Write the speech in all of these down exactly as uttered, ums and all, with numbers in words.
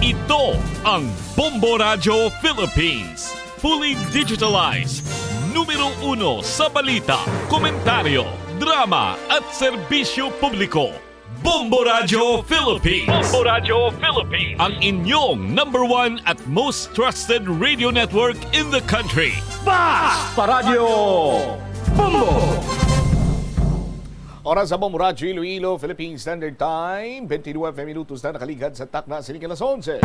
Ito ang Bombo Radyo Philippines. Fully digitalized. Numero uno sa balita, komentaryo, drama at serbisyo publiko. Bombo Radyo Philippines. Bombo Radyo Philippines. Ang inyong number one at most trusted radio network in the country. Basta Radyo Bombo! Oras sa Bombo Radyo Iloilo, Philippine Standard Time, twenty-two F M minutos na nakaligad sa takna sini alas onse.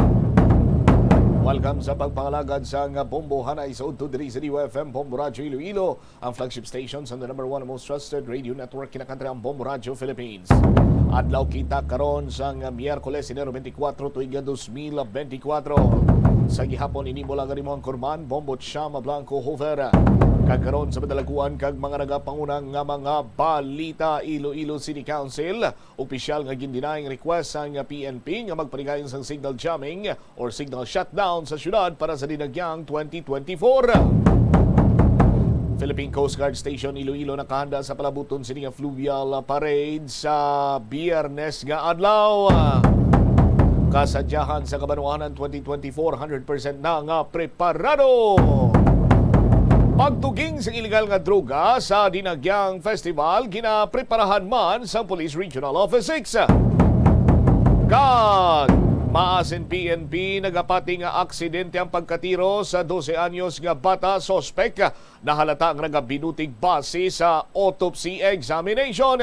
Welcome sa pagpangalagad sa nga Bombo Hanay sa udto diri sa D Y F M Bombo Radyo Iloilo, ang flagship station sa the number one most trusted radio network kinakantri ang Bombo Radyo Philippines. Adlaw kita karon sa nga Miyerkules, Enero twenty-four, tuig nga dos mil benti-kwatro. Sa gihapon, ini mo lang ang imuhang kurman, Bombo Chama Blanco Hover. Kag karon sa madalaguan kag mga nagapanguna nga mga balita, Iloilo City Council, opisyal nga gin-deny ang request sang P N P nga magpatigayon sang signal jamming or signal shutdown sa syudad para sa Dinagyang twenty twenty-four. Philippine Coast Guard Station Iloilo nakahanda sa palabuton sini nga fluvial parade sa Biyernes nga adlaw. Kasadyahan sa Kabanwahanan twenty twenty-four, hundred percent na nga preparado. Pagtuging sa iligal nga droga sa Dinagyang Festival, ginapreparahan man sang Police Regional Office six. Kag maasin P N P, nagapati nga aksidente ang pagkatiro sa dose anyos nga bata, suspek nahalata nga nagabinutig base sa autopsy examination.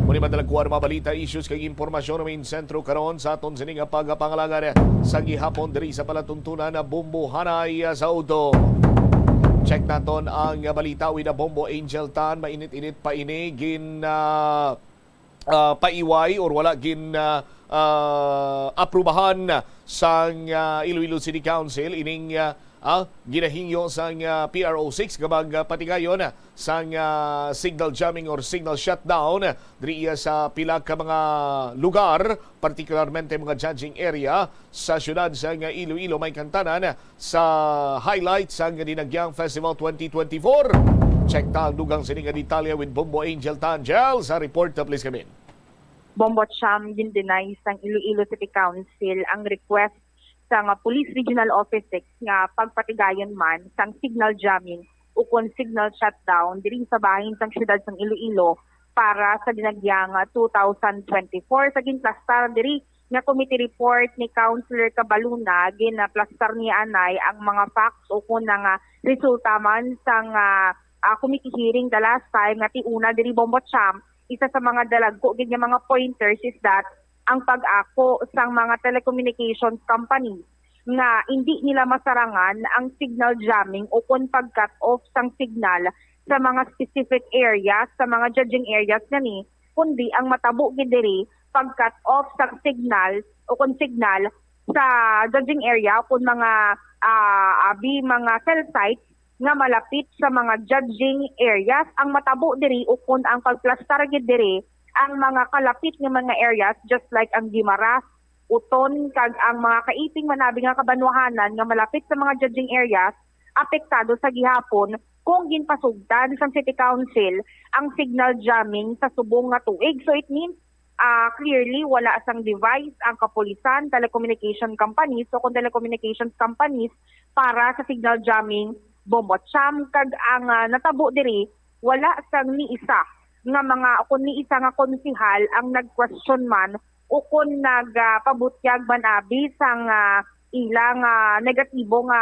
Muni madalagkuan mga balita, issues kag impormasyon nga main sentro karon sa aton sini nga pagpangalagad sa gihapon diri sa palatuntunan na Bombo Hanay sa udto. Check naton ang balita with a Bombo Angel Tan. Mainit-init pa ini, gin ah, ah, paiway or wala gin ah, ah, aprubahan sang ah, Iloilo City Council ining ah, ah, ginahingyo sang ah, P R O six nga magpatigayon sang ah, signal jamming or signal shutdown diri iya sa pila ka mga lugar, partikularmente mga judging area sa siyudad sang Iloilo. May kantanan sa highlight sang Dinagyang Festival twenty twenty-four. Check ta ang dugang sini nga detalye with Bombo Angel Tangel sa report. Please come in. Bombo Cham, gin-deny sang Iloilo City Council ang request sang Police Regional Office six nga pagpatigayon man sang signal jamming ukon signal shutdown diri sa bahin sang siyudad sang Iloilo para sa Dinagyang two thousand twenty-four. Sa ginplastar diri nga committee report ni Councilor Cabaluna, ginaplastar niya anay ang mga facts ukon nga resulta man sang ah, ah, committee hearing the last time nga tiuna diri, Bombo Cham. Isa sa mga dalagko gid nga mga pointers is that ang pag-ako sang mga telecommunications companies nga indi nila masarangan ang signal jamming ukon pag-cut off sang signal sa mga specific areas, sa mga judging areas gani, kundi ang matabo gid diri pag-cut off sang signal ukon signal sa judging area ukon mga ah, abi mga cell sites nga malapit sa mga judging areas. Ang matabo diri ukon ang pagplastar gid diri ang mga kalapit nga mga areas, just like ang Guimaras, Uton, kag ang mga kaiping man abi nga kabanwahanan nga malapit sa mga judging areas, apektado sa gihapon kung ginpasugtan sang City Council ang signal jamming sa subong nga tuig. So it means ah, clearly, wala sang device ang kapulisan, telecommunication companies, o kung telecommunications companies para sa signal jamming, Bombo Cham. Kag ang ah, natabo diri, wala sang ni isa nga mga, o kung ni isa nga konsehal ang nag-question man o kung nagpabutyag man abi sang ah, ilang ah, negatibo nga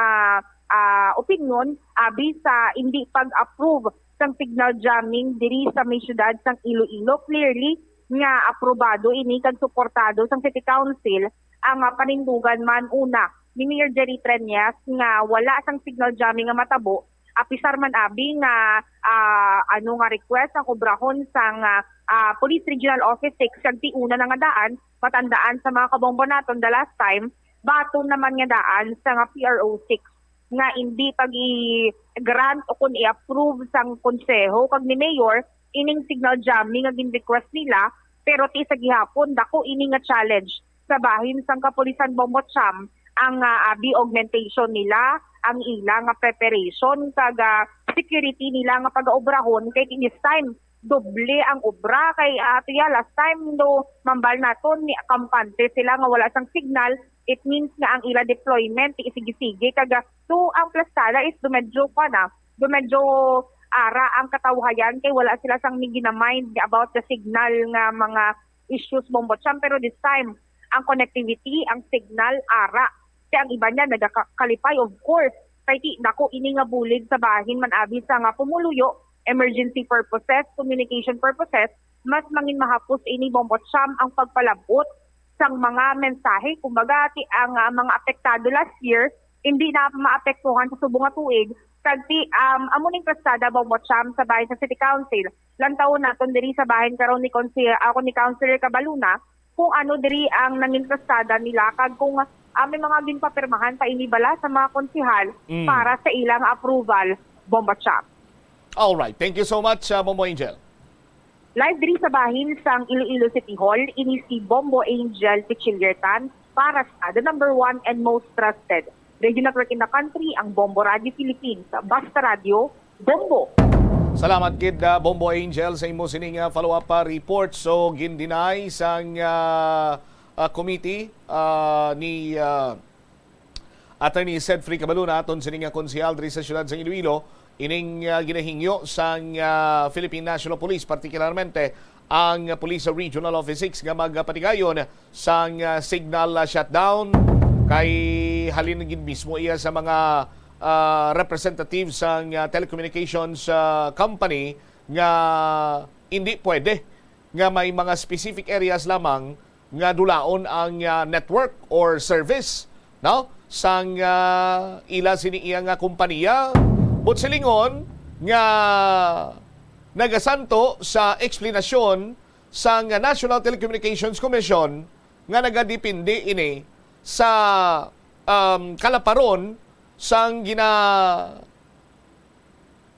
ah, opinyon abi sa hindi pag-approve sang signal jamming diri sa may siyudad sang Iloilo. Clearly nga aprobado ini kag suportado sang City Council ang ah, panindugan man una ni Mayor Jerry Treñas nga wala sang signal jamming nga matabo, apisar man abi nga ah, ano nga request ang obrahon sang ah, ah, Police Regional Office six kag tiuna na nga daan. Matandaan sa mga kabombo naton the last time, baton naman nga daan sa nga P R O six nga indi pag-i-grant o kun i-approve sang konseho kag ni mayor ining signal jamming nga gin-request nila, pero ti sa gihapon dako ini nga challenge sa bahin sang kapulisan Bombo Cham ang ah, abi augmentation nila, ang ila nga preparation kag ah, security nila nga pagaobrahon kay this time doble ang obra kay, ah, ato ya, last time do mambal naton ni kampante sila nga wala sang signal, it means nga ang ila deployment sige-sige kag, ah, so ang plastada is do medyo kuan na, do medyo ara ang katawhayan kay wala sila sang ginamind about the signal nga mga issues, Bombo Cham, pero this time ang connectivity, ang signal ara. Kay ang iba niya nagakalipay, of course, kay ti dako ini nga bulig sa bahin man abi sa nga pumuluyo, emergency purposes, communication purposes, mas mangin mahapos ini, Bombo Cham, ang pagpalabot sang mga mensahe. Kumbaga, ti ang, ah, mga apektado last year, hindi na maapektuhan sa subong nga tuig. Kag ti, um, amo ning plastada, Bombo Cham, sa bahin sa City Council. Lantawon naton diri sa bahin karon ni Consi-, ako ni Councilor Cabaluna kung ano diri ang nangin plastada nila kag kung, ah, may mga ginpapirmahan pa ini bala sa mga konsehal Mm. para sa ilang approval, Bombo Cham. Alright. Thank you so much, uh, Bombo Angel. Live diri sa bahin sang Iloilo City Hall, ini si Bombo Angel Pichiliertan para sa the number one and most trusted radio network in the country, ang Bombo Radio Philippines. Basta Radio, Bombo! Salamat gid, uh, Bombo Angel, sa imo sining, uh, follow-up, uh, report. So, gin-deny sang, uh, uh, committee, uh, ni, uh, Attorney Cedfrey Cabaluna, aton sini nga konsehal diri sa siyudad sa Iloilo, ining, ah, ginahingyo sang, ah, Philippine National Police, partikularmente ang Police Regional Office six, nga magpatigayon sang, ah, signal, ah, shutdown. Kay halin gid mismo iya sa mga, ah, representative sang, ah, telecommunications, ah, company nga hindi pwede nga may mga specific areas lamang nga dulaon ang, ah, network or service, no, sang, ah, ila sini iya nga kompanya. But silingon nga nagasanto sa eksplanasyon sang National Telecommunications Commission nga nagadepende ini sa, um, kalaparon sang gina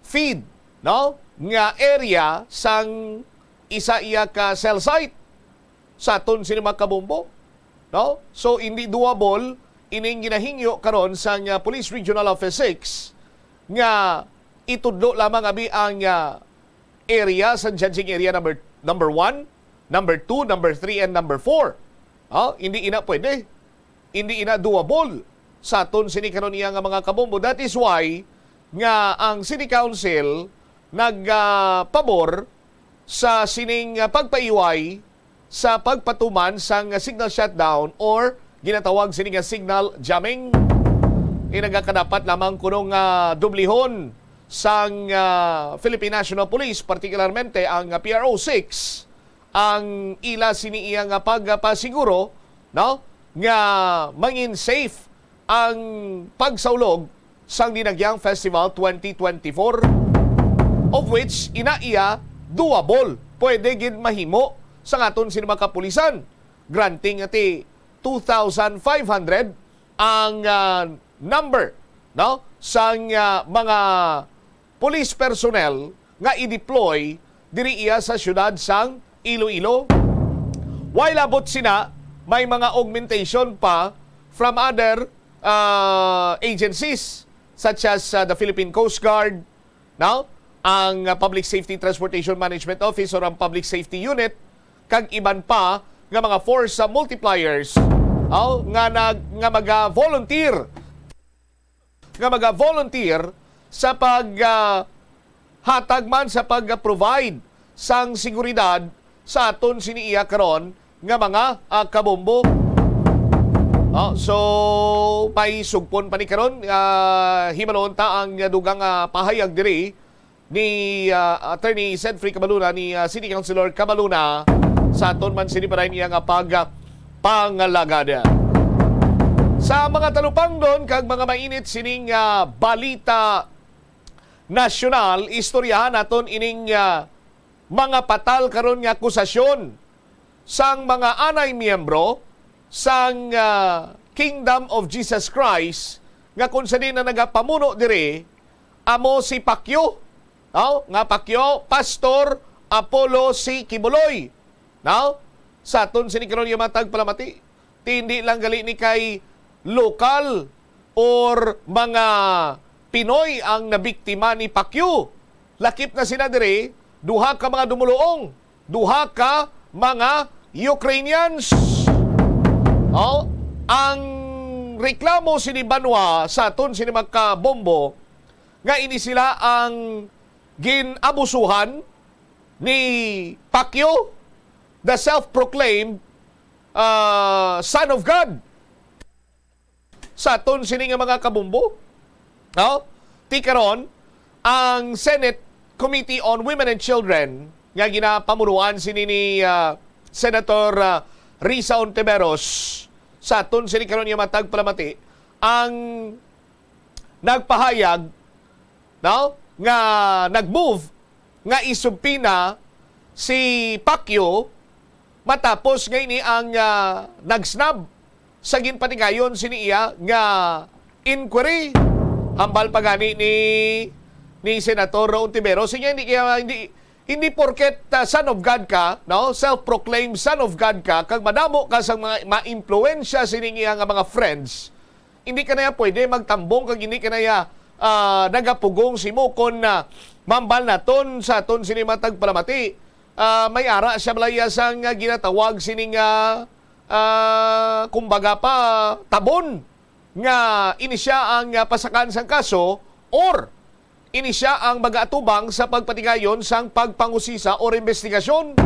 feed, no, nga area sang isa iya ka cell site sa aton sini mga kabombo, no? So, hindi doable ining ginahingyo karon sang, ah, Police Regional Office six nga itudlo lamang abi ang, ah, area sa judging area number, number one, number two, number three, and number four. Oh, hindi ina pwede. Hindi ina doable sa aton sini karon iya nga mga kabombo. That is why nga ang City Council nagpabor sa sining, ah, pagpaiway sa pagpatuman sang signal shutdown or ginatawag sini nga signal jamming. Inagakadapat lamang kuno nga dublihon sang, ah, Philippine National Police, partikularmente ang, ah, P R O six, ang ila sini iya nga pagpasiguro, no, nga mangin safe ang pagsaulog sang Dinagyang Festival twenty twenty-four, of which ina iya doable, pwede gid mahimo sa aton sini mga kapulisan, granting nga ti two thousand five hundred ang, ah, number, no, sang, ah, mga police personnel nga i-deploy diri iya sa siyudad sang Iloilo. While abot sina, may mga augmentation pa from other, ah, agencies such as, ah, the Philippine Coast Guard, no? Ang, ah, Public Safety Transportation Management Office or ang Public Safety Unit, kag iban pa nga mga force, ah, multipliers, oh, nga nag-, nga maga-volunteer nga maga-volunteer sa pag, ah, hatag man sa pag-provide sang seguridad sa aton sini iya karon nga mga, ah, kabombo. Oh, so, may sugpon pa ni karon, ah, hibalon ta ang dugang, ah, pahayag diri ni, ah, Attorney Cedfrey Cabaluna, ni, ah, City Councilor Cabaluna, sa aton man sini pa rin iya nga pag, ah, pangalagad. Sa mga talupangdon kag mga mainit sining, ah, balita nasyonal, istoryahan naton ining, ah, mga patal karon nga akusasyon sang mga anay miyembro sang, ah, Kingdom of Jesus Christ nga kung sa diin na nagapamuno diri amo si Pacquiao, no? Nga Pacquiao, Pastor Apollo C. Quiboloy, no? Sa aton sini karon nga matag palamati, ti hindi lang gali ni kay lokal or mga Pinoy ang nabiktima ni Pacquiao. Lakip na sila diri duha ka mga dumuluong, duha ka mga Ukrainians. Oh, ang reklamo sini Banwa sa aton sini mga kabombo nga ini sila ang gin-abusuhan ni Pacquiao, the self-proclaimed, ah, son of God. Sa aton sini nga mga kabumbo, no? Ti karon, ang Senate Committee on Women and Children nga ginapamunuan sini ni, ah, Senator, ah, Risa Ontiveros, sa aton sini karon nga matag palamati, ang nagpahayag, no, nga nag-move nga isubpina si Pacquiao matapos nga ini ang, ah, nagsnab sa ginpatigayon sini iya nga inquiry. Hambal pa gani ni, ni Senator Ontiveros, siya hindi kaya, hindi, hindi porket, ah, son of God ka, no? Self-proclaimed son of God ka, kag madamo ka sa mga maimpluwensya sining iya nga mga friends, hindi ka na ya pwede magtambong kag hindi ka na ya, ah, nagapugong sa imo kon, ah, mambal naton sa aton sini matag palamati. Ah, may ara siya balaya sang, ah, ginatawag sini nga, ah, kumbaga pa, tabon nga ini siya ang, ah, pasakan sang kaso or ini siya ang mag-aatubang sa pagpatigayon sang pagpangusisa or investigasyon.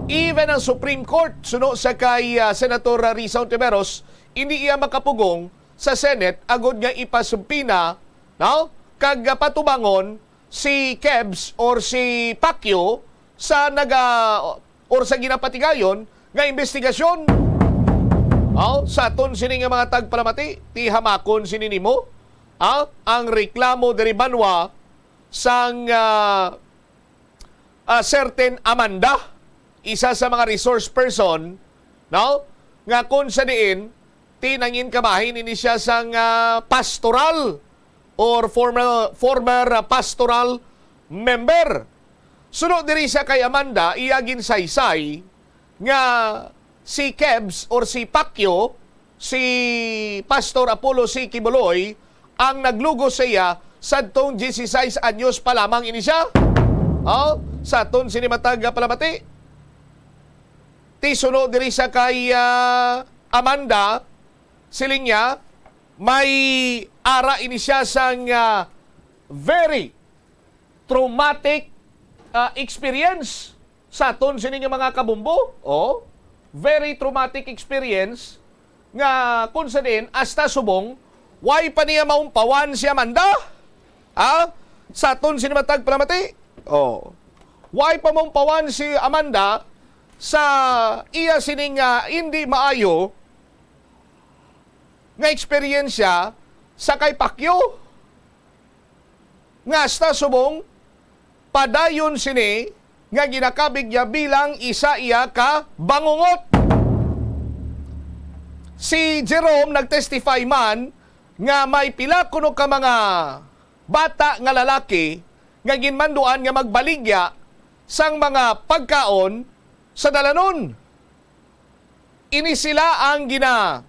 Even ang Supreme Court, suno sa kay, ah, Senator Risa Ontiveros, hindi iya makapugong sa Senate agud nga ipasubpina, no? Kag, ah, patubangon si Kebs or si Pacquiao sa naga-, or sa ginapatigayon nga investigasyon. Aw, sa aton sini nga mga tagpalamati, ti hamakon sini nimo, ah, ang reklamo diri banwa sang, ah, ah, certain Amanda, isa sa mga resource person, no? Nga kung sa diin, ti nangin kabahin ini siya sang, ah, pastoral or former, former, ah, pastoral member. Suno diri sa kay Amanda, iya ginsaysay nga si Kebs or si Pacquiao, si Pastor Apollo C. Quiboloy, ang naglugo sa iya sadtong dieciséis anyos pa lamang ini siya. Oh, sa aton sini matag palamati. Ti suno diri sa kay, ah, Amanda, siling niya, may ara ini siya sang, ah, very traumatic, ah, experience sa aton sini nga mga kabumbo. Oh, very traumatic experience nga kung sa diin hasta subong, why pa niya maumpawan si Amanda? Ha? Sa aton sini matag palamati? Oh. Why pa maumpawan si Amanda sa iya sining, ah, hindi maayo nga eksperyensya sa kay Pacquiao? Nga hasta subong padayon sini nga ginakabig niya bilang isa iya ka bangungot. Si Jerome nag-testify man nga may pila kuno ka mga bata nga lalaki nga ginmanduan nga magbaligya sang mga pagkaon sa dalanon. Ini sila ang gina,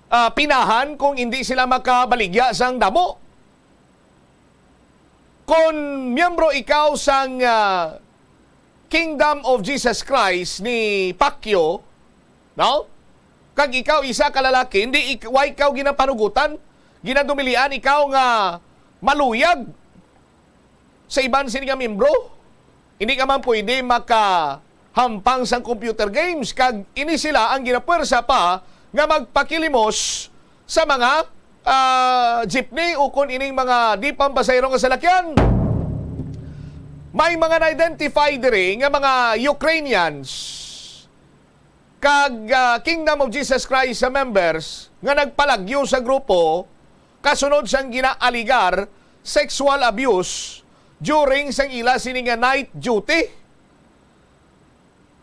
ah, pinahan kung hindi sila makabaligya sang damo. Kon miyembro ikaw sang, ah, Kingdom of Jesus Christ ni Pacquiao, no? Kag ikaw isa ka lalaki, hindi ik-, wa ikaw ginapanugutan, ginadumilian ikaw nga maluyag sa iban sini nga miyembro. Hindi ka man pwede makahampang sang computer games, kag ini sila ang ginapuwersa pa nga magpakilimos sa mga, ah, jeepney ukon ining mga di pampasahero nga salakyan. May mga na-identify diri nga mga Ukrainians kag, ah, Kingdom of Jesus Christ sa members nga nagpalagyo sa grupo kasunod sang ginaaligar sexual abuse during sang ila sini nga night duty.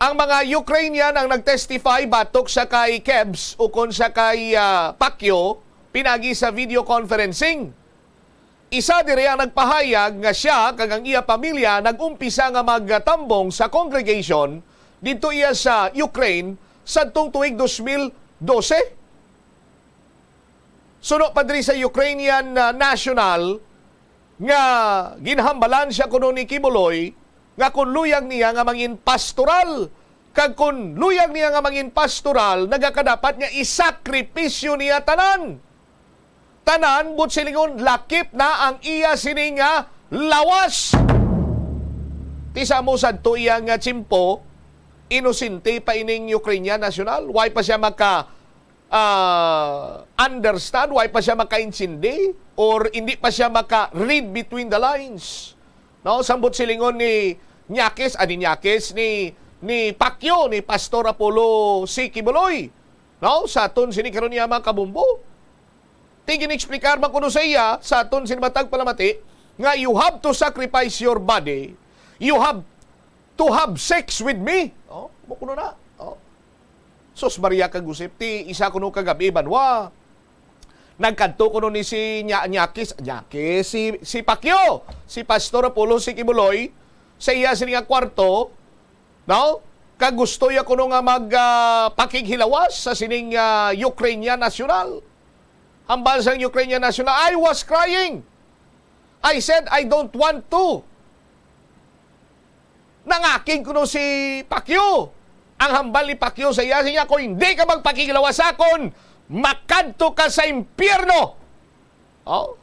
Ang mga Ukrainian ang nag-testify batok sa kay Kebs ukon sa kay, ah, Pacquiao pinagi sa video conferencing. Isa diri ang nagpahayag nga sia kag ang iya pamilya nag-umpisa nga magtambong sa congregation didto iya sa Ukraine sadtong tuig dos mil dose. Suno pa diri sa Ukrainian, ah, national nga ginhambalan siya kuno ni Quiboloy, nga kung luyag niya nga mangin pastoral, kag kung luyag niya nga mangin pastoral, nagakadapat nga isakripisyo niya tanan. Tanan, buot silingon, lakip na ang iya sini nga lawas. Ti sa mo sadto iya nga tiyempo, inosente pa ining Ukrainian national. Why pa siya maka, ah, understand? Why pa siya makaintindi? Or hindi pa siya maka-read between the lines? No, sambot silingon ni Nyakis, ah, ni Nyakis, ni, ni Pacquiao, ni Pastor Apollo C. Quiboloy. No, sa aton sini karon niya, mga kabumbo. Ti gin-explicar man kuno sa iya, sa aton sini matag palamati, nga you have to sacrifice your body. You have to have sex with me. Oh, mo kuno na. Oh. Sus Maria kag Josep, ti isa kuno ka gab-i, banwa. Nagkadto kuno ni si Nya-, Nyakis, Nyakis, si, si Pacquiao, si Pastor Apollo C. Quiboloy, sa iya sini nga kwarto, no? Kag gusto iya kuno nga mag, ah, pakighilawas sa sining, ah, Ukrainian national. Hambal sang Ukrainian national, "I was crying. I said I don't want to." Nangakig kuno si Pacquiao. Ang hambal ni Pacquiao sa iya, siya, "Kung hindi ka magpakiglawas sa akon, makadto ka sa impyerno." Oh.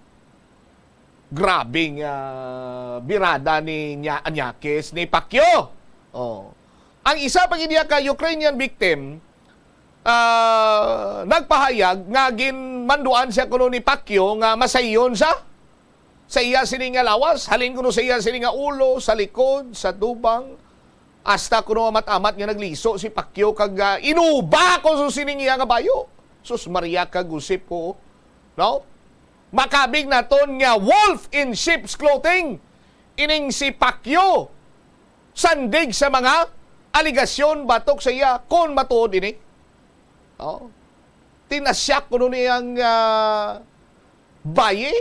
Grabing, ah, birada ni Nya-, Nyakis ni Pacquiao. Oh. Ang isa pa gid niya ka Ukrainian victim, ah, nagpahayag nga ginmanduan siya kuno ni Pacquiao nga masayon sa, sa iya sini nga lawas, halin kuno sa iya sini nga ulo, sa likod, sa tubang, hasta kuno amat-amat nga nagliso si Pacquiao kag, ah, inuba ko sa sining iya nga bayo. Sus Maria kag Josep, oh. No? Makabig naton nga wolf in sheep's clothing ining si Pacquiao, sandig sa mga aligasyon batok sa iya, kon matuod ini. Oh. Tinasyak kuno ni ang, ah, bayi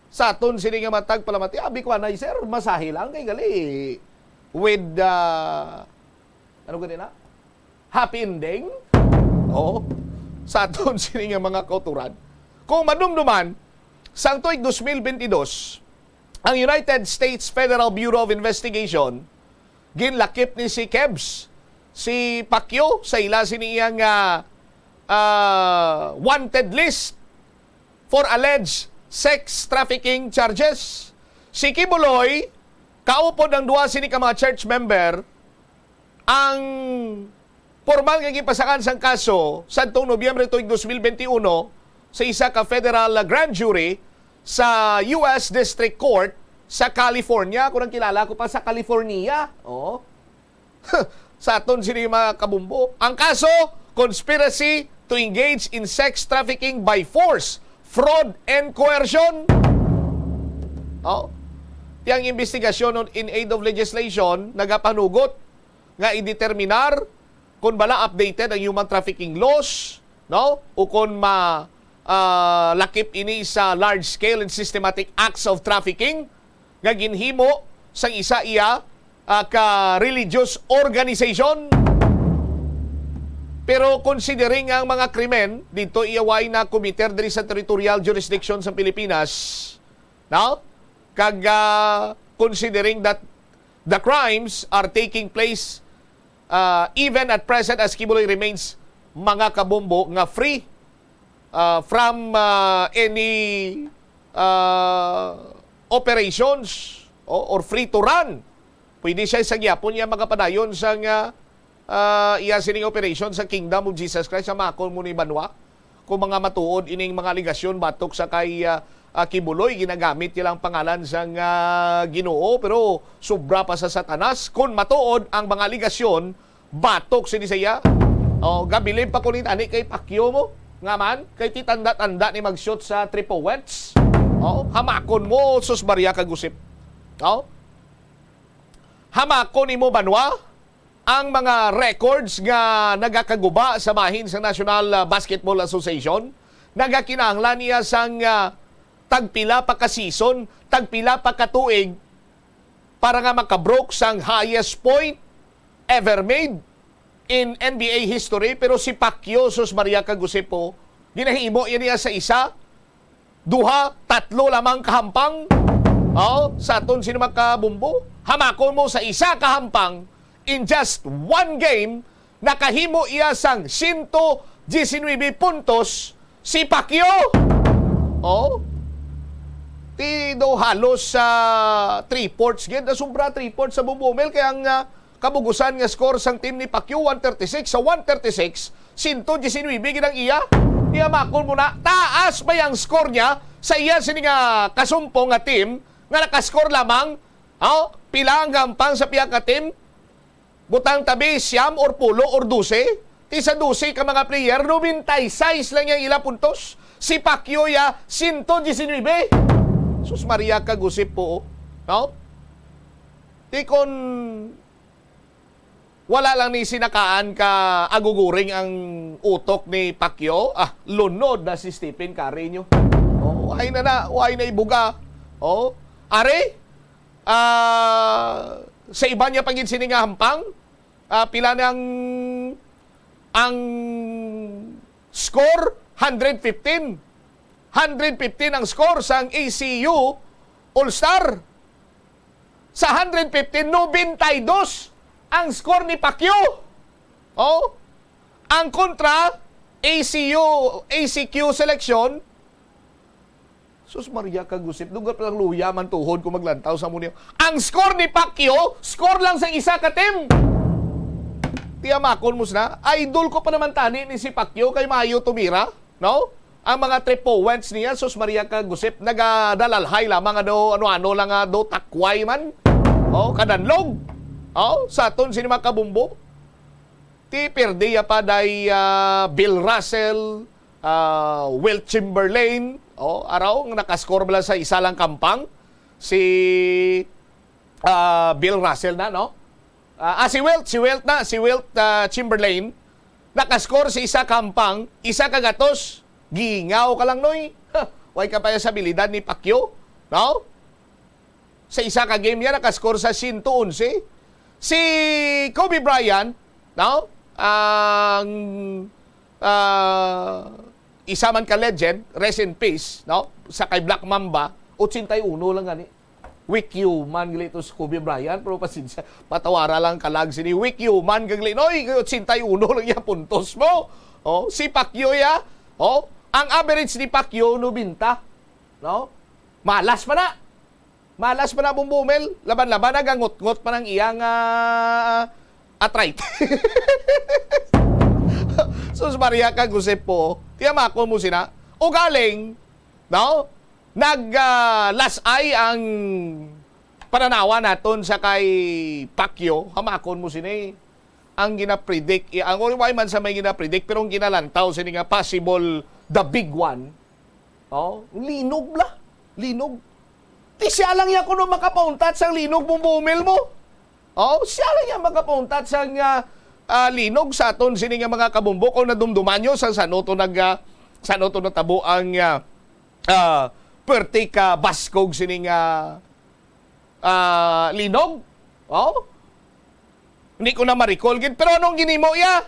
sa aton sini nga matag palamati. Abi ko anay, sir, masahi lang kay gali with, ah, ano gani na? Happy ending? Oh. Sa aton sini nga mga kauturan. Kung madumduman, sang tuig dos mil bentidós, ang United States Federal Bureau of Investigation ginlakip ni si Kebs, si Pacquiao, sa ila sini iyang, ah, ah, wanted list for alleged sex trafficking charges. Si Quiboloy, kaupod ang duha sini ka mga church member, ang pormal nga ginpasakan sang kaso sadtong Nobyembre tuig dos mil benti uno sa isa ka federal grand jury sa U S District Court sa California. Kung ang kilala ko pa sa California, oh. Sa aton sini, mga kabumbo. Ang kaso, conspiracy to engage in sex trafficking by force, fraud, and coercion. Oh. Ti ang investigasyon on in aid of legislation nagapanugot nga ideterminar kung bala updated ang human trafficking laws, no? O kung ma-, ah, lakip ini sa large-scale and systematic acts of trafficking nga ginhimo sang isa iya, ah, ka religious organization. Pero considering ang mga krimen dito iya way na committer diri sa territorial jurisdiction sa Pilipinas, no? Kag, ah, considering that the crimes are taking place, ah, even at present, as Quiboloy remains, mga kabumbo, nga free, ah, from, ah, any, ah, operations o, or free to run. Pwede siya sa gyapon niya makapadayon sa nga, ah, iya sining operation sa Kingdom of Jesus Christ, sa makon mo ni banwa. Kung mga matuod ining mga alegasyon batok sa kay, ah, ah, Quiboloy, ginagamit nila ang pangalan sang, ah, Ginoo, pero sobra pa sa Satanas. Kung matuod ang mga alegasyon batok sini sa iya, oh, gabilin pa ko ni tani kay Pacquiao mo. Nga man, kay ti tanda-tanda ni mag-shoot sa triple wets. Oh, hamakon mo, sus Maria kag Josep. Oh? Hamakon nimo, banwa, ang mga records nga nagakaguba sa bahin sa National, ah, Basketball Association, nagakinahanglan niya sang, ah, tagpila pa ka season, tagpila pa ka tuig para nga makabroke sang highest point ever made in N B A history. Pero si Pacquiao, sus Maria kag Josep, ginahimo yan niya sa isa, duha, tatlo lamang kahampang. Oh, sa aton sini mga kabumbo, Hamakon mo, sa isa ka hampang, in just one game, nakahimo iya sang siyento diecinuebe puntos si Pacquiao. Oh. Ti do halos sa three-fourths gid, nasobra three-fourths sa Bumbu Mel, kay ang, ah, kabugusan nga score sang team ni Pacquiao, one thirty-six. Sa one thirty-six, siyento diecinuebe gid ang iya. Niya makon mo na, taas ba ang score niya sa iya sini nga kasumpong nga team nga nakascore lamang, oh, pila ang gampang sa pihak nga team? Butang tabi, siyam or pulo or dose. Ti sa dose ka mga player, nobenta y seis lang yang ila puntos. Si Pacquiao ya, siyento diecinuebe. Sus Maria, kagusip po, oh. No? Ti kon wala lang ni sinakaan ka aguguring ang utok ni Pacquiao, ah, lunod na si Stephen Curry nyo. Oh, why na na, why na ibuga? Oh, are, ah, sa iba niya pa gid sini nga hampang, ah, pila nang ang score? Hundred fifteen. Hundred fifteen ang score sang A C U All-Star. Sa hundred fifteen, nobenta y dos ang score ni Pacquiao. Oh, ang kontra, A C U, A C Q selection. Sus Maria, kagusip, dugat pa lang luya man tuhod ko maglantaw sa mo niyo. Ang score ni Pacquiao, score lang sa isa ka team. Tiyamakon mo sina, idol ko pa naman tani ni si Pacquiao kay maayo tumira, no? Ang mga three points niya, sus Maria, kagusip, nagadalalhay lamang nga do, ano-ano lang nga do, takway man. Oh, kadanlog. Oh, sa aton sini mga kabumbo. Ti pirdi ya pa day, ah, Bill Russell, ah, Wilt Chamberlain, oh, araw nga nakascore bala sa isa lang kampang si, ah, Bill Russell na, no? Ah, ah, si Wilt, si Wilt na, si Wilt, ah, Chamberlain, nakascore sa isa kampang, isa ka gatos, gingaw ka lang, Noy. Way ka pa sa abilidad ni Pacquiao, no? Sa isa ka game niya, nakascore sa siyento onse. Si Kobe Bryant, no? Ang, ah, isa man ka legend, rest in peace, no? Sa kay Black Mamba, ochenta y uno lang gani. Weak human gali to si Kobe Bryant, pero pasensya, patawara lang kalag sini. Weak human ka gali, noy, ochenta y uno lang iya puntos mo. Oh, si Pacquiao ya. Oh, ang average ni Pacquiao, nobenta. No? Malas pa na. Malas pa na, Bumbumel. Laban-laban, nagangot-ngot pa ng iyang, ah, arthritis. Sus Maria, kagusip po. Tiyamakon mo sina. O galing, no? Nag, ah, lasay ang pananawa naton sa kay Pacquiao. Hamakon mo sini. Ang ginapredict, i-, ang, wala man sa may ginapredict, pero ang ginalantaw sini nga possible the big one, oh, linog bla. Linog. Ti siya lang ya kuno makapauntat sang linog, Bumbumel mo. Oh, siya lang ya makapauntat sang, ah, ah, linog sa aton sini nga mga kabumbo. Kung nadumduman nyo sa, sa ano to nag, ah, sa ano to natabo ang, ah, ah, perti ka baskog sini nga, ah, linog. Oh? Hindi ko na ma-recall gid. Pero anong ginimo iya?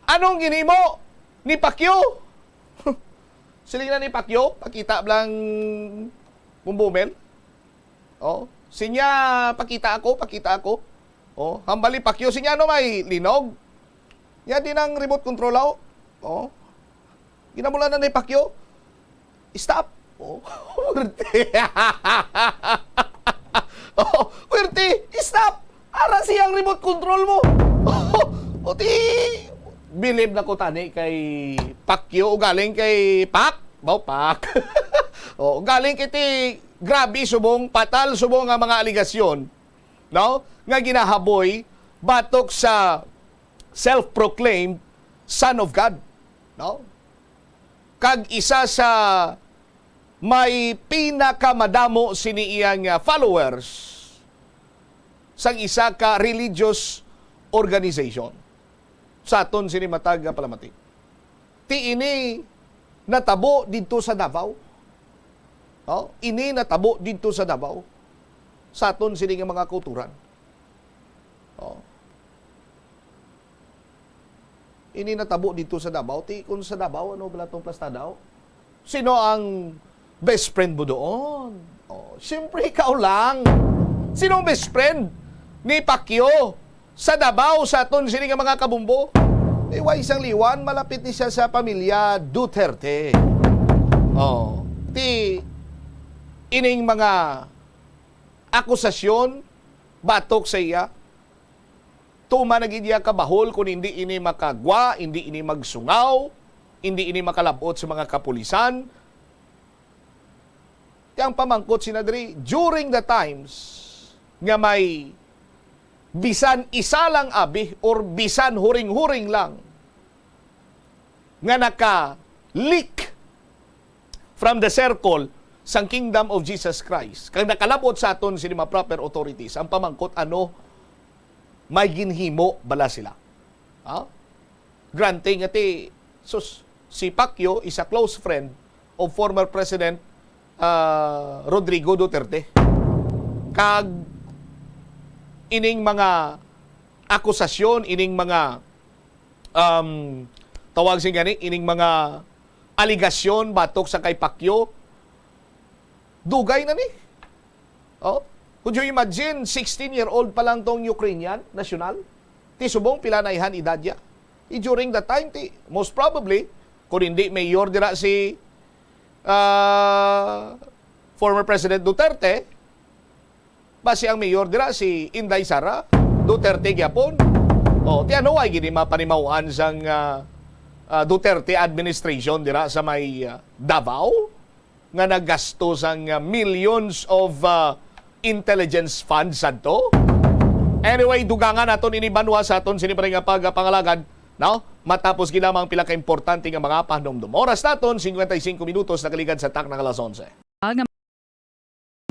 Anong ginimo ni Pacquiao? Siling na ni Pacquiao, pakita blang Bumbumel. Oh, sinya, pakita ako, pakita ako. Oh, hambal ni Pacquiao, sinya, ano may linog? Yan din ang remote control, oh. Oh. Ginamulan na ni Pacquiao. Stop. Oh, pwerte. Oh, pwerte. Stop. Ara siyang remote control mo. O ti, bilib na ko tani kay Pacquiao, o galing kay Pac. Baw, Pac. O, galing kay ti, grabe subong, patal subong nga mga aligasyon, no? Nga ginahaboy batok sa self-proclaimed Son of God, no? Kag isa sa may pinakamadamo sini iyang, ah, followers sang isa ka religious organization sa aton sini matag nga palamati. Ti ini natabo didto sa Davao. Oh, ini natabo didto sa Davao. Sa aton sini nga mga kauturan. Oh. Ini natabo dito sa Davao. Ti, kung sa Davao, ano bala tong plastada, oh? Sino ang best friend mo doon? Oh, siyempre, ikaw lang. Sino ang best friend ni Pacquiao sa Davao sa aton sini nga mga kabumbo? Ni Way sang liwan, malapit ni siya sa pamilya Duterte. Oh, ti ining mga akusasyon batok sa iya. Tuman na gid iya kabahol kung hindi ini makagwa, hindi ini magsungaw, hindi ini makalabot sa mga kapulisan. Kaya ang pamangkot sina diri, during the times nga may bisan isa lang abi or bisan huring-huring lang nga naka-leak from the circle sang Kingdom of Jesus Christ, kag nakalabot sa aton sini mga proper authorities, ang pamangkot, ano, may ginhimo bala sila? Ha? Granting nga ti, sus, si Pacquiao is a close friend of former President, ah, Rodrigo Duterte. Kag ining mga akusasyon, ining mga, um, tawag sini gani, ining mga aligasyon batok sa kay Pacquiao, dugay na ni. Oh, could you imagine, sixteen-year-old pa lang tong Ukrainian national? Ti subong pila na ihan edad niya? Ti during that time, ti, most probably, kung hindi mayor dira si, ah, former President Duterte, basi ang mayor dira si Inday Sara Duterte gyapon. Oh, ti ano, way gini mapanimaw-an sang, ah, ah, Duterte administration dira sa may, ah, Davao nga naggasto sang, ah, millions of, ah, intelligence funds sadto? Anyway, dugangan naton ini, banwa, sa aton sini pa rin nga pagpangalagad, no? Matapos gid lamang pila ka importante nga mga pahanumdom. Oras naton, cincuenta y cinco minutos nakaligad sa takna nga alas onse. Nga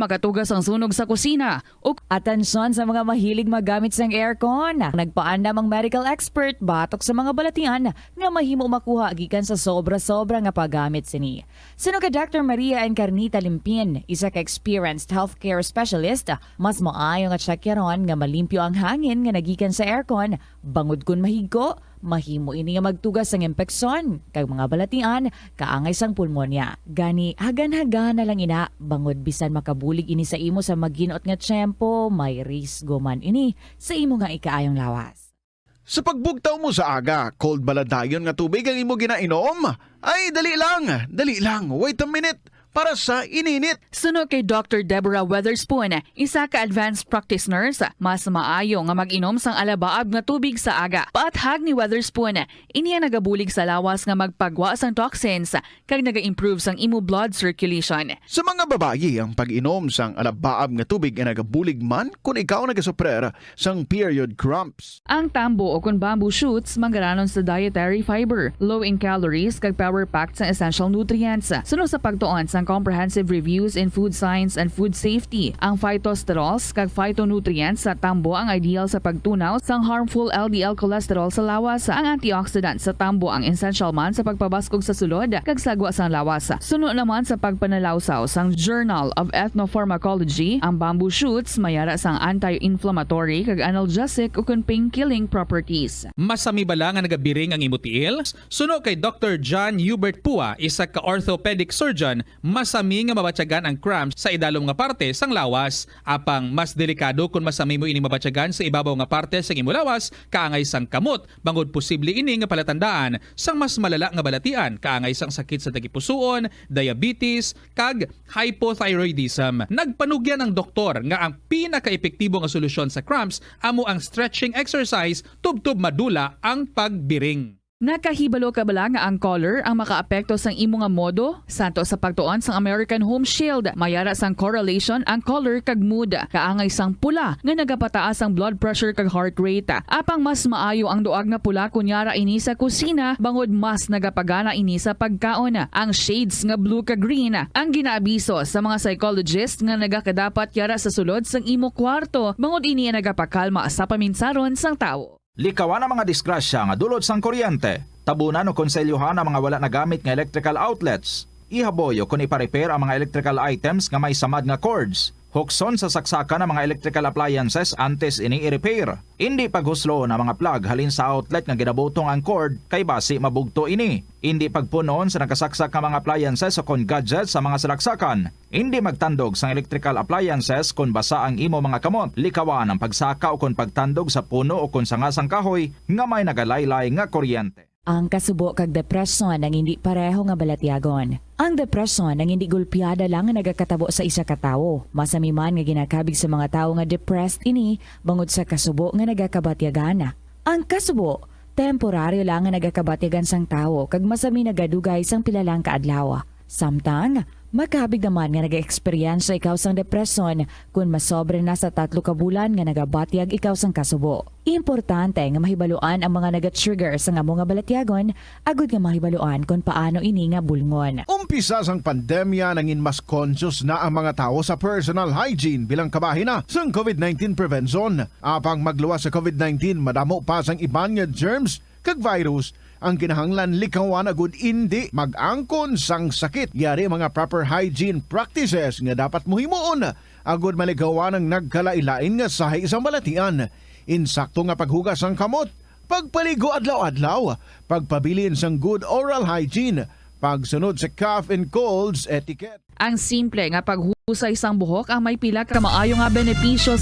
makatugas ang sunog sa kusina o Atensyon sa mga mahilig maggamit sang aircon. Nagpaandam ang medical expert batok sa mga balatian nga mahimo makuha gikan sa sobra-sobra nga paggamit sini. Suno kay Doctor Maria Encarnita Limpin, isa ka experienced healthcare specialist, mas maayo nga tsakyaron nga malimpyo ang hangin nga nagikan sa aircon, bangod kon mahigko, mahimo ini nga magtugas sang impeksyon kag mga balatian kaangay sang pulmonya. Gani, hagan-hagana lang ina, bangod bisan makabulig ini sa imo sa maginot nga tiyempo, may risgo man ini sa imo nga ikaayong lawas. Sa pagbugtaw mo sa aga, cold bala dayon nga tubig ang imo ginainom? Ay, dali lang, dali lang, wait a minute, para sa ininit. Suno kay Doctor Deborah Weatherspoon, isa ka advanced practice nurse, mas maayo nga mag-inom sang alabaab nga tubig sa aga. Paathag ni Weatherspoon, ini ang nagabulig sa lawas nga magpagwa sang toxins kag naga-improve sang imo blood circulation. Sa mga babayi, ang pag-inom sang alabaab nga tubig ay nagabulig man kon ikaw nagasuprer sang period cramps. Ang tambo o kon bamboo shoots manggaranon sa dietary fiber, low in calories, kag power-packed sang essential nutrients. Suno sa pagtuon sang Comprehensive Reviews in Food Science and Food Safety, ang phytosterols kag phytonutrients sa tambo ang ideal sa pagtunaw sang harmful L D L cholesterol sa lawas. Ang antioxidant sa tambo ang essential man sa pagpabaskog sa sulod kag sagwa sang lawas. Suno naman sa pagpanalawsaw sang Journal of Ethnopharmacology, ang bamboo shoots may ara sang anti-inflammatory kag analgesic ukon pain-killing properties. Masami bala nga nagabiring ang imo tiil? Suno kay Doctor John Hubert Pua, isa ka orthopedic surgeon, masami nga mabatyagan ang cramps sa idalom nga parte sang lawas. Apang mas delikado kon masami mo ining mabatyagan sa ibabaw nga parte sang imo lawas, kaangay sang kamot, bangod posible ini nga palatandaan sang mas malala nga balatian, kaangay sang sakit sa tagipusoon, diabetes, kag hypothyroidism. Nagpanugyan ang doktor nga ang pinakaepektibo nga solusyon sa cramps amo ang stretching exercise tubtob madula ang pagbiring. Nakahibalo ka bala nga ang color ang makaapekto sang imo nga modo? Santo sa pagtuon sang American Home Shield, may ara sang correlation ang color kag mood. Kaangay sang pula nga nagapataas ang blood pressure kag heart rate. Apang mas maayo ang duag nga pula kon yara ini sa kusina, bangod mas nagapagana ini sa pagkaon. Ang shades nga blue kag green ang ginaabiso sa mga psychologist nga nagakadapat yara sa sulod sang imo kwarto, bangod ini ang nagapakalma sa paminsaron sang tawo. Likawan ang mga disgrasya nga dulot sang kuryente. Tabunan o konselyohan ang mga wala nagamit nga electrical outlets. Ihaboy o kon ipa-repair ang mga electrical items nga may samad nga cords. Hukson sa saksakan ang mga electrical appliances antes ini i-repair. Indi paghuslo ang mga plug halin sa outlet nga ginabutong ang cord kay basi mabugto ini. Indi pagpun-on sa nagkasaksak nga mga appliances o kon gadgets sa mga salaksakan. Indi magtandog sang electrical appliances kon basa ang imo mga kamot. Likawan ang pagsaka o kon pagtandog sa puno o kon sanga sang kahoy nga may nagalaylay nga kuryente. Ang kasubo kag depresyon ang indi pareho nga balatyagon. Ang depresyon ang indi gulpiada lang nga nagakatabo sa isa ka tawo. Masami man nga ginakabig sa mga tawo nga depressed ini bangod sa kasubo nga nagakabatyagan. Ang kasubo, temporaryo lang nga nagakabatyagan sang tawo kag masami nagadugay sang pila lang ka adlaw. Samtang, makabig naman nga nag-eksperyensya ikaw sang depresyon kon masobra na sa tatlo ka bulan nga nagabatyag ikaw sang kasubo. Importante nga mahibaluan ang mga naga-trigger sang amo nga balatyagon agud nga mahibaluan kon paano ini nga bulngon. Umpisa sang pandemya, nangin mas conscious na ang mga tawo sa personal hygiene bilang kabahin na sang covid nineteen prevention. Apang magluwas sa covid nineteen, madamo pa sang iban nga germs kag virus ang kinahanglan likawan agud indi mag-angkon sang sakit. Yari mga proper hygiene practices nga dapat mo himuon agud malikawan ang nagkalain-lain nga sahi sang balatian. Insakto nga paghugas sang kamot, pagpaligo adlaw-adlaw, pagpabilin sang good oral hygiene, pagsunod sa cough and colds etiquette. Ang simple nga paghusay sang buhok ang may pila ka maayo nga benepisyo.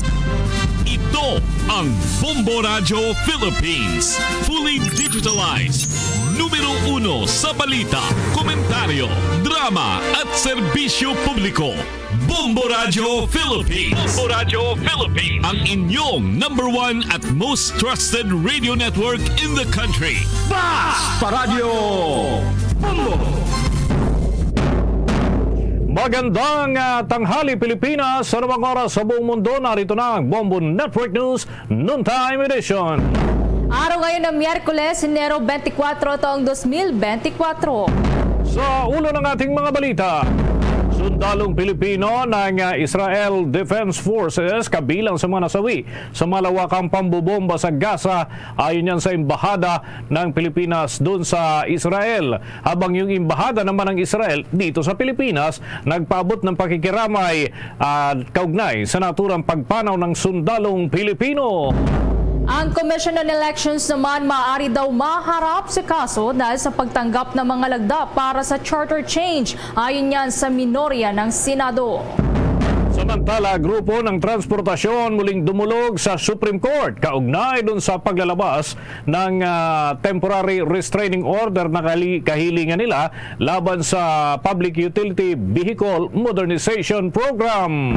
Ito ang Bombo Radyo Philippines, fully digitalized, numero uno sa balita, komentaryo, drama at serbisyo publiko. Bombo Radyo Philippines. Bombo Radyo Philippines. Ang inyong number one at most trusted radio network in the country. Basta Radyo Bombo! Magandang, ah, tanghali, Pilipinas. Sa anumang oras sa buong mundo, narito na ang Bombo Network News Noontime Edition. Araw ngayon ng Miyerkules, Enero twenty-four, taong twenty twenty-four. Sa ulo ng ating mga balita, sundalong Pilipino ng, ah, Israel Defense Forces kabilang sa mga nasawi sa malawakang pambobomba sa Gaza, ayon yan sa embahada ng Pilipinas dun sa Israel. Habang yung embahada naman ng Israel dito sa Pilipinas nagpaabot ng pakikiramay, ah, kaugnay sa naturang pagpanaw ng sundalong Pilipino. Ang Commission on Elections naman maaari daw maharap sa kaso dahil sa pagtanggap ng mga lagda para sa charter change, ayon yan sa minorya ng Senado. Samantala, grupo ng transportasyon muling dumulog sa Supreme Court kaugnay dun sa paglalabas ng, ah, temporary restraining order na kali-, kahilingan nila laban sa Public Utility Vehicle Modernization Program.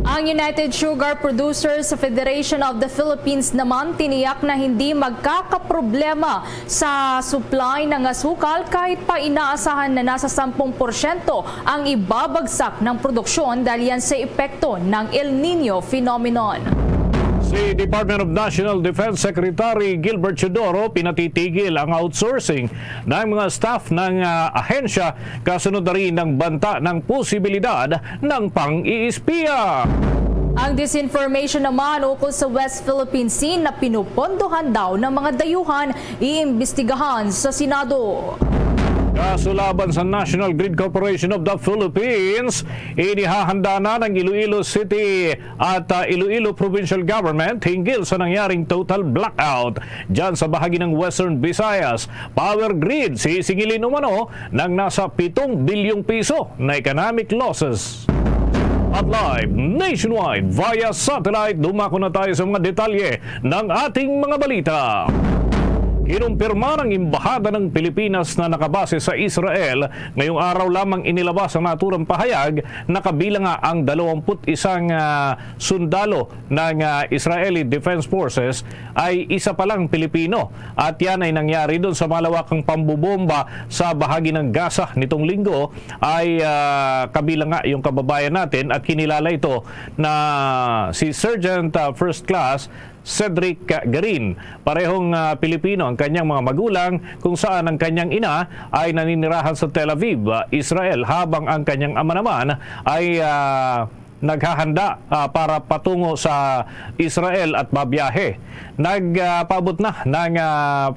Ang United Sugar Producers Federation of the Philippines naman tiniyak na hindi magkakaproblema sa supply ng asukal kahit pa inaasahan na nasa sampung porsyento ang ibabagsak ng produksyon dahil yan sa epekto ng El Niño phenomenon. Si Department of National Defense Secretary Gilbert Teodoro pinatitigil ang outsourcing ng mga staff ng, ah, ahensya kasunod na rin ng banta ng posibilidad ng pang-iispiya. Ang disinformation naman ukol sa West Philippine Sea na pinupondohan daw ng mga dayuhan iimbestigahan sa Senado. Kaso laban sa National Grid Corporation of the Philippines, inihahanda na ng Iloilo City at, ah, Iloilo Provincial Government hinggil sa nangyaring total blackout dyan sa bahagi ng Western Visayas. Power grid, sisingilin umano ng nasa pitong bilyong piso na economic losses. At live nationwide via satellite, dumako na tayo sa mga detalye ng ating mga balita. Kinumpirma ng Embahada ng Pilipinas na nakabase sa Israel ngayong araw lamang inilabas ang naturang pahayag na kabilang nga ang dalawampu't isang, ah, sundalo ng, ah, Israeli Defense Forces ay isa pa lang Pilipino. At yan ay nangyari doon sa malawakang pambobomba sa bahagi ng Gaza nitong linggo ay, ah, kabilang nga yung kababayan natin at kinilala ito na si Sergeant, ah, First Class Cedric Garin. Parehong, ah, Pilipino ang kanyang mga magulang, kung saan ang kanyang ina ay naninirahan sa Tel Aviv, ah, Israel, habang ang kanyang ama naman ay, ah, naghahanda, ah, para patungo sa Israel at babiyahe. Nagpaabot na ng, ah,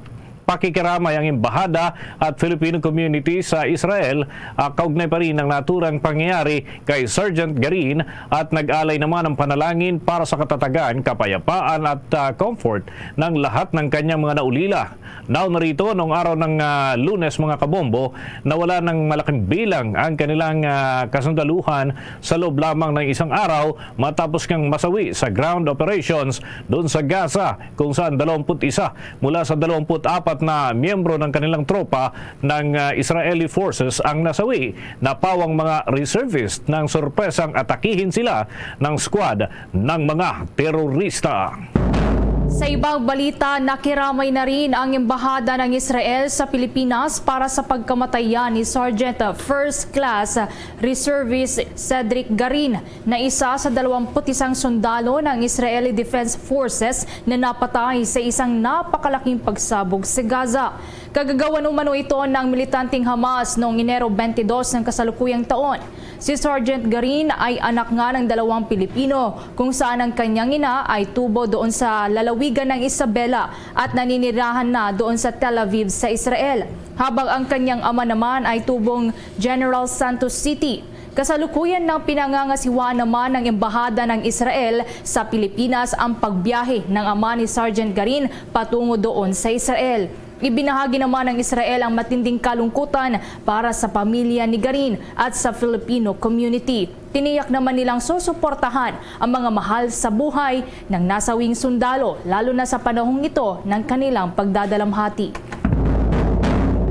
pakikiramay ang embahada at Filipino community sa Israel, ah, kaugnay pa rin ang naturang pangyayari kay Sergeant Garin at nag-alay naman ang panalangin para sa katatagan, kapayapaan at, ah, comfort ng lahat ng kanyang mga naulila. Daw narito, noong araw ng, ah, Lunes, mga kabombo, nawala ng malaking bilang ang kanilang, ah, kasundaluhan sa loob lamang ng isang araw matapos ngang masawi sa ground operations doon sa Gaza, kung saan dalawampu't isa mula sa dalawampu't apat na miyembro ng kanilang tropa ng, ah, Israeli forces ang nasawi, na pawang mga reservist, nang sorpresang atakihin sila ng squad ng mga terorista. Sa ibang balita, nakiramay na rin ang Embahada ng Israel sa Pilipinas para sa pagkamatayan ni Sergeant First Class Reservist Cedric Garin, na isa sa dalawampu't isang sundalo ng Israeli Defense Forces na napatay sa isang napakalaking pagsabog sa Gaza. Kagagawan umano ito ng militanteng Hamas noong Enero twenty-two ng kasalukuyang taon. Si Sergeant Garin ay anak nga ng dalawang Pilipino, kung saan ang kanyang ina ay tubo doon sa lalawigan ng Isabela at naninirahan na doon sa Tel Aviv sa Israel, habang ang kanyang ama naman ay tubong General Santos City. Kasalukuyan nang pinangangasiwaan naman ng Embahada ng Israel sa Pilipinas ang pagbiyahe ng ama ni Sergeant Garin patungo doon sa Israel. Ibinahagi naman ng Israel ang matinding kalungkutan para sa pamilya ni Garin at sa Filipino community. Tiniyak naman nilang susuportahan ang mga mahal sa buhay ng nasawing sundalo, lalo na sa panahong ito ng kanilang pagdadalamhati.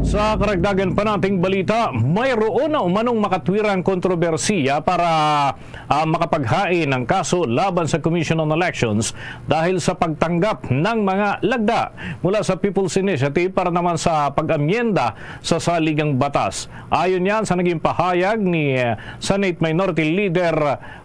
Sa karagdagan pa nating balita, mayroon na umanong makatwirang kontrobersiya para, ah, makapaghain ng kaso laban sa Commission on Elections dahil sa pagtanggap ng mga lagda mula sa People's Initiative para naman sa pag-amyenda sa saligang batas. Ayon yan sa naging pahayag ni, eh, Senate Minority Leader,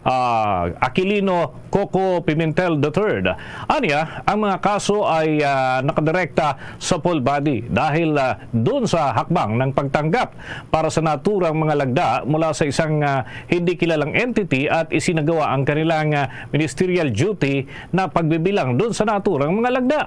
ah, Aquilino Coco Pimentel the third. Anya, ang mga kaso ay, ah, nakadirekta sa full body dahil, ah, dun sa hakbang ng pagtanggap para sa naturang mga lagda mula sa isang, ah, hindi kilalang entity at isinagawa ang kanilang, ah, ministerial duty na pagbibilang dun sa naturang mga lagda.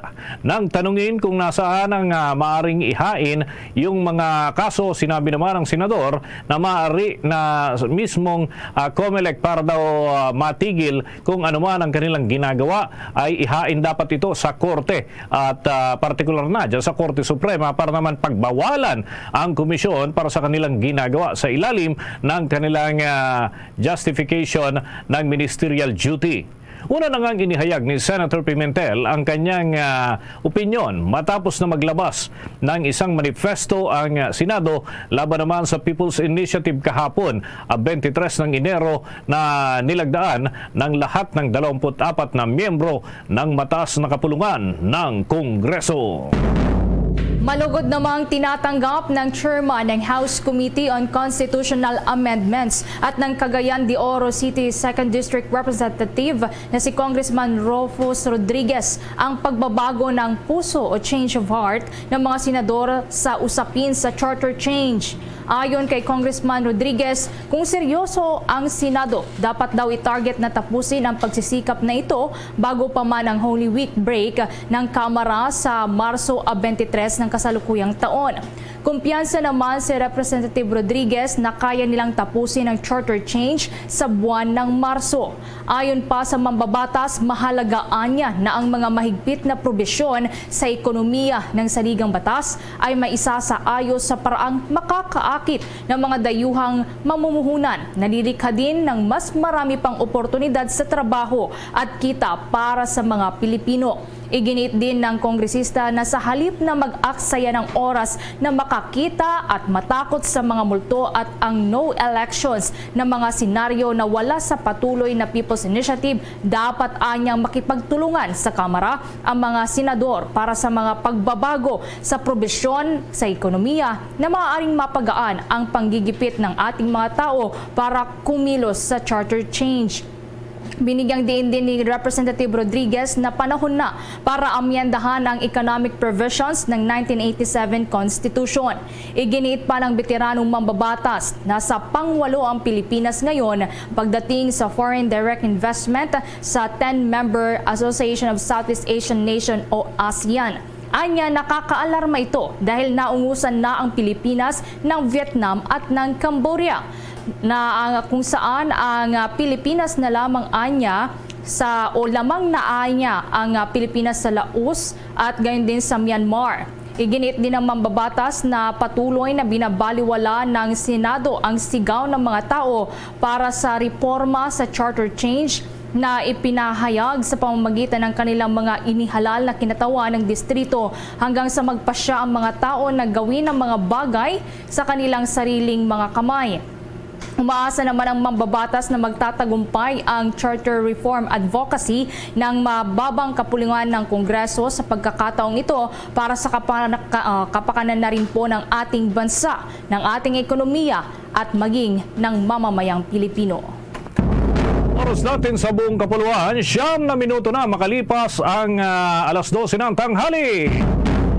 Nang tanungin kung nasaan ang, ah, maaring ihain yung mga kaso, sinabi naman ng senador na maaari na mismong, ah, Comelec para daw, ah, matigil kung ano man ang kanilang ginagawa, ay ihain dapat ito sa korte at, ah, partikular na dyan sa Korte Suprema para naman pagbawalan ang komisyon para sa kanilang ginagawa sa ilalim ng kanilang, ah, justification ng ministerial duty. Una na ngang inihayag ni Senator Pimentel ang kanyang, ah, opinyon matapos na maglabas ng isang manifesto ang, ah, Senado laban naman sa People's Initiative kahapon, ah, twenty-three ng Enero, na nilagdaan ng lahat ng dalawampu't apat na miyembro ng mataas na kapulungan ng Kongreso. Malugod namang tinatanggap ng chairman ng House Committee on Constitutional Amendments at ng Cagayan de Oro City Second District Representative na si Congressman Rufus Rodriguez ang pagbabago ng puso o change of heart ng mga senador sa usapin sa charter change. Ayon kay Congressman Rodriguez, kung seryoso ang Senado, dapat daw i-target na tapusin ang pagsisikap na ito bago pa man ang Holy Week break ng Kamara sa Marso twenty-three ng kasalukuyang taon. Kumpiyansa naman si Representative Rodriguez na kaya nilang tapusin ang charter change sa buwan ng Marso. Ayon pa sa mambabatas, mahalaga anya na ang mga mahigpit na probisyon sa ekonomiya ng saligang batas ay maisasaayo sa paraang makakaakit ng mga dayuhang mamumuhunan, nalilikha din ng mas marami pang oportunidad sa trabaho at kita para sa mga Pilipino. Iginiit din ng kongresista na sa halip na mag-aksaya ng oras na makakita at matakot sa mga multo at ang no elections na mga senaryo na wala sa patuloy na People's Initiative, dapat anyang makipagtulungan sa Kamara ang mga senador para sa mga pagbabago sa probisyon sa ekonomiya na maaaring mapagaan ang panggigipit ng ating mga tao para kumilos sa charter change. Binigyang diin din ni Representative Rodriguez na panahon na para amyendahan ang economic provisions ng nineteen eighty-seven Constitution. Iginiit pa ng beteranong mambabatas na sa pangwalo ang Pilipinas ngayon pagdating sa foreign direct investment sa ten-member Association of Southeast Asian Nation o ASEAN. Anya, nakakaalarma ito dahil naungusan na ang Pilipinas ng Vietnam at ng Cambodia, na ang, kung saan ang, ah, Pilipinas na lamang anya sa, o lamang na anya ang, ah, Pilipinas sa Laos at gayon din sa Myanmar. Iginiit din ng mambabatas na patuloy na binabaliwala ng Senado ang sigaw ng mga tao para sa reforma sa charter change na ipinahayag sa pamamagitan ng kanilang mga inihalal na kinatawan ng distrito hanggang sa magpasya ang mga tao na gawin ang mga bagay sa kanilang sariling mga kamay. Umaasa naman ang mambabatas na magtatagumpay ang charter reform advocacy ng mababang kapulungan ng Kongreso sa pagkakataong ito para sa kapana-, ka-, ah, kapakanan na rin po ng ating bansa, ng ating ekonomiya, at maging ng mamamayang Pilipino. Oras natin sa buong kapuluan, siyam na minuto na makalipas ang, ah, alas dose ng tanghali.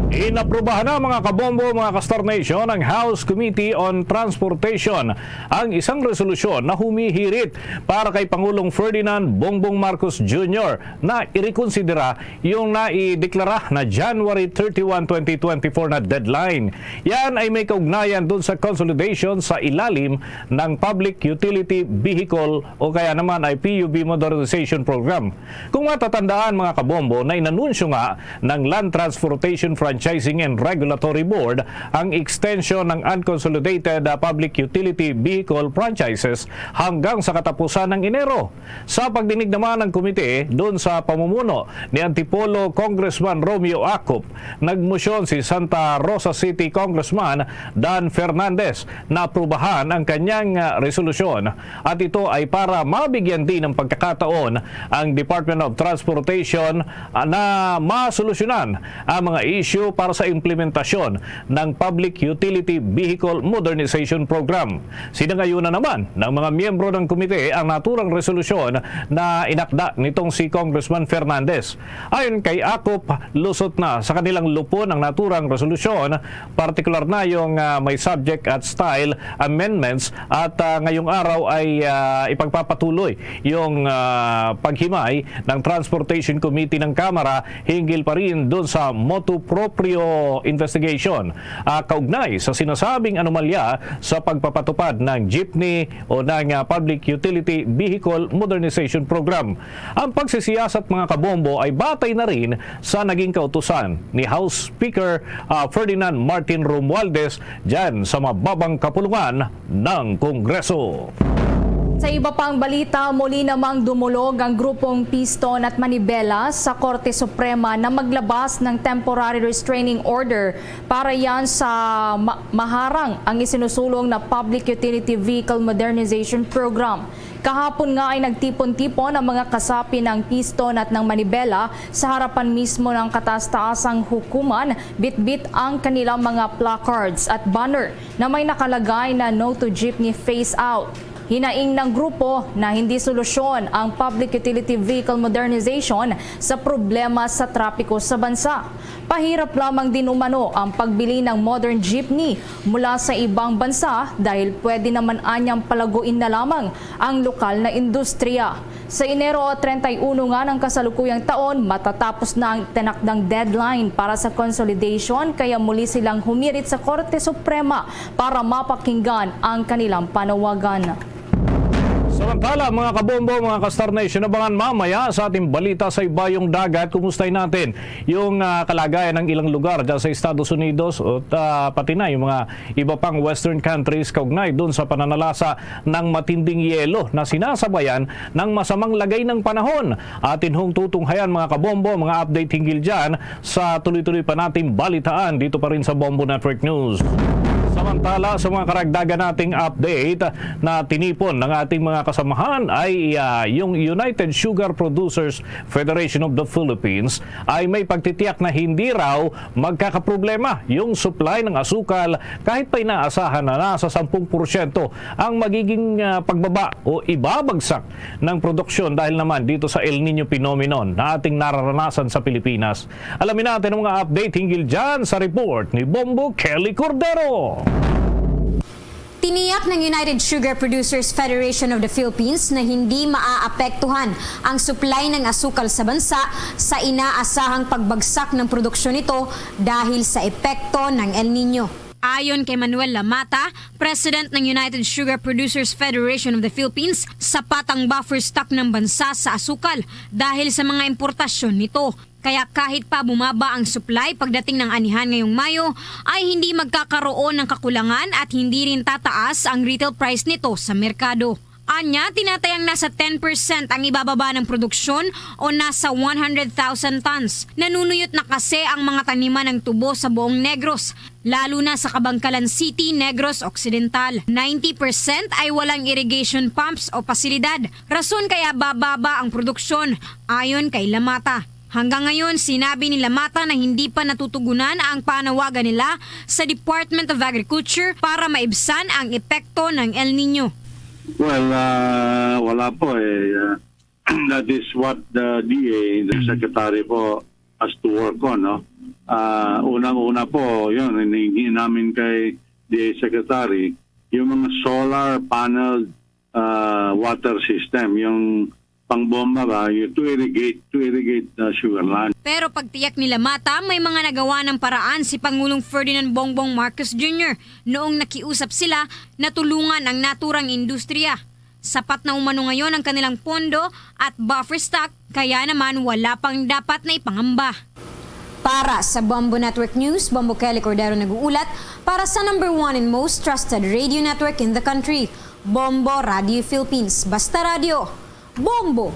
Inaprubahan na, mga kabombo, mga ka-Star Nation, ng House Committee on Transportation ang isang resolusyon na humihirit para kay Pangulong Ferdinand Bongbong Marcos Junior na irekonsidera yung naideklara na January thirty-one, twenty twenty-four na deadline. Yan ay may kaugnayan dun sa consolidation sa ilalim ng Public Utility Vehicle o kaya naman ay P U V Modernization Program. Kung matatandaan, mga kabombo, na inanunsyo nga ng Land Transportation Franchising and Regulatory Board ang extension ng unconsolidated, ah, Public Utility Vehicle Franchises hanggang sa katapusan ng Enero. Sa pagdinig naman ng komite, doon sa pamumuno ni Antipolo Congressman Romeo Acop, nagmosyon si Santa Rosa City Congressman Dan Fernandez na aprubahan ang kanyang, ah, resolusyon, at ito ay para mabigyan din ng pagkakataon ang Department of Transportation, ah, na masolusyonan ang mga isyu para sa implementasyon ng Public Utility Vehicle Modernization Program. Sinangayunan naman ng mga miyembro ng komite ang naturang resolusyon na inakda nitong si Congressman Fernandez. Ayon kay Acop, lusot na sa kanilang lupon ang naturang resolusyon, partikular na yung, ah, may subject at style amendments, at, ah, ngayong araw ay, ah, ipagpapatuloy yung, ah, paghimay ng Transportation Committee ng Kamara hinggil pa rin dun sa motu proprio investigation, ah, kaugnay sa sinasabing anomalya sa pagpapatupad ng jeepney o ng, ah, Public Utility Vehicle Modernization Program. Ang pagsisiyasat, mga kabombo, ay batay na rin sa naging kautusan ni House Speaker, ah, Ferdinand Martin Romualdez dyan sa mababang kapulungan ng Kongreso. Sa iba pang balita, muli namang dumulog ang grupong Piston at Manibela sa Korte Suprema na maglabas ng temporary restraining order para yan sa ma-, maharang ang isinusulong na Public Utility Vehicle Modernization Program. Kahapon nga ay nagtipon-tipon ang mga kasapi ng Piston at ng Manibela sa harapan mismo ng kataas-taasang hukuman, bitbit ang kanilang mga placards at banner na may nakalagay na "No to Jeepney Phase Out." Hinaing ng grupo na hindi solusyon ang Public Utility Vehicle Modernization sa problema sa trapiko sa bansa. Pahirap lamang din umano ang pagbili ng modern jeepney mula sa ibang bansa dahil pwede naman anyang palaguin na lamang ang lokal na industriya. Sa Enero treinta y uno nga ng kasalukuyang taon, matatapos na ang tinakdang deadline para sa consolidation, kaya muli silang humirit sa Korte Suprema para mapakinggan ang kanilang panawagan. Samantala, mga kabombo, mga ka-Star Nation, abangan mamaya sa ating balita sa Ibayong Dagat. Kumustahin natin yung, ah, kalagayan ng ilang lugar dyan sa Estados Unidos at, ah, pati na yung mga iba pang Western countries kaugnay dun sa pananalasa ng matinding yelo na sinasabayan ng masamang lagay ng panahon. Atin hong tutunghayan, mga kabombo, mga update hinggil dyan sa tuloy-tuloy pa nating balitaan dito pa rin sa Bombo Network News. Samantala, sa mga karagdagan nating update na tinipon ng ating mga kasamahan ay, ah, yung United Sugar Producers Federation of the Philippines ay may pagtitiyak na hindi raw magkakaproblema yung supply ng asukal, kahit pa inaasahan na nasa sampung porsyento ang magiging, ah, pagbaba o ibabagsak ng produksyon dahil naman dito sa El Niño phenomenon na ating nararanasan sa Pilipinas. Alamin natin ang mga update hinggil dyan sa report ni Bombo Kelly Cordero. Tiniyak ng United Sugar Producers Federation of the Philippines na hindi maaapektuhan ang supply ng asukal sa bansa sa inaasahang pagbagsak ng produksyon nito dahil sa epekto ng El Niño. Ayon kay Manuel Lamata, President ng United Sugar Producers Federation of the Philippines, sapat ang buffer stock ng bansa sa asukal dahil sa mga importasyon nito. Kaya kahit pa bumaba ang supply pagdating ng anihan ngayong Mayo, ay hindi magkakaroon ng kakulangan at hindi rin tataas ang retail price nito sa merkado. Anya, tinatayang nasa ten percent ang ibababa ng produksyon o nasa one hundred thousand tons. Nanunuyot na kasi ang mga taniman ng tubo sa buong Negros, lalo na sa Kabankalan City, Negros Occidental. Ninety percent ay walang irrigation pumps o pasilidad, rason kaya bababa ang produksyon, ayon kay Lamata. Hanggang ngayon, sinabi ni Lamata na hindi pa natutugunan ang panawagan nila sa Department of Agriculture para maibsan ang epekto ng El Niño. Well, ah, wala po eh. Ah, that is what the D A, the Secretary po, has to work on, no? Ah, unang-una po, yun, hinihingi namin kay D A Secretary, yung mga solar panel ah, water system, yung pangbomba ba, yung to irrigate, to irrigate the sugar land. Pero pagtiyak ni Lamata, may mga nagawa ng paraan si Pangulong Ferdinand Bongbong Marcos Junior noong nakiusap sila na tulungan ang naturang industriya. Sapat na umano ngayon ang kanilang pondo at buffer stock, kaya naman wala pang dapat na ipangamba. Para sa Bombo Network News, Bombo Kelly Cordero nag-uulat para sa number one and most trusted radio network in the country, Bombo Radio Philippines. Basta Radio, Bombo!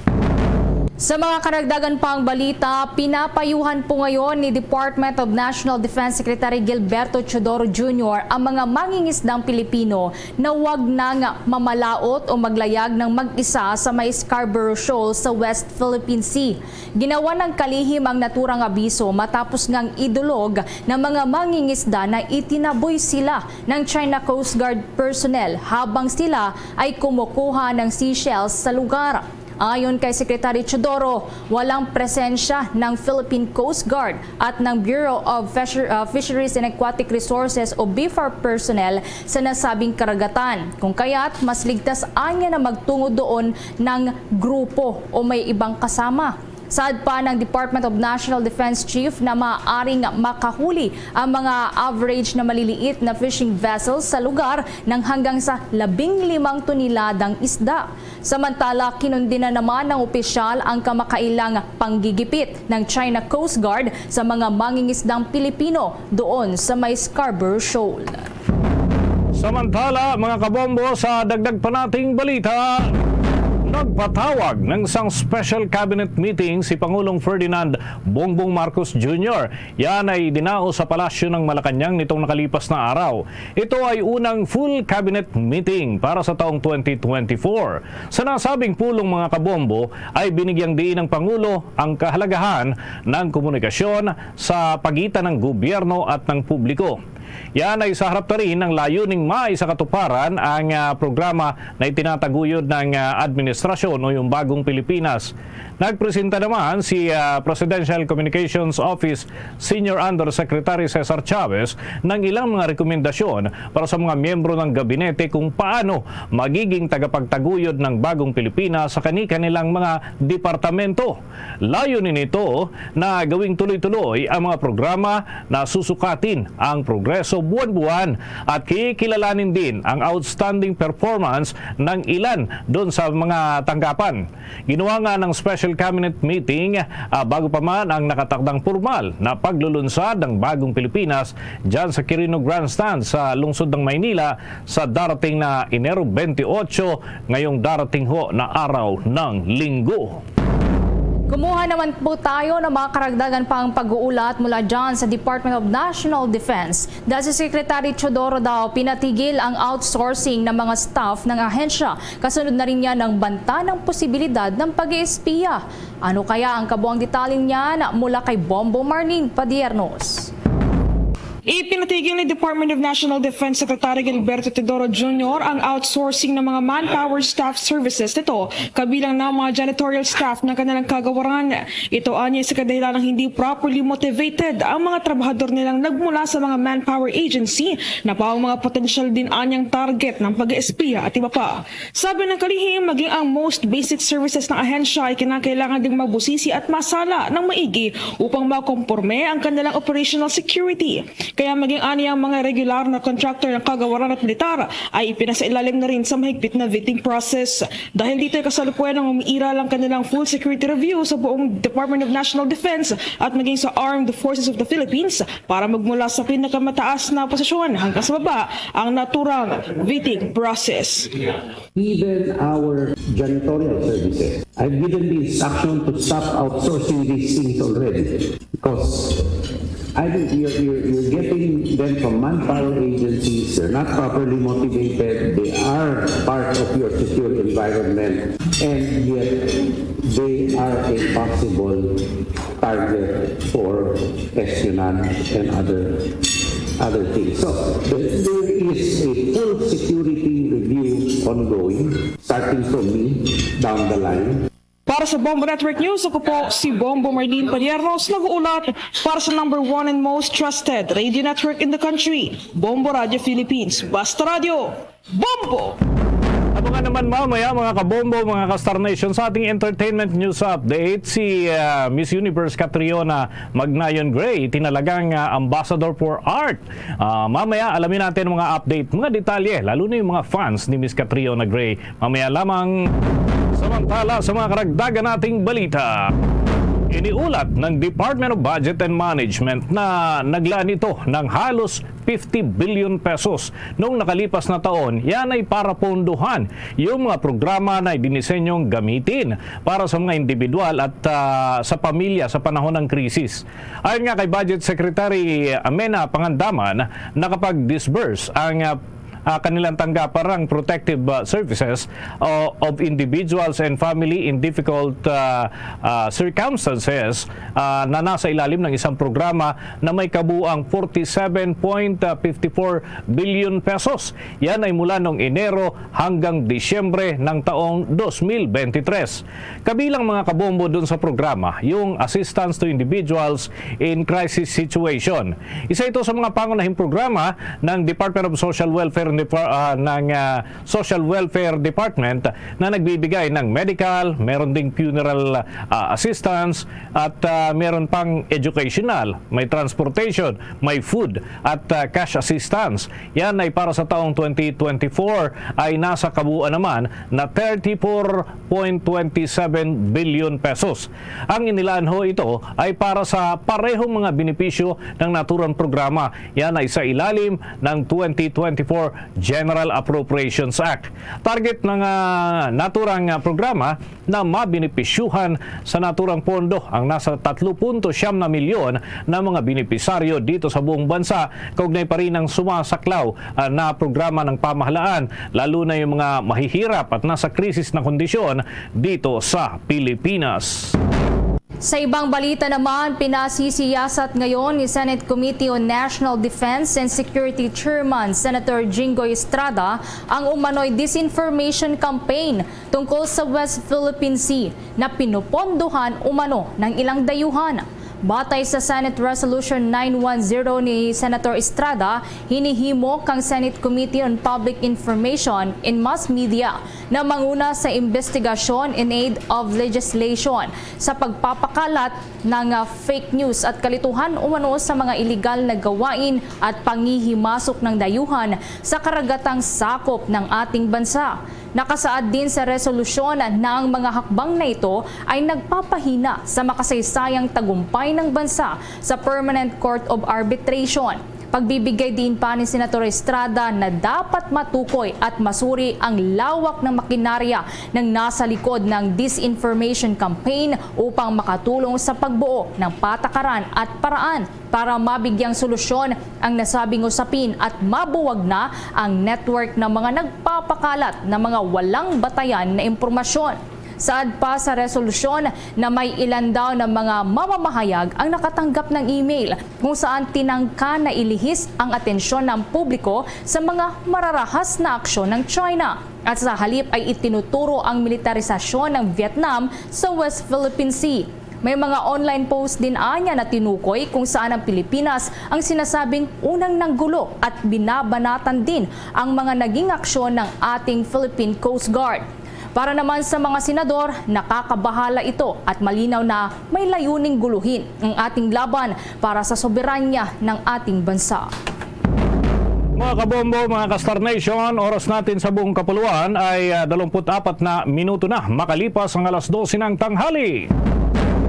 Sa mga karagdagan pang balita, pinapayuhan po ngayon ni Department of National Defense Secretary Gilberto Teodoro Junior ang mga mangingisdang Pilipino na wag nang mamalaot o maglayag ng mag-isa sa may Scarborough Shoal sa West Philippine Sea. Ginawa ng kalihim ang naturang abiso matapos ngang idulog ng mga mangingisda na itinaboy sila ng China Coast Guard personnel habang sila ay kumukuha ng seashells sa lugar. Ayon kay Secretary Teodoro, walang presensya ng Philippine Coast Guard at ng Bureau of Fisher- uh, Fisheries and Aquatic Resources o BFAR personnel sa nasabing karagatan. Kung kaya't, mas ligtas anya na magtungo doon ng grupo o may ibang kasama. Saad pa ng Department of National Defense Chief na maaaring makahuli ang mga average na maliliit na fishing vessels sa lugar ng hanggang sa labing limang toneladang isda. Samantala, kinundina naman ng opisyal ang kamakailang panggigipit ng China Coast Guard sa mga mangingisdang Pilipino doon sa may Scarborough Shoal. Samantala, mga kabombo, sa dagdag pa nating balita, nagpatawag ng isang special cabinet meeting si Pangulong Ferdinand Bongbong Marcos Junior. Yan ay dinao sa Palasyo ng Malacañang nitong nakalipas na araw. Ito ay unang full cabinet meeting para sa taong twenty twenty-four. Sa nasabing pulong, mga kabombo, ay binigyang diin ng Pangulo ang kahalagahan ng komunikasyon sa pagitan ng gobyerno at ng publiko. Yan ay sa harap na rin ng layuning maisakatuparan ang, ah, programa na itinataguyod ng, ah, administrasyon o yung Bagong Pilipinas. Nagpresenta naman si, ah, Presidential Communications Office Senior Undersecretary Cesar Chavez ng ilang mga rekomendasyon para sa mga miyembro ng gabinete kung paano magiging tagapagtaguyod ng Bagong Pilipinas sa kani-kanilang mga departamento. Layunin nito na gawing tuloy-tuloy ang mga programa na susukatin ang progreso buwan-buwan at kikilalanin din ang outstanding performance ng ilan doon sa mga tanggapan. Ginawa nga ng special cabinet meeting, ah, bago pa man ang nakatakdang pormal na paglulunsad ng Bagong Pilipinas dyan sa Quirino Grandstand sa lungsod ng Maynila sa darating na Enero twenty-eight, ngayong darating ho na araw ng Linggo. Kumuha naman po tayo ng mga karagdagan pang pag-uulat mula dyan sa Department of National Defense. Dahil si Secretary Teodoro daw pinatigil ang outsourcing ng mga staff ng ahensya. Kasunod na rin yan ng banta ng posibilidad ng pag-iispiya. Ano kaya ang kabuang detalye niyan? Mula kay Bombo Marlene Padiernos. Ipinatigil ni Department of National Defense Secretary Gilberto Teodoro Junior ang outsourcing ng mga manpower staff services nito, kabilang na ang mga janitorial staff ng kanilang kagawaran. Ito anya sa kadahilan ng hindi properly motivated ang mga trabahador nilang nagmula sa mga manpower agency na pa ang mga potensyal din anyang target ng pag-espiya at iba pa. Sabi ng kalihim, maging ang most basic services ng ahensya ay kinakailangan ding mabusisi at masala ng maigi upang makomporme ang kanilang operational security. Kaya maging ani ang mga regular na contractor ng kagawaran at militar ay ipinasailalim na rin sa mahigpit na vetting process. Dahil dito ay kasalukuyan ang umiiral ang kanilang full security review sa buong Department of National Defense at maging sa Armed Forces of the Philippines para magmula sa pinakamataas na posisyon hanggang sa baba ang naturang vetting process. Even our janitorial services. I've given the instruction to stop outsourcing these things already because I think you're, you're, you're getting them from manpower agencies. They're not properly motivated. They are part of your secure environment, and yet they are a possible target for espionage and other other things. So there, there is a full security review ongoing, starting from me down the line. Para sa Bombo Network News, ako po si Bombo Marlene Paliernos, nag-uulat para sa number one and most trusted radio network in the country, Bombo Radio Philippines. Basta Radio, Bombo! Abangan naman mamaya, mga kabombo, mga ka-Star Nation, sa ating entertainment news update, si ah, Miss Universe Catriona Magnayon Gray, tinalagang ah, ambassador for art. Ah, mamaya, alamin natin ang mga update, mga detalye, lalo na yung mga fans ni Miss Catriona Gray. Mamaya lamang. Samantala, sa mga karagdagan nating balita, iniulat ng Department of Budget and Management na naglaan ito ng halos fifty billion pesos noong nakalipas na taon. Yan ay para pondohan yung mga programa na dinisenyong gamitin para sa mga individual at ah, sa pamilya sa panahon ng krisis. Ayon nga kay Budget Secretary Amena Pangandaman, nakapag-disburse ang ah, ah, kanilang tanggapan ang protective ah, services o- of individuals and family in difficult ah, ah, circumstances ah, na nasa ilalim ng isang programa na may kabuang forty-seven point fifty-four billion pesos. Yan ay mula noong Enero hanggang Disyembre ng taong twenty twenty-three. Kabilang, mga kabombo, dun sa programa yung Assistance to Individuals in Crisis Situation. Isa ito sa mga pangunahing programa ng Department of Social Welfare and Depar- ah, ng ah, Social Welfare Department na nagbibigay ng medical, meron ding funeral ah, assistance, at ah, meron pang educational, may transportation, may food, at ah, cash assistance. Yan ay para sa taong twenty twenty-four ay nasa kabuuan naman na thirty-four point twenty-seven billion pesos. Ang inilaan ho ito ay para sa parehong mga benepisyo ng naturang programa. Yan ay sa ilalim ng twenty twenty-four General Appropriations Act. Target ng ah, naturang ah, programa na mabenepisyuhan sa naturang pondo ang nasa tatlo punto siyam na milyon na mga benepisaryo dito sa buong bansa, kaugnay pa rin ang sumasaklaw ah, na programa ng pamahalaan, lalo na yung mga mahihirap at nasa krisis na kondisyon dito sa Pilipinas. Sa ibang balita naman, pinasisiyasat ngayon ni Senate Committee on National Defense and Security Chairman Senator Jinggoy Estrada ang umano'y disinformation campaign tungkol sa West Philippine Sea na pinupondohan umano ng ilang dayuhan. Batay sa Senate Resolution nine one zero ni Senator Estrada, hinihimo kang Senate Committee on Public Information and Mass Media na manguna sa investigasyon in aid of legislation sa pagpapakalat ng ah, fake news at kalituhan umano sa mga iligal na gawain at pangihimasok ng dayuhan sa karagatang sakop ng ating bansa. Nakasaad din sa resolusyon na ang mga hakbang na ito ay nagpapahina sa makasaysayang tagumpay ng bansa sa Permanent Court of Arbitration. Pagbibigay diin pa ni Senator Estrada na dapat matukoy at masuri ang lawak ng makinarya ng nasa likod ng disinformation campaign upang makatulong sa pagbuo ng patakaran at paraan para mabigyang solusyon ang nasabing usapin at mabuwag na ang network ng mga nagpapakalat ng mga walang batayan na impormasyon. Saad pa sa resolusyon na may ilan daw na mga mamamahayag ang nakatanggap ng email kung saan tinangka na ilihis ang atensyon ng publiko sa mga mararahas na aksyon ng China at sa halip ay itinuturo ang militarisasyon ng Vietnam sa West Philippine Sea. May mga online post din anya na tinukoy kung saan ang Pilipinas ang sinasabing unang nanggulo at binabanatan din ang mga naging aksyon ng ating Philippine Coast Guard. Para naman sa mga senador, nakakabahala ito at malinaw na may layuning guluhin ang ating laban para sa soberanya ng ating bansa. Mga kabombo, mga ka-Star Nation, oras natin sa buong kapuluan ay ah, dalawampu't apat na minuto na makalipas ang alas dose ng tanghali.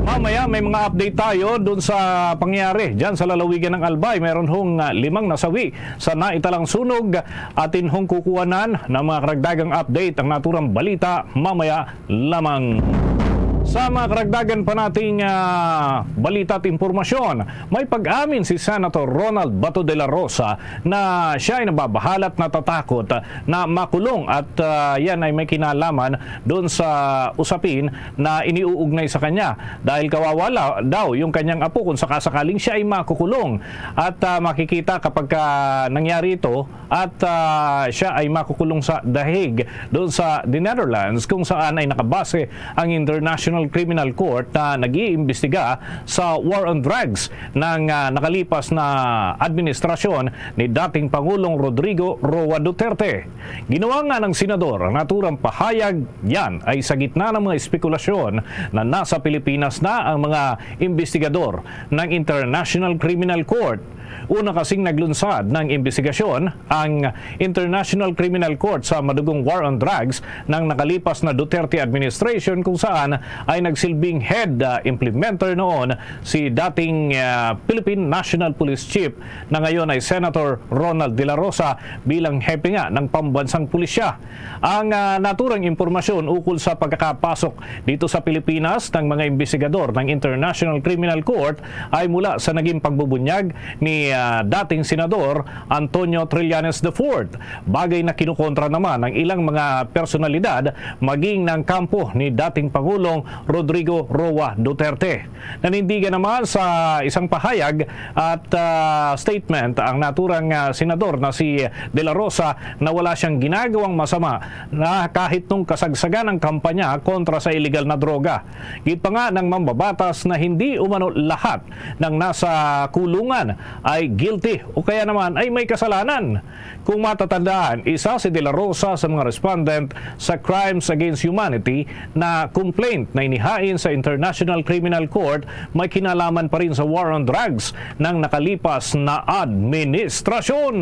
Mamaya may mga update tayo dun sa pangyayari dyan sa lalawigan ng Albay. Meron hong ah, limang nasawi sa naitalang sunog. Atin hong kukuhanan ng mga karagdagang update ang naturang balita mamaya lamang. Sa mga karagdagan pa nating ah, balita at impormasyon, may pag-amin si Senator Ronald Bato de la Rosa na siya ay nababahala at natatakot na makulong at ah, yan ay may kinalaman doon sa usapin na iniuugnay sa kanya dahil kawawa la- daw yung kanyang apo kung sakasakaling siya ay makukulong. At ah, makikita kapag ka nangyari ito, at ah, siya ay makukulong sa The Hague, doon sa The Netherlands, kung saan ay nakabase ang International Criminal Court na nag-iimbestiga sa war on drugs ng ah, nakalipas na administrasyon ni dating Pangulong Rodrigo Roa Duterte. Ginawa nga ng senador ang naturang pahayag. Yan ay sa gitna ng mga espekulasyon na nasa Pilipinas na ang mga investigador ng International Criminal Court. Una kasing naglunsad ng imbestigasyon ang International Criminal Court sa madugong war on drugs ng nakalipas na Duterte administration, kung saan ay nagsilbing head ah, implementer noon si dating ah, Philippine National Police Chief na ngayon ay Senator Ronald De La Rosa bilang hepe nga ng pambansang pulisya. Ang ah, naturang impormasyon ukol sa pagkakapasok dito sa Pilipinas ng mga imbestigador ng International Criminal Court ay mula sa naging pagbubunyag ni ah, dating Senador Antonio Trillanes the fourth, bagay na kinukontra naman ng ilang mga personalidad maging ng kampo ni dating Pangulong Rodrigo Roa Duterte. Nanindigan naman sa isang pahayag at ah, statement ang naturang ah, senador na si De La Rosa na wala siyang ginagawang masama na kahit nung kasagsagan ang kampanya kontra sa iligal na droga. Gid pa nga ng mambabatas na hindi umano lahat ng nasa kulungan ay guilty o kaya naman ay may kasalanan. Kung matatandaan, isa si De La Rosa sa mga respondent sa Crimes Against Humanity na complaint na inihain sa International Criminal Court may kinalaman pa rin sa war on drugs ng nakalipas na administrasyon.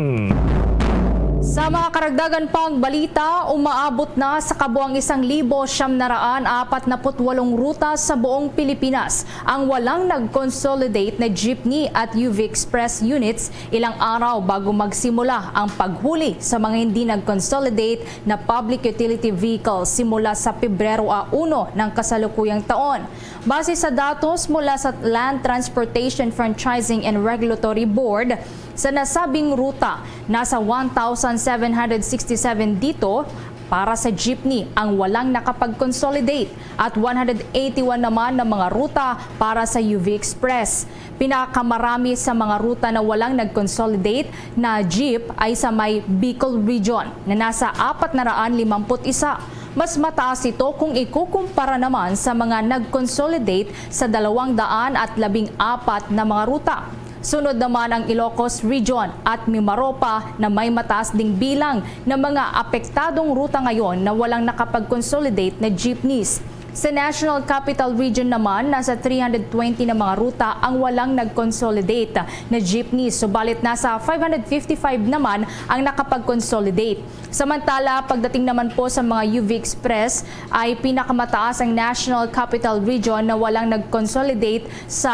Sa mga karagdagan pang balita, umaabot na sa kabuang isang libo siyam na raan apat naput walong ruta sa buong Pilipinas ang walang nag-consolidate na jeepney at U V Express units ilang araw bago magsimula ang paghuli sa mga hindi nag-consolidate na public utility vehicles simula sa Pebrero a uno ng kasalukuyang taon. Base sa datos mula sa Land Transportation Franchising and Regulatory Board, sa nasabing ruta, nasa one thousand seven hundred sixty-seven dito para sa jeepney ang walang nakapag-consolidate at one hundred eighty-one naman na mga ruta para sa U V Express. Pinakamarami sa mga ruta na walang nag-consolidate na jeep ay sa may Bicol Region na nasa apat na raan limamput isa. Mas mataas ito kung ikukumpara naman sa mga nag-consolidate sa dalawang daan at labing apat na mga ruta. Sunod naman ang Ilocos Region at Mimaropa na may mataas ding bilang ng mga apektadong ruta ngayon na walang nakapag-consolidate na jeepneys. Sa National Capital Region naman, nasa three hundred twenty na mga ruta ang walang nag-consolidate na jeepneys, subalit nasa five hundred fifty-five naman ang nakapag-consolidate. Samantala, pagdating naman po sa mga U V Express, ay pinakamataas ang National Capital Region na walang nag-consolidate sa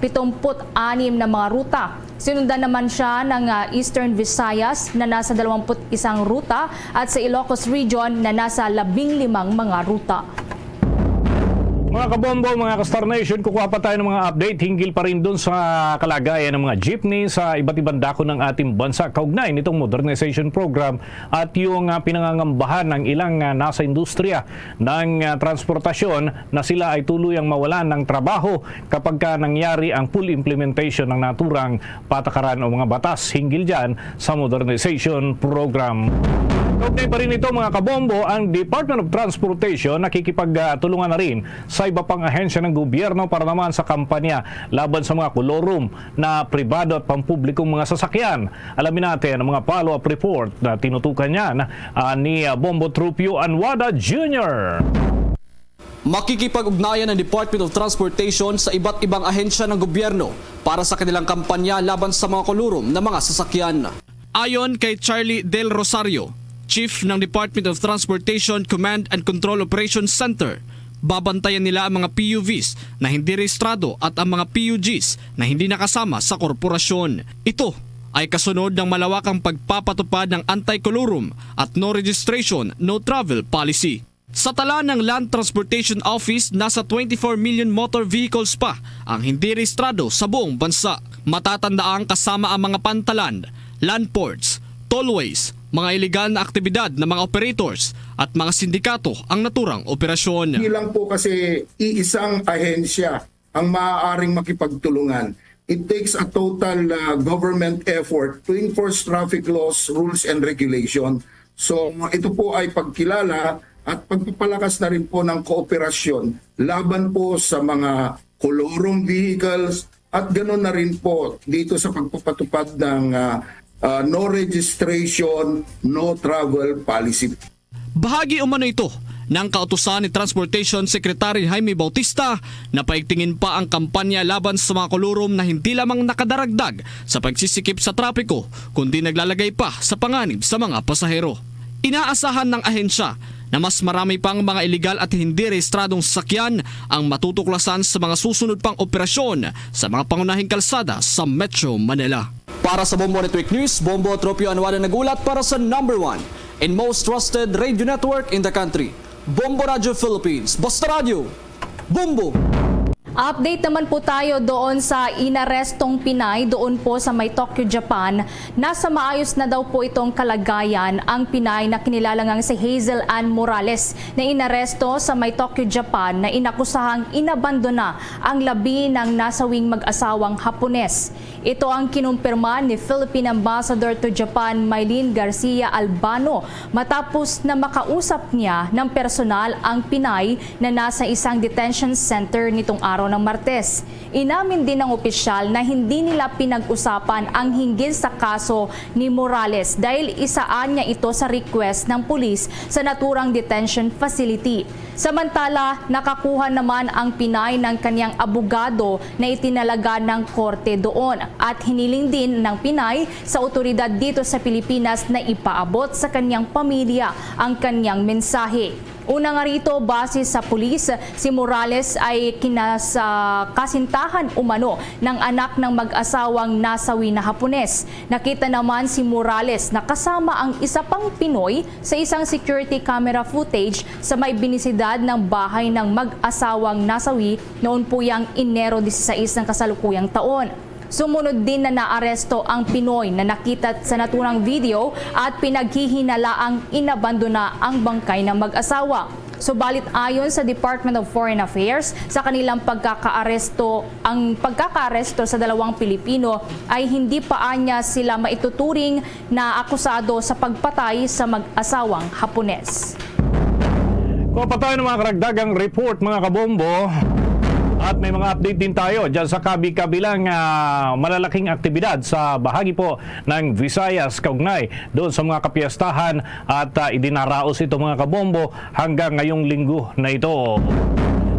pitumput anim na mga ruta. Sinundan naman siya ng ah, Eastern Visayas na nasa dalawamput isang ruta at sa Ilocos Region na nasa labing limang mga ruta. Mga kabombo, mga ka-Star Nation, kukuha pa tayo ng mga update hinggil pa rin dun sa kalagayan ng mga jeepney sa iba't ibang dako ng ating bansa kaugnay nitong modernization program at yung, ah, pinangangambahan ng ilang, ah, nasa industriya ng, ah, transportasyon na sila ay tuluyang mawalan ng trabaho kapag ka nangyari ang full implementation ng naturang patakaran o mga batas hinggil dyan sa modernization program. Kaugnay pa rin ito, mga kabombo, ang Department of Transportation nakikipagtulungan na rin sa iba pang ahensya ng gobyerno para naman sa kampanya laban sa mga kolorum na pribado at pampublikong mga sasakyan. Alamin natin ang mga follow-up report na tinutukan niyan, ah, ni, ah, Bombo Trupio Anwada Junior. Makikipag-ugnayan ang Department of Transportation sa iba't ibang ahensya ng gobyerno para sa kanilang kampanya laban sa mga kolorum na mga sasakyan. Ayon kay Charlie Del Rosario, Chief ng Department of Transportation Command and Control Operations Center, babantayan nila ang mga P U Vs na hindi rehistrado at ang mga P U Gs na hindi nakasama sa korporasyon. Ito ay kasunod ng malawakang pagpapatupad ng anti-colorum at no registration, no travel policy. Sa tala ng Land Transportation Office, nasa twenty-four million motor vehicles pa ang hindi rehistrado sa buong bansa. Matatandaang kasama ang mga pantalan, land ports, tollways, mga iligal na aktibidad ng mga operators at mga sindikato ang naturang operasyon. Hindi lang po kasi iisang ahensya ang maaaring makipagtulungan. It takes a total, uh, government effort to enforce traffic laws, rules, and regulation. So, ito po ay pagkilala at pagpapalakas na rin po ng kooperasyon laban po sa mga colorum vehicles at ganoon na rin po dito sa pagpapatupad ng, uh, uh, no registration, no travel policy. Bahagi umano ito ng kautusan ni Transportation Secretary Jaime Bautista na paigtingin pa ang kampanya laban sa mga kolorum na hindi lamang nakadaragdag sa pagsisikip sa trapiko, kundi naglalagay pa sa panganib sa mga pasahero. Inaasahan ng ahensya na mas marami pang mga iligal at hindi rehistradong sasakyan ang matutuklasan sa mga susunod pang operasyon sa mga pangunahing kalsada sa Metro Manila. Para sa Bombo Network News, Bombo Tropio Anwada nagulat para sa number one and most trusted radio network in the country, Bombo Radio Philippines. Basta Radio, Bombo! Update naman po tayo doon sa inarestong Pinay doon po sa may Tokyo, Japan. Nasa maayos na daw po itong kalagayan ang Pinay na kinilala ngang si Hazel Ann Morales na inaresto sa may Tokyo, Japan, na inakusahang inabandona ang labi ng nasawing mag-asawang Hapones. Ito ang kinumpirma ni Philippine Ambassador to Japan, Mylene Garcia Albano, matapos na makausap niya ng personal ang Pinay na nasa isang detention center nitong araw ng Martes. Inamin din ng opisyal na hindi nila pinag-usapan ang hinggil sa kaso ni Morales dahil isaad niya ito sa request ng pulis sa naturang detention facility. Samantala, nakakuha naman ang Pinay ng kanyang abogado na itinalaga ng korte doon at hiniling din ng Pinay sa awtoridad dito sa Pilipinas na ipaabot sa kanyang pamilya ang kanyang mensahe. Una nga rito, base sa pulis, si Morales ay kinasa-, kasintahan umano ng anak ng mag-asawang nasawi na Hapones. Nakita naman si Morales na kasama ang isa pang Pinoy sa isang security camera footage sa may binisidad ng bahay ng mag-asawang nasawi noon po yang Enero dieciséis ng kasalukuyang taon. Sumunod din na naaresto ang Pinoy na nakita sa naturang video at pinaghihinalaang inabandona ang bangkay ng mag-asawa. Subalit ayon sa Department of Foreign Affairs, sa kanilang pagkakaaresto, ang pagkakaaresto sa dalawang Pilipino ay hindi pa anya sila maituturing na akusado sa pagpatay sa mag-asawang Hapones. Kuha pa tayo ng mga karagdagang report, mga kabombo. At may mga update din tayo dyan sa kabi-kabilang, ah, malalaking aktibidad sa bahagi po ng Visayas kaugnay doon sa mga kapiyastahan at, ah, idinaraos ito, mga kabombo, hanggang ngayong linggo na ito.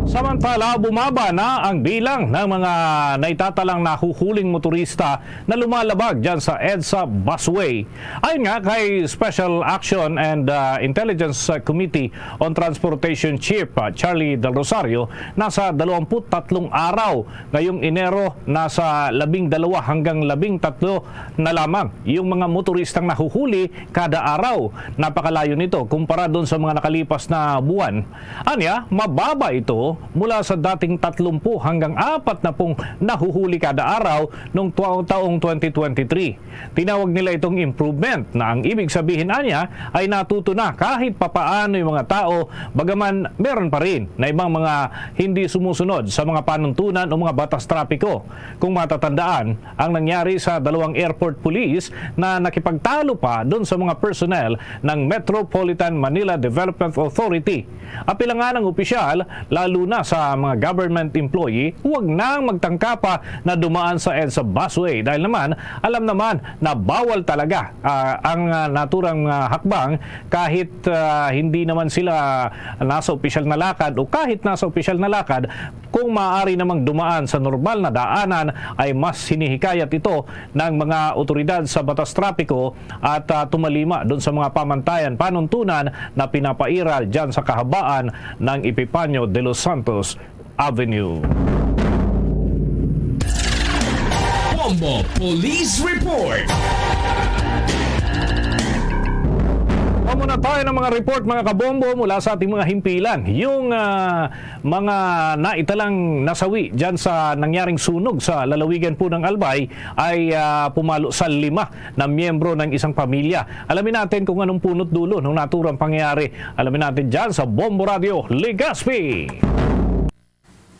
Samantala, bumaba na ang bilang ng mga naitatalang nahuhuling motorista na lumalabag dyan sa EDSA busway. Ayon nga kay Special Action and, ah, Intelligence Committee on Transportation Chief, ah, Charlie Del Rosario, nasa dalawampu't tatlong araw ngayong Enero, nasa labing dalawa hanggang labing tatlo na lamang yung mga motoristang nahuhuli kada araw. Napakalayo nito kumpara doon sa mga nakalipas na buwan. Anya, mababa ito mula sa dating tatlumpu hanggang apat na pung nahuhuli kada araw noong tua-, taong twenty twenty-three. Tinawag nila itong improvement, na ang ibig sabihin anya ay natuto na kahit papaano yung mga tao, bagaman meron pa rin na ibang mga hindi sumusunod sa mga panuntunan o mga batas trapiko. Kung matatandaan, ang nangyari sa dalawang airport police na nakipagtalo pa doon sa mga personnel ng Metropolitan Manila Development Authority. Apil nga ng opisyal, lalo na sa mga government employee, huwag nang magtangka pa na dumaan sa EDSA busway dahil naman, alam naman na bawal talaga, ah, ang, ah, naturang, ah, hakbang kahit, ah, hindi naman sila nasa opisyal na lakad o kahit nasa opisyal na lakad, kung maaari namang dumaan sa normal na daanan ay mas hinihikayat ito ng mga otoridad sa batas trapiko at, ah, tumalima dun sa mga pamantayan panuntunan na pinapairal dyan sa kahabaan ng Epifanio de los Santos Avenue. Bombo Police Report. Muna tayo ng mga report, mga kabombo, mula sa ating mga himpilan. Yung, ah, mga naitalang nasawi dyan sa nangyaring sunog sa lalawigan po ng Albay ay, ah, pumalo sa lima na miyembro ng isang pamilya. Alamin natin kung anong punot dulo ng naturang pangyayari. Alamin natin dyan sa Bombo Radio Legazpi.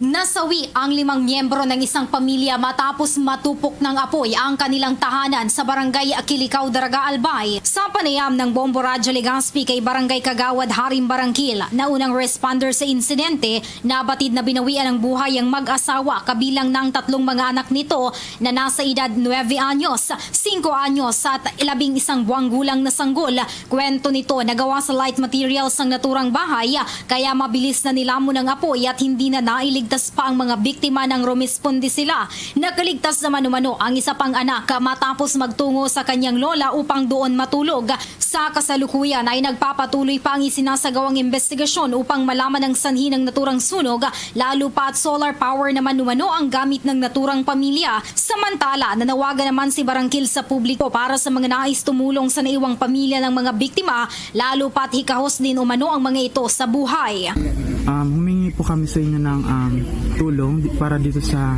Nasawi ang limang miyembro ng isang pamilya matapos matupok ng apoy ang kanilang tahanan sa barangay Kilicao, Daraga, Albay. Sa panayam ng Bombo Radyo Legazpi kay Barangay Kagawad Harim Barangkil, naunang responder sa insidente, nabatid na binawian ng buhay ang mag-asawa kabilang ng tatlong mga anak nito na nasa edad nuebe anyos, singko anyos at labing isang buwang gulang na sanggol. Kwento nito, nagawa sa light materials ang naturang bahay, kaya mabilis na nilamon ang apoy at hindi na nailigtas pa ang mga biktima nang rumisponde sila. Nakaligtas naman umano ang isa pang anak matapos magtungo sa kanyang lola upang doon matulog. Sa kasalukuyan ay nagpapatuloy pa ang isinasagawang investigasyon upang malaman ang sanhi ng naturang sunog, lalo pa at solar power naman umano ang gamit ng naturang pamilya. Samantala, nanawagan naman si Barangkil sa publiko para sa mga nais tumulong sa naiwang pamilya ng mga biktima, lalo pa't hikahos din umano ang mga ito sa buhay. Um, humingi po kami sa inyo ng um, tulong di- para dito sa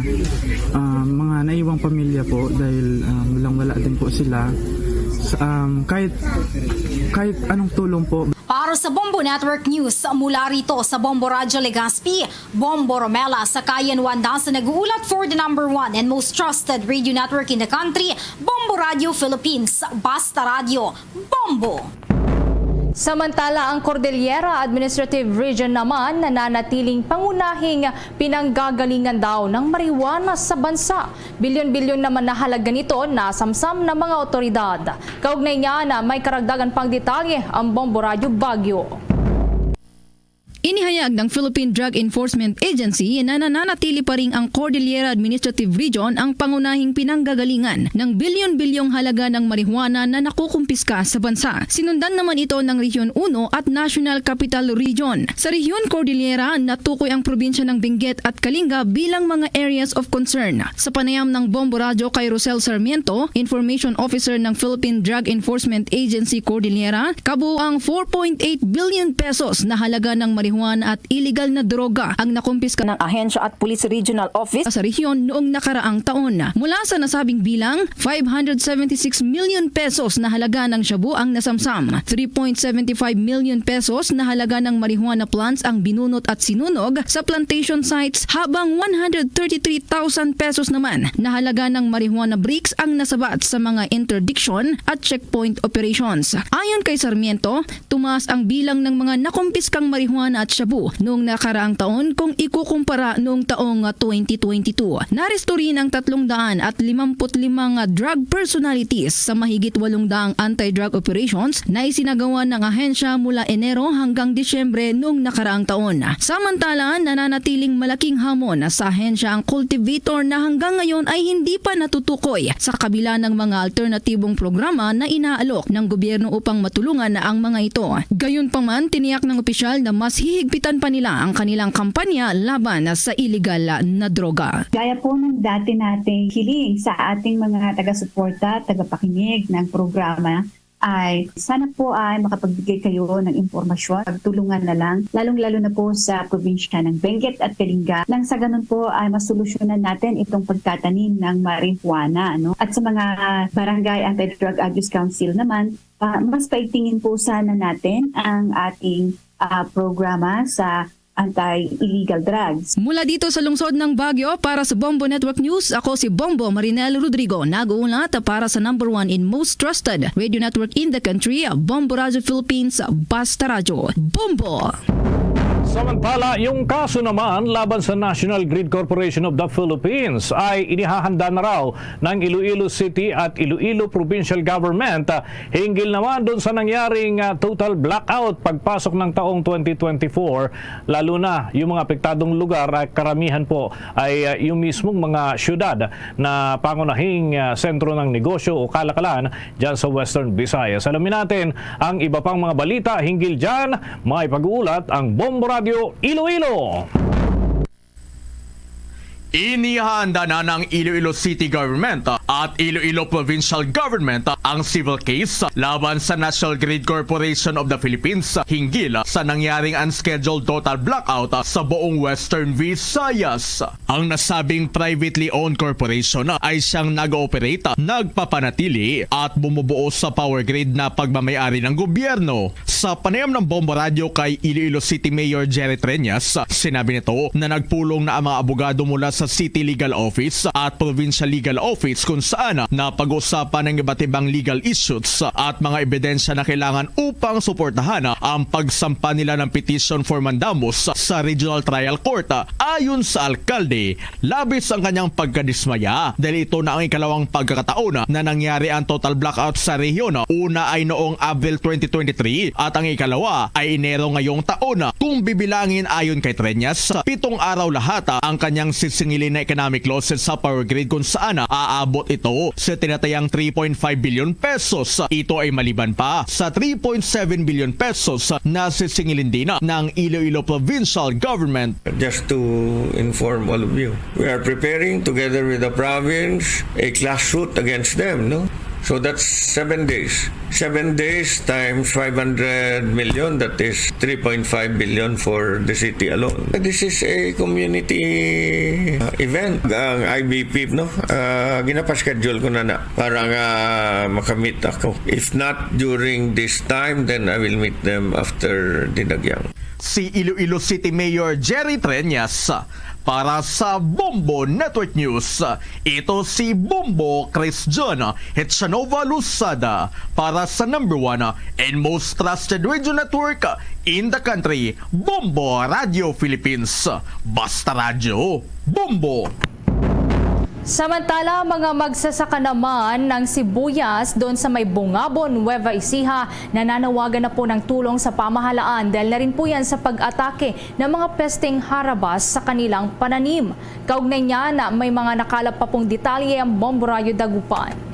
um, mga naiwang pamilya po dahil um, walang wala din po sila. Sa- Um, kahit kahit anong tulong po. Para sa Bombo Network News, mula rito sa Bombo Radyo Legazpi, Bombo Romela, Sakayan Wanda sa nag-uulat for the number one and most trusted radio network in the country, Bombo Radio Philippines. Basta Radyo, Bombo! Samantala, ang Cordillera Administrative Region naman nananatiling pangunahing pinanggagalingan daw ng marijuana sa bansa. Bilyon-bilyon naman na halaga nito nasamsam ng mga otoridad. Kaugnay niya na may karagdagan pang detalye ang Bombo Radyo Baguio. Inihayag ng Philippine Drug Enforcement Agency na nananatili pa rin ang Cordillera Administrative Region ang pangunahing pinanggagalingan ng bilyon-bilyong halaga ng marijuana na nakukumpiska sa bansa. Sinundan naman ito ng Rehiyon Uno at National Capital Region. Sa Rehiyon Cordillera, natukoy ang probinsya ng Benguet at Kalinga bilang mga areas of concern. Sa panayam ng Bombo Radyo kay Rosel Sarmiento, Information Officer ng Philippine Drug Enforcement Agency Cordillera, kabuoang four point eight billion pesos na halaga ng marijuana at iligal na droga ang nakumpiska ng ahensya at Police Regional Office sa rehiyon noong nakaraang taon. Mula sa nasabing bilang, five hundred seventy-six million pesos na halaga ng shabu ang nasamsam, three point seventy-five million pesos na halaga ng marijuana plants ang binunot at sinunog sa plantation sites, habang one hundred thirty-three thousand pesos naman na halaga ng marijuana bricks ang nasabat sa mga interdiction at checkpoint operations. Ayon kay Sarmiento, tumaas ang bilang ng mga nakumpiskang marijuana at shabu noong nakaraang taon kung ikukumpara noong taong twenty twenty-two. Naresto rin ang tatlong daan at limampu't limang drug personalities sa mahigit walong daang anti-drug operations na isinagawa ng ahensya mula Enero hanggang Disyembre noong nakaraang taon. Samantala, nananatiling malaking hamon sa ahensya ang cultivator na hanggang ngayon ay hindi pa natutukoy sa kabila ng mga alternatibong programa na inaalok ng gobyerno upang matulungan ang mga ito. Gayunpaman, tiniyak ng opisyal na mas hihigpitan pa nila ang kanilang kampanya laban sa iligal na droga. Gaya po ng dati nating hiling sa ating mga taga-suporta at tagapakinig ng programa, ay sana po ay makapagbigay kayo ng impormasyon, pagtulungan na lang, lalong-lalo na po sa probinsya ng Benguet at Kalinga, nang sa ganun po ay masolusyonan natin itong pagtatanim ng marijuana, ano? At sa mga Barangay Anti-Drug Abuse Council naman, ah, mas paigtingin po sana natin ang ating, ah, programa sa anti-illegal drugs. Mula dito sa lungsod ng Baguio, para sa Bombo Network News, ako si Bombo Marinel Rodrigo, nag-uulat para sa number one and most trusted radio network in the country, Bombo Radio Philippines, Basta Radyo. Bombo! Samantala, yung kaso naman laban sa National Grid Corporation of the Philippines ay inihahanda na raw ng Iloilo City at Iloilo Provincial Government, ah, hinggil naman dun sa nangyaring, ah, total blackout pagpasok ng taong twenty twenty-four, lalo na yung mga apektadong lugar, ah, karamihan po ay, ah, yung mismong mga syudad na pangunahing, ah, sentro ng negosyo o kalakalan dyan sa Western Visayas. Alamin natin ang iba pang mga balita hinggil dyan. May pag-uulat ang Bombo Radio Iloilo. Inihanda na ng Iloilo City Government at Iloilo Provincial Government ang civil case laban sa National Grid Corporation of the Philippines hinggil sa nangyaring unscheduled total blackout sa buong Western Visayas. Ang nasabing privately owned corporation ay siyang nag-ooperate, nagpapanatili at bumubuo sa power grid na pagmamayari ng gobyerno. Sa panayam ng Bombo Radio kay Iloilo City Mayor Jerry Treñas, sinabi nito na nagpulong na ang mga abogado mula sa City Legal Office at Provincial Legal Office, kung saan napag-usapan ang iba't ibang legal issues at mga ebidensya na kailangan upang suportahan ang pagsampa nila ng petition for mandamus sa Regional Trial Court. Ayon sa alkalde, labis ang kanyang pagkadismaya dahil ito na ang ikalawang pagkakataon na nangyari ang total blackout sa rehiyon. Una ay noong Abril twenty twenty-three at ang ikalawa ay Enero ngayong taon. Kung bibilangin, ayon kay Treñas, pitong araw lahat ang kanyang sisingilin na economic losses sa power grid, kung saan aabot ito sa tinatayang three point five billion pesos. Ito ay maliban pa sa three point seven billion pesos na sisingilin din ng Iloilo Provincial Government. Just to inform all of you, we are preparing together with the province a class suit against them, no? So that's seven days. Seven days times five hundred million, that is three point five billion for the city alone. This is a community, uh, event. Ang I B P, no? Uh, ginapaschedule ko na na para nga makamit ako. If not during this time, then I will meet them after Dinagyang. Si Iloilo City Mayor Jerry Treñas para sa Bombo Network News. Ito si Bombo Chris John Hechanova Luzada para sa number one and most trusted radio network in the country, Bombo Radio Philippines. Basta Radyo, Bombo! Samantala, mga magsasaka naman ng sibuyas doon sa may Bungabon, Nueva Ecija, nananawagan na po ng tulong sa pamahalaan dahil na rin po yan sa pag-atake ng mga pesteng harabas sa kanilang pananim. Kaugnay niyan, may mga nakalap pa pong detalye ang Bombo Radyo Dagupan.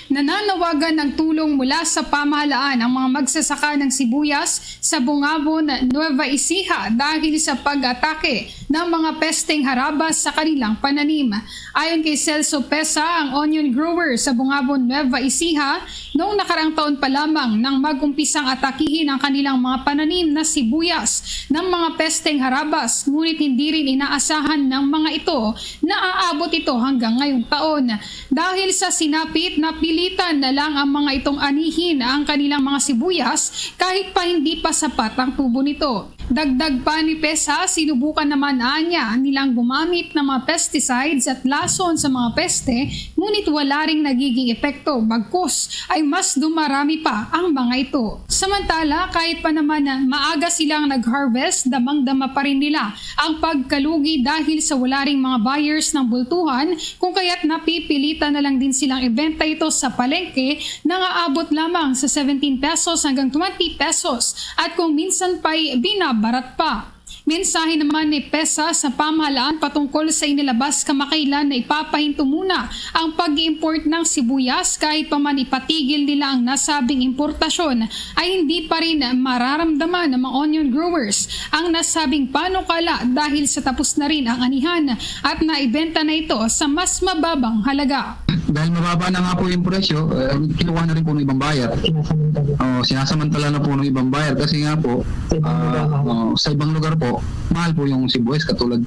Nananawagan ng tulong mula sa pamahalaan ang mga magsasaka ng sibuyas sa Bungabon, Nueva Ecija dahil sa pag-atake ng mga pesteng harabas sa kanilang pananim. Ayon kay Celso Pesa, ang onion grower sa Bungabon, Nueva Ecija, noong nakaraang taon pa lamang nang mag-umpisang atakihin ang kanilang mga pananim na sibuyas ng mga pesteng harabas, ngunit hindi rin inaasahan ng mga ito na aabot ito hanggang ngayong taon. Dahil sa sinapit, napilitan na lang ang mga itong anihin ang kanilang mga sibuyas kahit pa hindi pa sapat ang tubo nito. Dagdag pa ni Pesa, sinubukan naman anya nilang gumamit ng mga pesticides at lason sa mga peste, ngunit wala ring nagiging epekto, bagkus ay mas dumarami pa ang mga ito. Samantala, kahit pa naman na maaga silang nag-harvest, damang-dama pa rin nila ang pagkalugi dahil sa wala ring mga buyers ng bultuhan, kung kaya't napipilitan na lang din silang ibenta ito sa palengke na aabot lamang sa seventeen pesos hanggang twenty pesos at kung minsan pa'y binabarat pa. Mensahe naman ni Pesa sa pamahalaan patungkol sa inilabas kamakailan na ipapahinto muna ang pag-import ng sibuyas kahit pa man ipatigil nila ang nasabing importasyon ay hindi pa rin mararamdaman ng mga onion growers ang nasabing panukala dahil sa tapos na rin ang anihan at naibenta na ito sa mas mababang halaga. Dahil mababa na nga po yung presyo, eh, kinukuha na rin po ng ibang buyer. Sinasamantala. Oh, sinasamantala na po ng ibang buyer kasi nga po, Sa ibang ah, lugar, mahal. Oh, sa ibang lugar po, mahal po yung sibuyas. Katulad,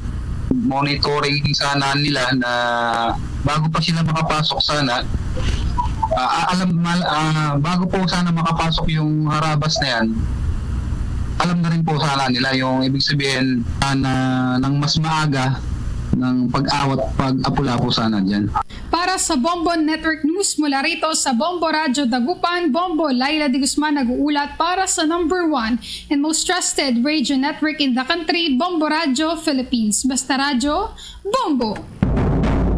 monitoring sana nila na bago pa sila makapasok sana, ah, ah, alam, mal-, ah, bago po sana makapasok yung harabas na yan, alam na rin po sana nila yung ibig sabihin, ah, na ng mas maaga ng pag-awat, pag-apula po sana dyan. Para sa Bombo Network News, mula rito sa Bombo Radyo Dagupan, Bombo Laila de Guzman nag-uulat para sa number one and most trusted radio network in the country, Bombo Radyo Philippines. Basta radyo, Bombo!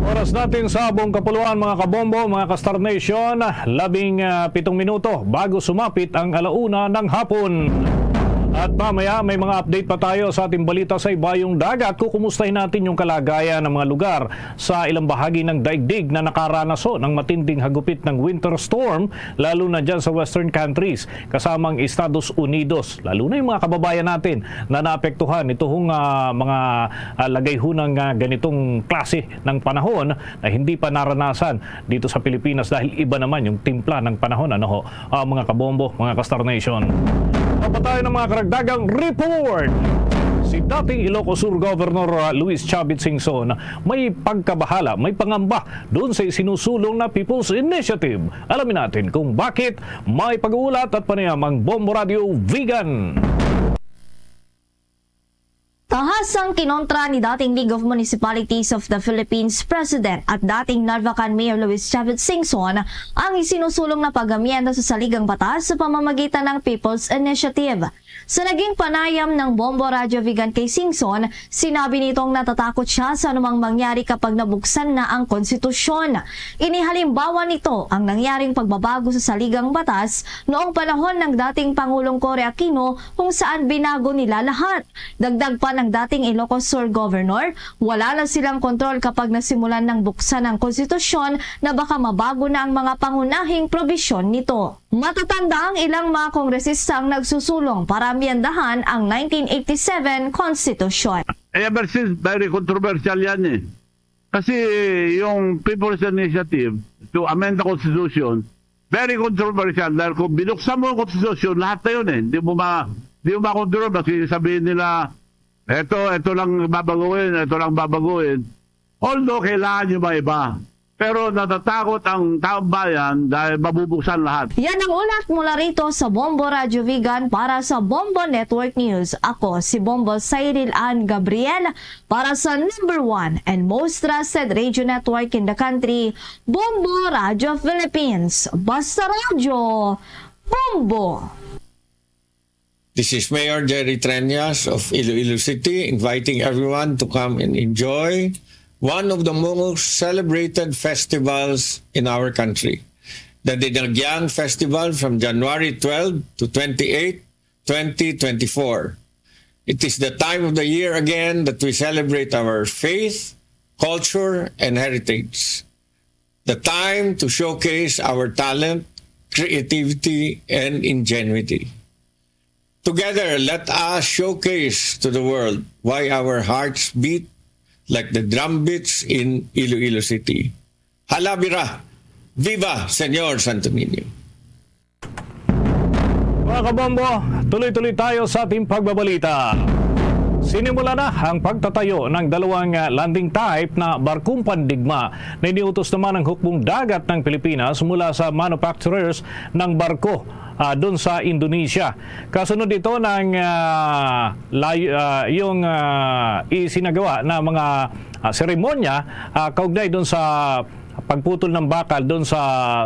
Oras natin sa buong kapuluan, mga kabombo, mga ka-Star Nation, labing, ah, pitong minuto bago sumapit ang alauna ng hapon. At mamaya, may mga update pa tayo sa ating balita sa Ibayong Dagat. Kukumustahin natin yung kalagayan ng mga lugar sa ilang bahagi ng daigdig na nakaranaso ng matinding hagupit ng winter storm, lalo na dyan sa western countries, kasama ang Estados Unidos, lalo na yung mga kababayan natin na naapektuhan nitong, ah, mga, ah, lagayhunang, ah, ganitong klase ng panahon na hindi pa naranasan dito sa Pilipinas dahil iba naman yung timpla ng panahon, ano ho, ah, mga kabombo, mga ka-Star Nation. Mapatay ng mga karagdagang report. Si dating Ilocos Sur Governor, ah, Luis Chavit Singson may pagkabahala, may pangamba doon sa isinusulong na People's Initiative. Alamin natin kung bakit. May pag-uulat at panayam ang Bombo Radio Vigan. Tahasang kinontra ni dating League of Municipalities of the Philippines President at dating Narvacan Mayor Luis Chavit Singson ang isinusulong na pag-amyenda sa saligang batas sa pamamagitan ng People's Initiative. Sa naging panayam ng Bombo Radyo Vigan kay Singson, sinabi nitong natatakot siya sa anumang mangyari kapag nabuksan na ang konstitusyon. Inihalimbawa nito ang nangyaring pagbabago sa saligang batas noong panahon ng dating Pangulong Cory Aquino, kung saan binago nila lahat. Dagdag pa ng dating Ilocos Sur Governor, wala na silang kontrol kapag nasimulan ng buksan ang konstitusyon na baka mabago na ang mga pangunahing probisyon nito. Matatanda ang ilang mga kongresista ang nagsusulong para amyendahan ang nineteen eighty-seven Konstitusyon. Eh, ever since, very controversial yan eh. Kasi yung People's Initiative to amend the Constitution, very controversial dahil kung binuksan mo ang Constitution, lahat na yun eh. Hindi mo ma-, hindi mo makontrol. Maski sabihin nila, eto, eto lang babaguhin, eto lang babaguhin. Although kailangan yung mga iba. Pero natatakot ang taong bayan dahil mabubuksan lahat. Yan ang ulat mula rito sa Bombo Radyo Vigan para sa Bombo Network News. Ako si Bombo Cyril Ann Gabriel para sa number one and most trusted radio network in the country, Bombo Radyo Philippines. Basta Radyo, Bombo! This is Mayor Jerry Treñas of Iloilo City, inviting everyone to come and enjoy one of the most celebrated festivals in our country, the Dinagyang Festival, from January twelve to twenty-eight, twenty twenty-four. It is the time of the year again that we celebrate our faith, culture, and heritage. The time to showcase our talent, creativity, and ingenuity. Together, let us showcase to the world why our hearts beat like the drumbeats in Iloilo City. Halabira! Viva Señor Santo Niño! Mga kabombo, tuloy-tuloy tayo sa ating pagbabalita. Sinimula na ang pagtatayo ng dalawang, ah, landing type na barkong pandigma na iniutos naman ng Hukbong Dagat ng Pilipinas mula sa manufacturers ng barko, ah, dun sa Indonesia. Kasunod ito ng, ah, lay-, ah, yung, ah, isinagawa na mga, ah, seremonya, ah, kaugnay dun sa pagputol ng bakal doon sa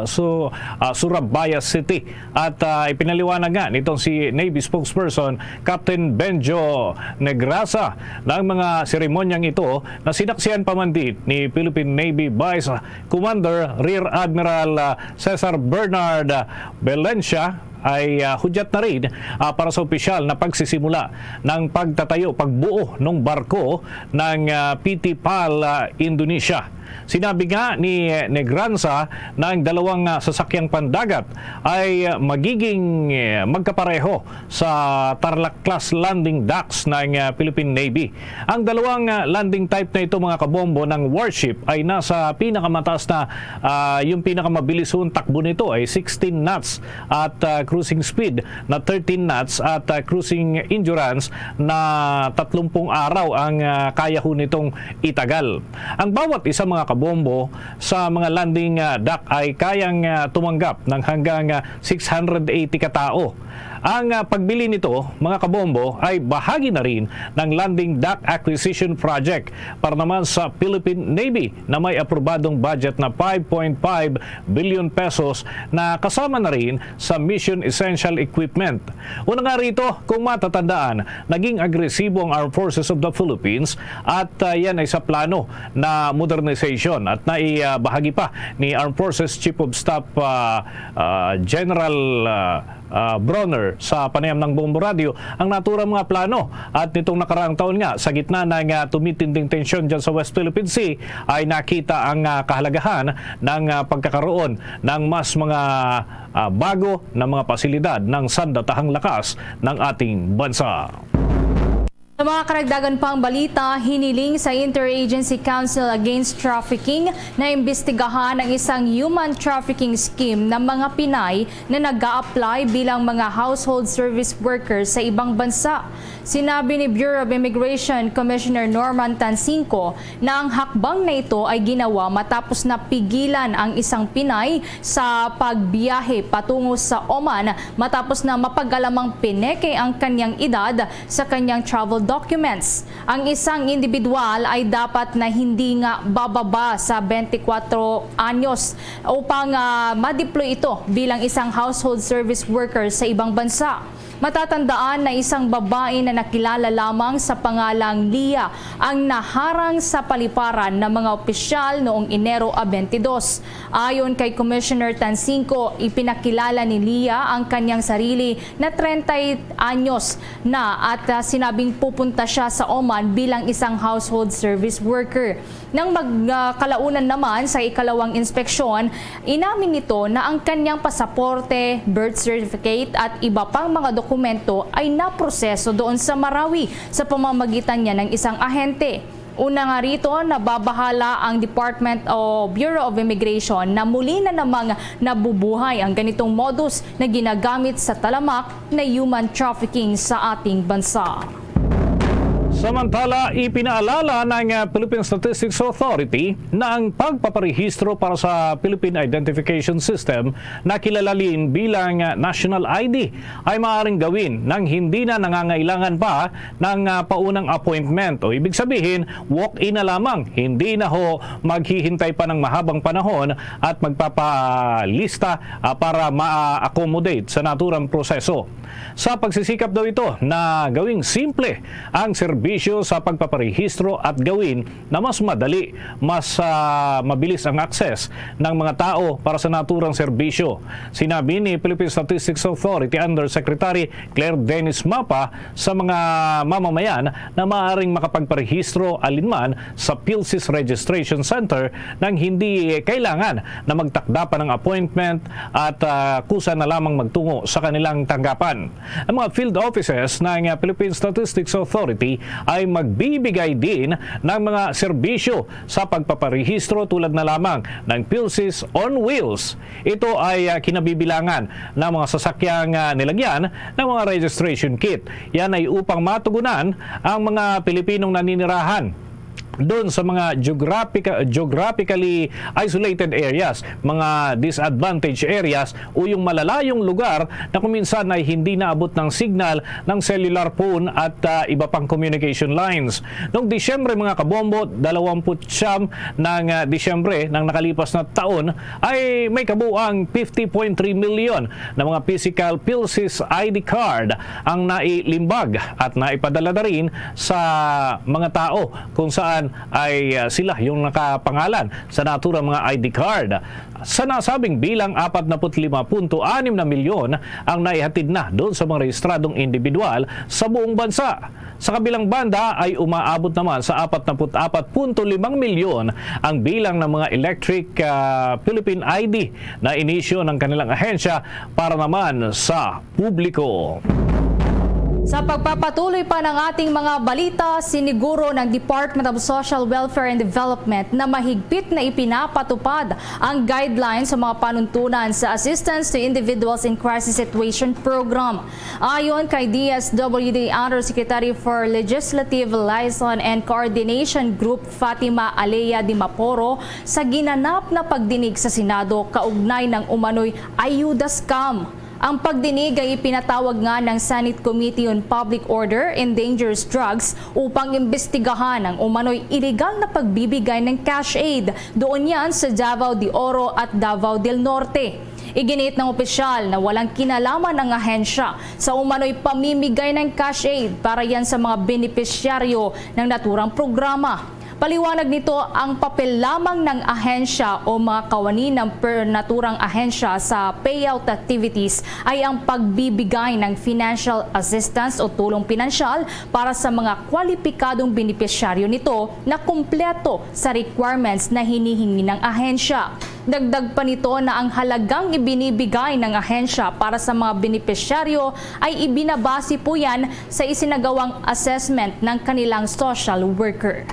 Su-, ah, Surabaya City. At, ah, ipinaliwanag nga nitong si Navy spokesperson Captain Benjo Negrasa na ang mga seremonyang ito na sinaksihan pa man din ni Philippine Navy Vice Commander Rear Admiral, ah, Cesar Bernard, ah, Valencia ay, ah, hudyat na rin, ah, para sa opisyal na pagsisimula ng pagtatayo, pagbuo ng barko ng, ah, P T pal, ah, Indonesia. Sinabi nga ni Negranza na ang dalawang, ah, sasakyang pandagat ay, ah, magiging, eh, magkapareho sa Tarlac class landing docks ng, ah, Philippine Navy. Ang dalawang, ah, landing type na ito, mga kabombo, ng warship ay nasa pinakamataas na, ah, yung pinakamabilis hong takbo nito ay sixteen knots at, ah, cruising speed na thirteen knots at, ah, cruising endurance na tatlumpung araw ang, ah, kaya ho nitong itagal. Ang bawat isa, mga kabombo, sa mga landing, ah, dock ay kayang, ah, tumanggap ng hanggang, ah, six hundred eighty ka tao. Ang, ah, pagbili nito, mga kabombo, ay bahagi na rin ng Landing Dock Acquisition Project para naman sa Philippine Navy na may aprobadong budget na five point five billion pesos na kasama na rin sa mission essential equipment. Una nga rito, kung matatandaan, naging agresibo ang Armed Forces of the Philippines at, ah, yan ay sa plano na modernization at naibahagi pa ni Armed Forces Chief of Staff, ah, ah, General, ah, ah, Bronner sa panayam ng Bombo Radio ang naturang mga plano. At nitong nakaraang taon nga, sa gitna ng, ah, tumitinding tensyon dyan sa West Philippine Sea, ay nakita ang, ah, kahalagahan ng, ah, pagkakaroon ng mas mga, ah, bago na mga pasilidad ng sandatahang lakas ng ating bansa. Sa mga karagdagan pang balita, hiniling sa Interagency Council Against Trafficking na imbestigahan ang isang human trafficking scheme ng mga Pinay na nag-a-apply bilang mga household service workers sa ibang bansa. Sinabi ni Bureau of Immigration Commissioner Norman Tansingco na ang hakbang na ito ay ginawa matapos na pigilan ang isang Pinay sa pagbiyahe patungo sa Oman matapos na mapag-alamang pineke ang kanyang edad sa kanyang travel documents. Ang isang individual ay dapat na hindi nga bababa sa twenty-four anyos upang, ah, ma-deploy ito bilang isang household service worker sa ibang bansa. Matatandaan na isang babae na nakilala lamang sa pangalang Lia ang naharang sa paliparan ng mga opisyal noong Enero a twenty-two. Ayon kay Commissioner Tansingco, ipinakilala ni Lia ang kanyang sarili na treinta anyos na at, ah, sinabing pupunta siya sa Oman bilang isang household service worker. Nang magkalaunan naman sa ikalawang inspeksyon, inamin nito na ang kanyang pasaporte, birth certificate at iba pang mga dokumento ay naproseso doon sa Marawi sa pamamagitan niya ng isang ahente. Una nga rito, nababahala ang Department o Bureau of Immigration na muli na namang nabubuhay ang ganitong modus na ginagamit sa talamak na human trafficking sa ating bansa. Samantala, ipinaalala ng, ah, Philippine Statistics Authority na ang pagpaparehistro para sa Philippine Identification System, na kilala din bilang, ah, National I D, ay maaaring gawin nang hindi na nangangailangan pa ng, ah, paunang appointment, o ibig sabihin, walk-in na lamang. Hindi na ho maghihintay pa ng mahabang panahon at magpapalista, ah, para ma-accommodate sa naturang proseso. Sa pagsisikap daw ito na gawing simple ang serbisyo sa pagpaparehistro at gawin na mas madali, mas, ah, mabilis ang access ng mga tao para sa naturang serbisyo. Sinabi ni Philippine Statistics Authority Undersecretary Claire Dennis Mapa sa mga mamamayan na maaaring makapagparehistro alinman sa PhilSys Registration Center nang hindi kailangan na magtakda pa ng appointment at, ah, kusa na lamang magtungo sa kanilang tanggapan. Ang mga field offices ng, ah, Philippine Statistics Authority ay magbibigay din ng mga serbisyo sa pagpaparehistro tulad na lamang ng PhilSys on Wheels. Ito ay, ah, kinabibilangan ng mga sasakyang, ah, nilagyan ng mga registration kit. Yan ay upang matugunan ang mga Pilipinong naninirahan doon sa mga geographica-, geographically isolated areas, mga disadvantaged areas, o yung malalayong lugar na kung minsan ay hindi naabot ng signal ng cellular phone at, ah, iba pang communication lines. Noong Disyembre, mga kabombo, dalawampu't siyam ng, ah, Disyembre ng nakalipas na taon, ay may kabuang fifty point three million na mga physical PhilSys I D card ang nailimbag at naipadala na rin sa mga tao kung saan ay, ah, sila yung nakapangalan sa naturang mga I D card. Sa nasabing bilang, apat na put lima punto anim na milyon ang naihatid na doon sa mga rehistradong individual sa buong bansa. Sa kabilang banda ay umaabot naman sa apat na put apat punto limang milyon ang bilang ng mga electric, ah, Philippine I D na inisyu ng kanilang ahensya para naman sa publiko. Sa pagpapatuloy pa ng ating mga balita, siniguro ng Department of Social Welfare and Development na mahigpit na ipinapatupad ang guidelines sa mga panuntunan sa Assistance to Individuals in Crisis Situation Program. Ayon kay D S W D Undersecretary for Legislative Liaison and Coordination Group Fatima Alea Dimaporo, sa ginanap na pagdinig sa Senado kaugnay ng umano'y ayuda scam. Ang pagdinig ay ipinatawag nga ng Senate Committee on Public Order and Dangerous Drugs upang imbestigahan ang umano'y iligal na pagbibigay ng cash aid doon yan sa Davao de Oro at Davao del Norte. Iginiit ng opisyal na walang kinalaman ang ahensya sa umano'y pamimigay ng cash aid para yan sa mga benepisyaryo ng naturang programa. Paliwanag nito, ang papel lamang ng ahensya o mga kawani ng per naturang ahensya sa payout activities ay ang pagbibigay ng financial assistance o tulong pinansyal para sa mga kwalipikadong benepisyaryo nito na kumpleto sa requirements na hinihingi ng ahensya. Dagdag pa nito na ang halagang ibinibigay ng ahensya para sa mga benepisyaryo ay ibinabase po yan sa isinagawang assessment ng kanilang social worker.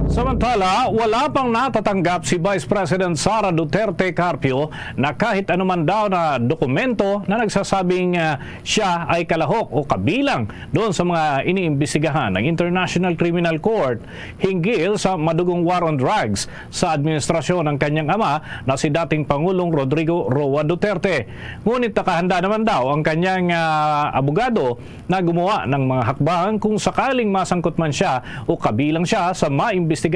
Samantala, wala pang natatanggap si Vice President Sara Duterte Carpio na kahit anuman daw na dokumento na nagsasabing, ah, siya ay kalahok o kabilang doon sa mga iniimbestigahan ng International Criminal Court hinggil sa madugong war on drugs sa administrasyon ng kanyang ama na si dating Pangulong Rodrigo Roa Duterte. Ngunit nakahanda naman daw ang kanyang, ah, abogado na gumawa ng mga hakbang kung sakaling masangkot man siya o kabilang siya sa maimbestigahan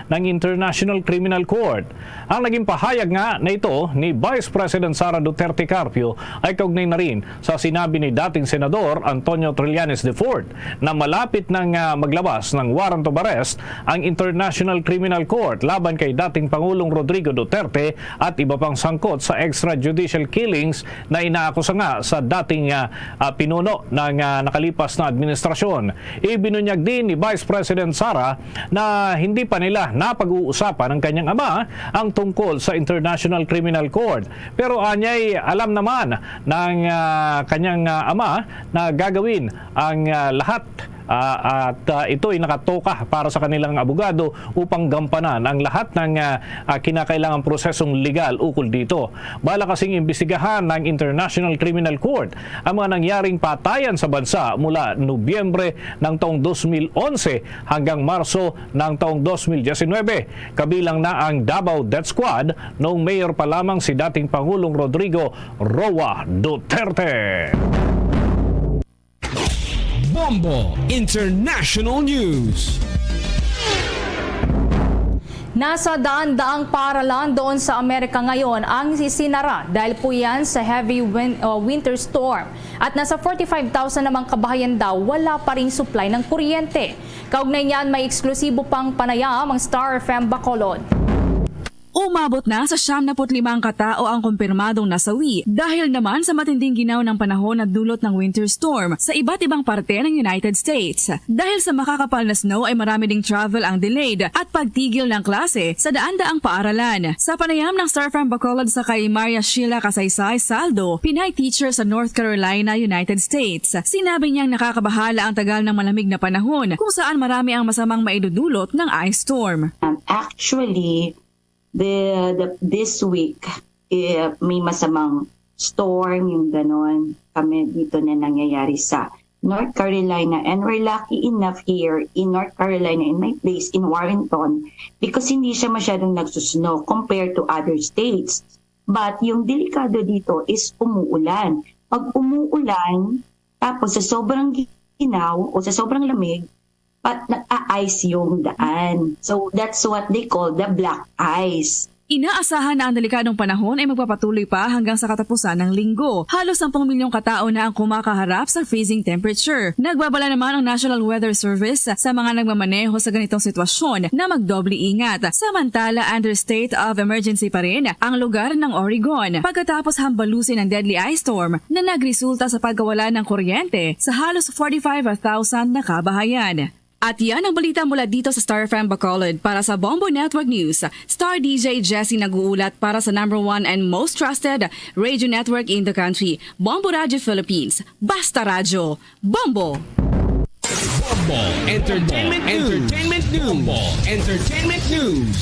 ng International Criminal Court. Ang naging pahayag nga na ito ni Vice President Sara Duterte Carpio ay kaugnay na rin sa sinabi ni dating Senador Antonio Trillanes the fourth na malapit nang, ah, maglabas ng warrant of arrest ang International Criminal Court laban kay dating Pangulong Rodrigo Duterte at iba pang sangkot sa extrajudicial killings na inaakusa nga sa dating, ah, ah, pinuno ng, ah, nakalipas na administrasyon. Ibinunyag din ni Vice President Sara na hindi pa nila napag-uusapan ng kanyang ama ang tungkol sa International Criminal Court. Pero anyay alam naman ng, ah, kanyang, ah, ama na gagawin ang, ah, lahat, ah, at, ah, ito'y nakatoka para sa kanilang abogado upang gampanan ang lahat ng, ah, ah, kinakailangang prosesong legal ukol dito. Bala kasing imbestigahan ng International Criminal Court ang mga nangyaring patayan sa bansa mula Nobyembre ng taong dos mil onse hanggang Marso ng taong dos mil diecinuebe, kabilang na ang Davao Death Squad noong mayor pa lamang si dating Pangulong Rodrigo Roa Duterte. Bombo International News. Nasa daan-daang paaralan doon sa Amerika ngayon ang isinara dahil po yan sa heavy win-, uh, winter storm. At nasa forty-five thousand namang kabahayan daw wala pa ring supply ng kuryente. Kaugnay niyan, may eksklusibo pang panayam ang Star F M Bacolod. Umabot na sa siyam na put lima ang katao ang kumpirmadong nasawi dahil naman sa matinding ginaw ng panahon na dulot ng winter storm sa iba't ibang parte ng United States. Dahil sa makakapal na snow ay marami ding travel ang delayed at pagtigil ng klase sa daan-daang paaralan. Sa panayam ng Star F M Bacolod sa kay Maria Sheila Kasaysay Saldo, Pinay teacher sa North Carolina, United States, sinabi niyang nakakabahala ang tagal ng malamig na panahon kung saan marami ang masamang maidudulot ng ice storm. Um, actually, the, the this week, eh, may masamang storm yung ganon kami dito na nangyayari sa North Carolina, and we're lucky enough here in North Carolina, in my place, in Warrenton, because hindi siya masyadong nagsusnow compared to other states. But yung delikado dito is umuulan. Pag umuulan, tapos sa sobrang ginaw o sa sobrang lamig, pat nag-a-ice yung daan. So that's what they call the black ice. Inaasahan na ang delikadong panahon ay magpapatuloy pa hanggang sa katapusan ng linggo. Halos sampung milyong katao na ang kumakaharap sa freezing temperature. Nagbabala naman ang National Weather Service sa mga nagmamaneho sa ganitong sitwasyon na magdoble ingat. Samantala, under state of emergency pa rin ang lugar ng Oregon pagkatapos hambalusin ng deadly ice storm na nagresulta sa pagkawala ng kuryente sa halos forty-five thousand na kabahayan. At yan ang balita mula dito sa Star F M Bacolod. Para sa Bombo Network News, Star D J Jessie nag-uulat para sa number one and most trusted radio network in the country, Bombo Radio Philippines. Basta Radyo, Bombo! Bombo Entertainment News. Entertainment News. Bombo Entertainment News.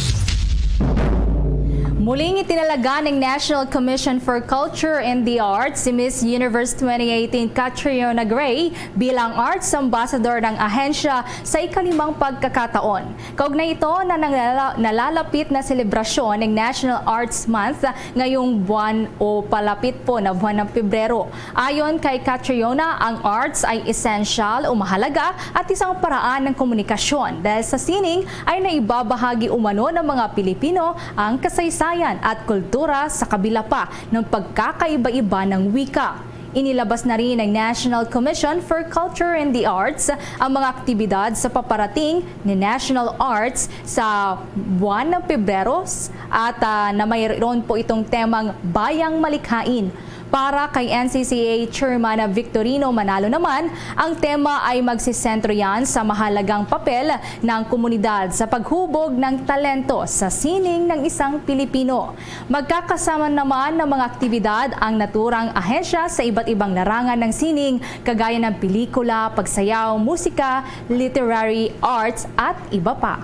Muling itinalaga ng National Commission for Culture and the Arts si Miss Universe twenty eighteen Catriona Gray bilang Arts Ambassador ng ahensya sa ikalimang pagkakataon. Kaugnay ito na nanglala-, nalalapit na selebrasyon ng National Arts Month ngayong buwan o palapit po na buwan ng Pebrero. Ayon kay Catriona, ang arts ay esensyal o mahalaga at isang paraan ng komunikasyon dahil sa sining ay naibabahagi umano ng mga Pilipino ang kasaysayan at kultura sa kabila pa ng pagkakaiba-iba ng wika. Inilabas na rin ng National Commission for Culture and the Arts ang mga aktibidad sa paparating ni National Arts sa buwan ng Pebrero at, ah, na mayroon po itong temang Bayang Malikhain. Para kay N C C A Chairman Victorino Manalo naman, ang tema ay magsisentro yan sa mahalagang papel ng komunidad sa paghubog ng talento sa sining ng isang Pilipino. Magkakasama naman ng mga aktibidad ang naturang ahensya sa iba't ibang larangan ng sining, kagaya ng pelikula, pagsayaw, musika, literary arts, at iba pa.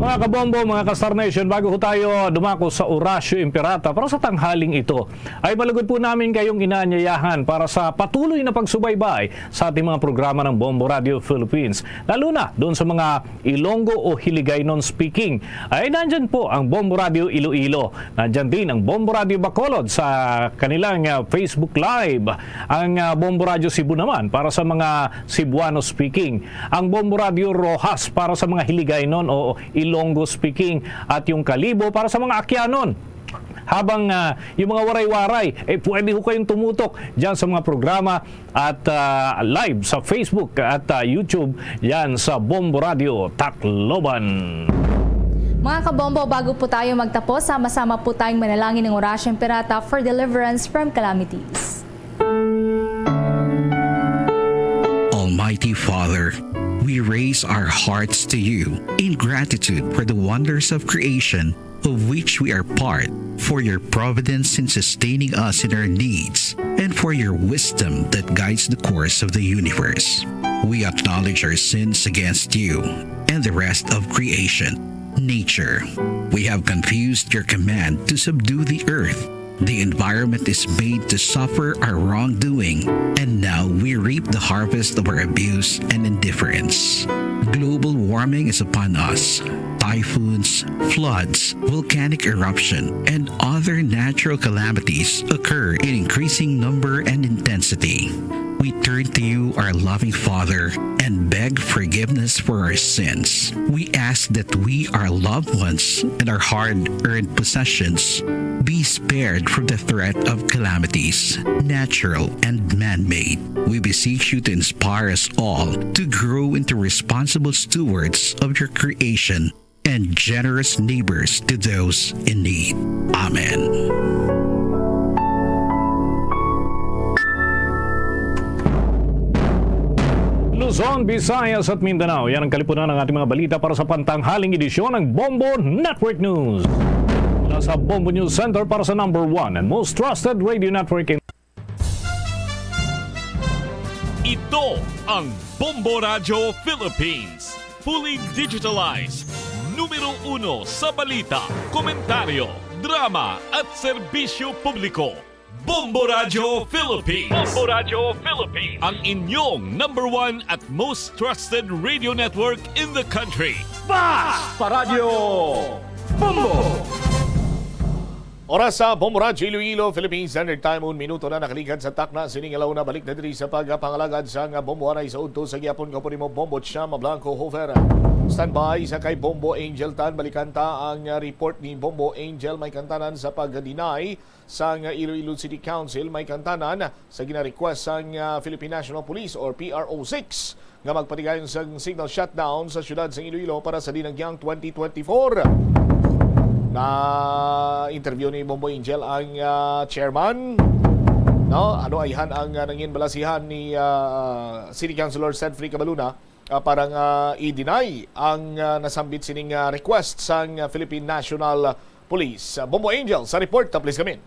Mga kabombo, mga ka-Star Nation, bago po tayo dumako sa Orasyo Imperata para sa tanghaling ito, ay malugod po namin kayong inaanyayahan para sa patuloy na pagsubaybay sa ating mga programa ng Bombo Radio Philippines, lalo na doon sa mga Ilonggo o Hiligaynon speaking. Ay nandyan po ang Bombo Radio Iloilo, nandyan din ang Bombo Radio Bacolod sa kanilang, ah, Facebook Live, ang, ah, Bombo Radio Cebu naman para sa mga Cebuano speaking, ang Bombo Radio Roxas para sa mga Hiligaynon o Ilonggo speaking, at yung Kalibo para sa mga Akyanon. Habang, ah, yung mga Waray-Waray, eh, pwede ho kayong tumutok dyan sa mga programa at, ah, live sa Facebook at, ah, YouTube yan sa Bombo Radio Tacloban. Mga kabombo, bago po tayo magtapos, sama-sama po tayong manalangin ng Orasyo Imperata for deliverance from calamities. Almighty Father, we raise our hearts to you in gratitude for the wonders of creation of which we are part, for your providence in sustaining us in our needs, and for your wisdom that guides the course of the universe. We acknowledge our sins against you and the rest of creation, nature. We have confused your command to subdue the earth. The environment is made to suffer our wrongdoing, and now we reap the harvest of our abuse and indifference. Global warming is upon us. Typhoons, floods, volcanic eruption, and other natural calamities occur in increasing number and intensity. We turn to you, our loving Father, and beg forgiveness for our sins. We ask that we, our loved ones, and our hard-earned possessions be spared from the threat of calamities, natural and man-made. We beseech you to inspire us all to grow into responsible stewards of your creation and generous neighbors to those in need. Amen. Luzon, Visayas at Mindanao, yan ang kalipunan ng ating mga balita para sa pantanghaling edisyon ng Bombo Network News. Mula sa Bombo News Center para sa number one and most trusted radio network in Ito ang Bombo Radyo Philippines. Fully digitalized. Numero uno sa balita, komentaryo, drama at serbisyo publiko. Bombo Radyo Philippines. Bombo Radyo Philippines. Ang inyong number one at most trusted radio network in the country. Basta Radyo Bombo! Oras sa Bombo Radyo Iloilo, Philippine Standard Time, un minuto na nakaligad sa takna. Sining alaw na balik na diri sa pagpangalagad sang Bombo Anay sa udto sa gihapon. Kapuri mo, Bombo Cham Blanco Hofer. Standby sa kay Bombo Angel Tan. Balikan ta ang, ah, report ni Bombo Angel. May kantanan sa pag-deny sang Iloilo City Council. May kantanan sa gina-request sang, ah, Philippine National Police or P R O six nga magpatigayon sang signal shutdown sa siyudad sang Iloilo para sa dinagyang twenty twenty-four. Na interview ni Bombo Angel ang, ah, chairman. No, ano ayhan ang, ah, nangin balasihan ni, ah, City Councilor Sedfrey Cabaluna, ah, para nga i-deny ang, ah, nasambit sining, ah, request sang, ah, Philippine National Police. Ah, Bombo Angel sa report, ah, please come in.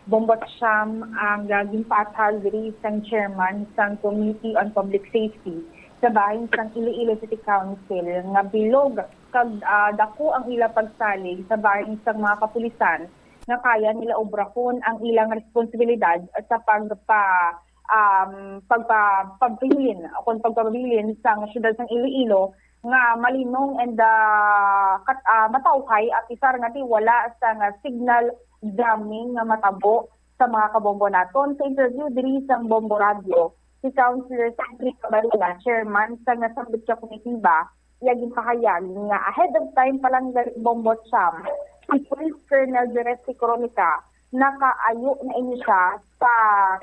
Bombo Cham ang, ah, ginpaathag diri sang chairman sang Committee on Public Safety sa bahin sang Iloilo City Council nga bilog kag, ah, dako ang ila pagsalig sa bahin sang mga kapulisan nga kaya nila obrahon ang ilang responsibilidad sa pagpa-, um, pagpa-, pabilin o kon pagpabilin sang siyudad sang Iloilo nga malinong and, ah, kat-, ah, matawhay, apisar nga ti wala sang signal jamming nga matabo sa mga kabombo naton. Sa interview diri sang Bombo Radyo, si Councilor Cedric Cabaluna, chairman sang nasambit nga komitiba, iya ginpahayag nga ahead of time pa lang gali, Bombo Cham, si Police Colonel Jerez Coronica nakaayo na ini siya sa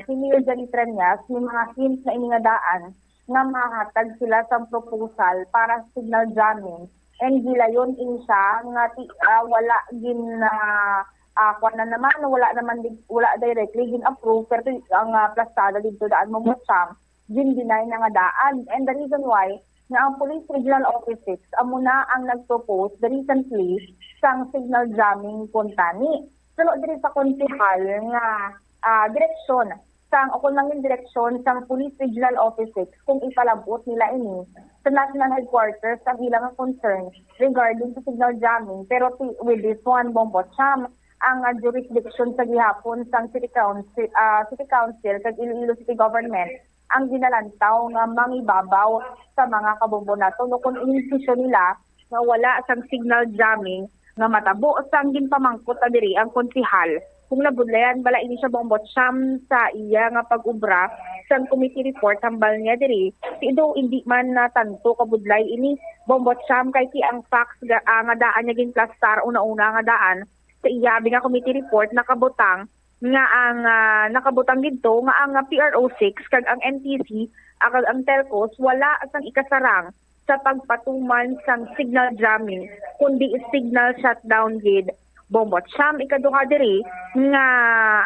Mayor Danny Treñas, may mga hint na ini nga daan nga mahatag sila sang proposal para sa signal jamming. And gilayon ini siya nga ti-, ah, wala gin, ah, ah, kuwan na naman, wala naman di-, wala directly gin-approve, pero ti-, ang, ah, plastada dito daan mo mo siya, gin-deny na nga daan. And the reason why nga ang Police Regional Office six amo na ang nag-propose the recently sang signal jamming kuntani. Suno diri sa konsehal nga, ah, direksyon sang, o kung mangin direksyon sang Police Regional Office six kung ipalabot nila ini sa National Headquarters ang ilang concern regarding sa signal jamming. Pero ti-, with this one, Bombo Cham, ang, ah, jurisdiction sa gihapon sang City Council, ah, City Council kag Iloilo City Government ang ginalantaw nga mangibabaw sa mga kabombo naton, no, kung inisisyon nila nga wala sang signal jamming nga matabo sang ginpamangkot ta diri ang konsehal. Kung nabudlayan bala ini siya, Bombo Cham, sa iya nga pag-ubra sang committee report hambal niya diri, si Ido, hindi man na tanto kabudlay ini, Bombo Cham, kay ti ang facts ga, ah, nga daan niya ginplastar una-una nga daan sa iya abi nga committee report nakabutang nga ang, ah, nakabutang didto nga ang, ah, P R O six kag ang N T C, ah, kag ang telcos wala sang ikasarang sa pagpatuman sang signal jamming, kundi signal shutdown gid. Bombo Cham, ikaduha diri nga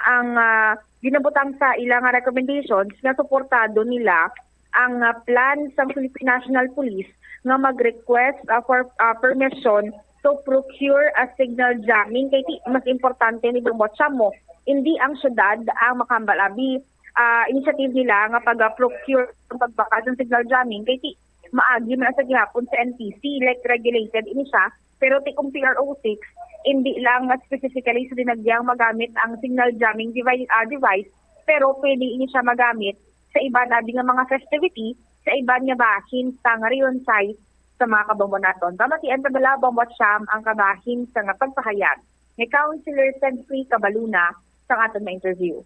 ang, ah, ginabutang sa ila nga recommendations nga suportado nila ang, ah, plan sang Philippine National Police nga mag-request, ah, for, ah, permission to procure a signal jamming. Kay ti-, mas importante ni Bombo Cham mo, hindi ang syudad ang makahambal abi, ah, initiative nila nga pag-procure, pagbakal sang signal jamming. Kay ti-, maagi man sa gihapon sa N T C, like, regulated ini siya. Pero ti kung P R O six, hindi lang nga specifically sa dinagyang magamit ang signal jamming devi-, ah, device, pero pwede ini siya magamit sa iban abi nga mga festivity, sa iban nga bahin sang Rion Site sa mga kabombo naton. Pamatian sa bala, Bombo Cham, ang kabahin sa nga pagpahayag ni Councilor Sedfrey Cabaluna sa aton nga interview.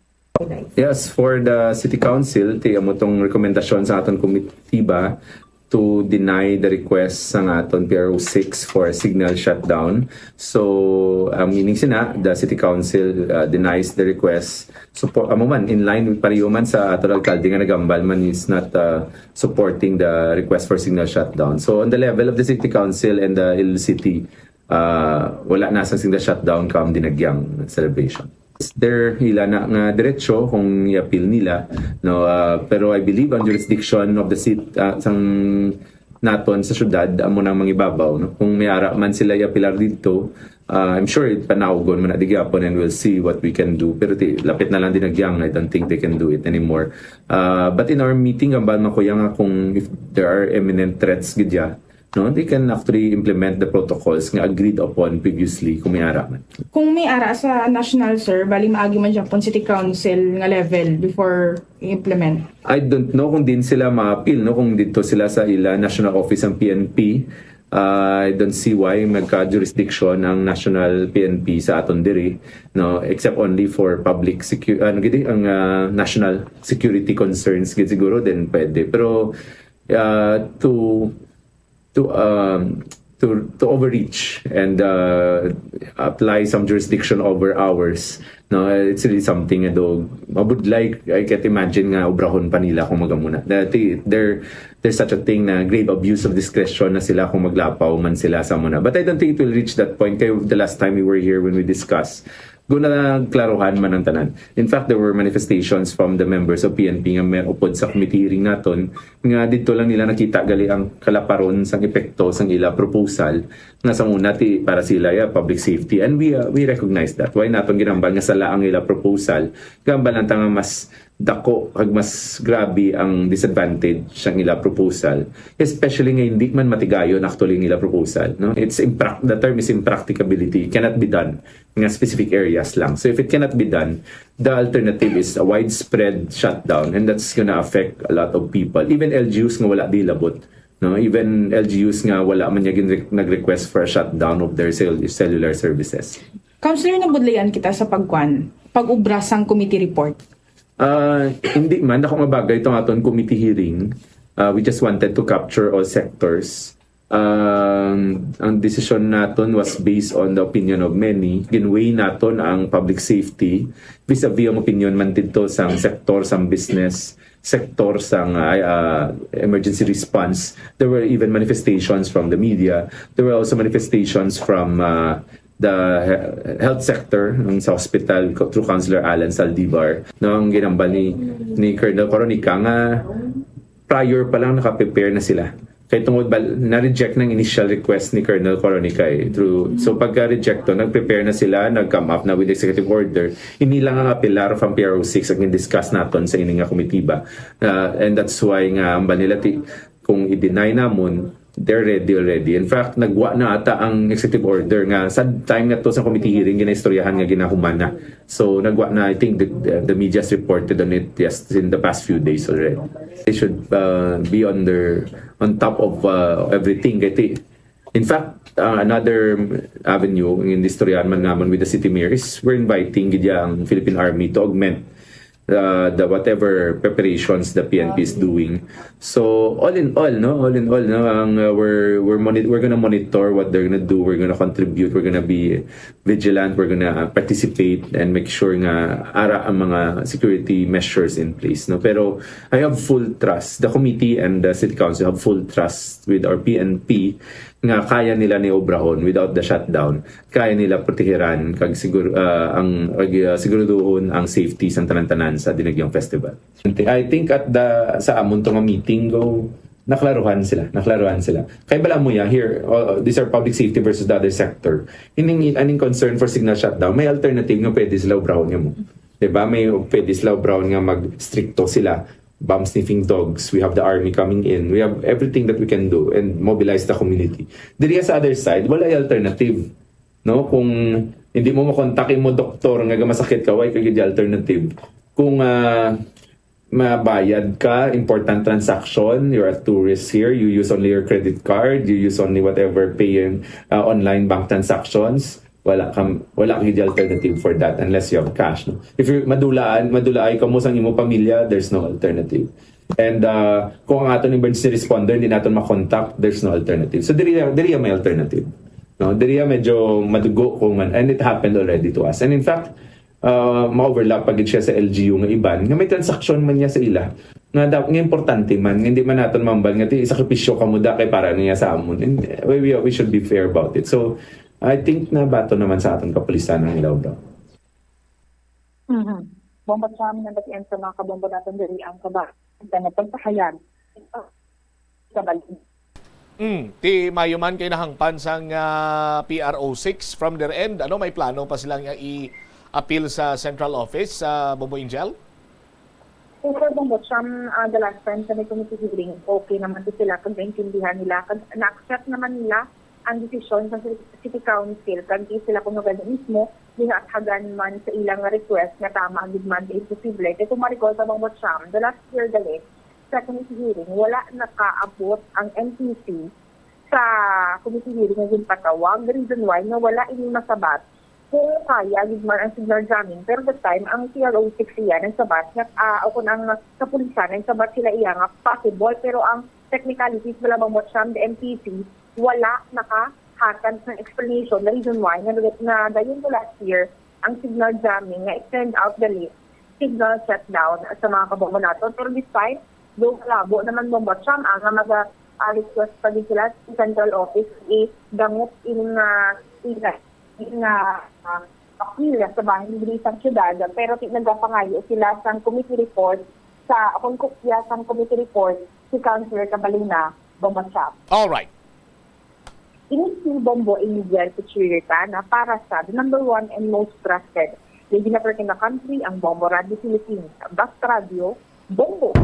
Yes, for the City Council, ti amo tong rekomendasyon sa aton komitiba to deny the request sa aton P R O six for a signal shutdown. So, ang meaning sina, the City Council, uh, denies the request. Support, amo man, in line with, pareho man sa aton alkalde nga nagambal man is not, uh, supporting the request for signal shutdown. So, on the level of the City Council and the Iloilo City, ah, wala na sang signal shutdown kam dinagyang celebration. Their, ila na nga diretsyo kung i-appeal nila, no, ah, pero I believe ang jurisdiction of the city, ah, sang naton sa syudad amo nang mangibabaw, no? Kung may ara man sila i-apelar didto, ah, I'm sure panawgon man na di gyapon, and we'll see what we can do. Pero ti, lapit na lang dinagyang, I don't think they can do it anymore. Ah, but in our meeting, ang man kuya nga kung if there are imminent threats gid ya, no, they can actually implement the protocols nga agreed upon previously kung may ara man. Kung may ara sa national, sir, bali maagi man siya pon city council nga level before i-implement? I don't know kung din sila ma-appeal, no, kung dito sila sa ila national office ang P N P, Uh, I don't see why magka-jurisdiction ang national P N P sa aton diri, no, except only for public secu-, ano gid ang, uh, national security concerns gid siguro, then pwede. Pero, uh, to to, um, to to overreach and, uh, apply some jurisdiction over ours, no, it's really something nga do mabudlay. I can't imagine nga obrahon pa nila kung magamuna. Dati, there there's such a thing na grave abuse of discretion na sila kung maglapaw man sila sa muna. But I don't think it will reach that point. Kay the last time we were here, when we discussed, guna, klaruhan man ang tanan. In fact, there were manifestations from the members of P N P nga may upod sa committee hearing naton, nga didto lang nila nakita gali ang kalaparon sang epekto sang ila proposal, nga sa una ti para sila ya public safety, and we, uh, we recognize that. Why naton ginambal nga sala ang ila proposal? Gambal lang ta nga mas dako kag mas grabe ang disadvantage sang ila proposal, especially nga hindi man matigayon actually ang ila proposal, no? It's imprac-, the term is impracticability. It cannot be done nga specific areas lang. So if it cannot be done, the alternative is a widespread shutdown, and that's gonna affect a lot of people. Even L G Us nga wala di labot, no? Even L G Us nga wala man niya gin-, nag-request for a shutdown of their cell-, cellular services. Councilor, nabudlayan kita sa pagkwan, pag-ubra sang committee report. Ah, hindi man, ako nga bagay itong aton committee hearing. Ah, we just wanted to capture all sectors. Um, ang desisyon naton was based on the opinion of many. Ginweigh naton ang public safety vis-a-vis ang opinion man dito sang sector, sang business, sector sang, ah, ah, emergency response. There were even manifestations from the media. There were also manifestations from, ah, the he-, health sector, ang sa hospital, ko-, through Councilor Alan Saldivar, no, ang ginambal ni, ni Colonel Coronica nga prior pa lang nakaprepare na sila. Kay tungod ba, na-reject ng initial request ni Colonel Coronica, eh, through, so pagka-reject to, nag-prepare na sila, nag-come up na with executive order. Hindi lang ang apelar from P R O six ang discuss naton sa ini nga komitiba. Ah, and that's why nga ang Manila ti-, kung i-deny namon, they're ready already. In fact, nagwa na ata ang executive order nga sa time nga to sa committee hearing, ginaistoryahan nga ginahuman na. So, nagwa na, I think the, the, the media's reported on it, yes, in the past few days already. They should, uh, be on their, on top of, uh, everything. Kay ti-, in fact, uh, another avenue, nga istoryahan man namon with the city mayor, is we're inviting gid ang Philippine Army to augment, uh, the whatever preparations the P N P is doing. So, all in all, no, all in all, no, ang, uh, we're, we're moni-, we're gonna monitor what they're gonna do. We're gonna contribute. We're gonna be vigilant. We're gonna participate and make sure nga ara ang mga security measures in place, no? Pero I have full trust. The committee and the city council have full trust with our P N P nga kaya nila ni obrahon without the shutdown. Kaya nila protehiran kag sigur-, ah, ang, kag, ah, siguraduhon ang safety sa tanan-tanan sa Dinagyang Festival. I think at the, sa amon to nga meeting, go, naklaruhan sila, naklaruhan sila. Kay bala mo ya, here, uh, these are public safety versus the other sector. Ining, aning concern for signal shutdown, may alternative nga pwede sila obrahon nga mo. Diba? May pwede sila obrahon nga mag-stricto sila. Bomb sniffing dogs, we have the army coming in, we have everything that we can do and mobilize the community. Diri sa other side, wala alternative. No? Kung hindi mo makontak imo doktor nga masakit ka, wala ka gid alternative. Kung, ah, mabayad ka, important transaction, you're a tourist here, you use only your credit card, you use only whatever pay, uh, online bank transactions, wala ka, wala ka gid alternative for that unless you have cash, no? If you madulaan, madulaay ka mo sang imo pamilya, there's no alternative. And, uh, kung ang aton emergency responder, hindi naton makontak, there's no alternative. So, diri, diri may alternative. No? Diri medyo madugo kung man, and it happened already to us. And in fact, uh, ma-overlap pa gid siya sa L G U nga iban, nga may transaksyon man niya sa ila. Nga da-, nga importante man, nga hindi man naton mambal nga ti sakripisyo ka mo da kay para niya sa amon. And, uh, we, we, we should be fair about it. So, I think na bato naman sa aton kapulisan ang ilaw daw. Mhm. Bomba sa amin ang batian sa mga kabomba natin diri ang kaba-, ang pagpahayag. Kabal-, Mm, ti mayo man kay nahangpan sang, ah, P R O six from their end. Ano, may plano pa sila nga i-appeal sa central office, sa Bombo Angel? Pero Bombo, from, ah, the last time sa may committee hearing, okay naman to sila kag naintindihan nila, kag na-accept naman nila ang desisyon sa city, city council, kag di sila kuno gani mismo ginathagan man sa ilang request nga tama gid man kay imposible. Kay kung ma-recall sa Bombo, from the last year gali, sa committee hearing, wala nakaabot ang N P C sa sa committee hearing nga ginpatawag, the reason why nga wala ini masabat kung kaya gid man ang signal jamming. Pero that time, ang T R O six iya nagsabat nga, ah, o kung ang kapulisan nagsabat sila iya nga possible, pero ang technicalities wala, Bombo Cham, the M P C wala nakahatag ng explanation. The reason why nga, nga dayon to last year, ang signal jamming nga it turned out dali signal shutdown sa mga kabombo nato. Pero this time, do malabo naman, Bombo Cham, ang nga mag-request pa din sila sa central office, i-dangop in nga, in nga, in nga, ah, apil sa bahin diri sa syudad, pero ti-, nagapangayo sila sang committee report sa, akong kopya sang committee report si Councilor Cabalina, Bombo Cham. All right. Ini si Bombo Angel Kuchirita na para sa the number one and most trusted radio network in the country, ang Bombo Radio Philippines. Basta Radio, Bombo.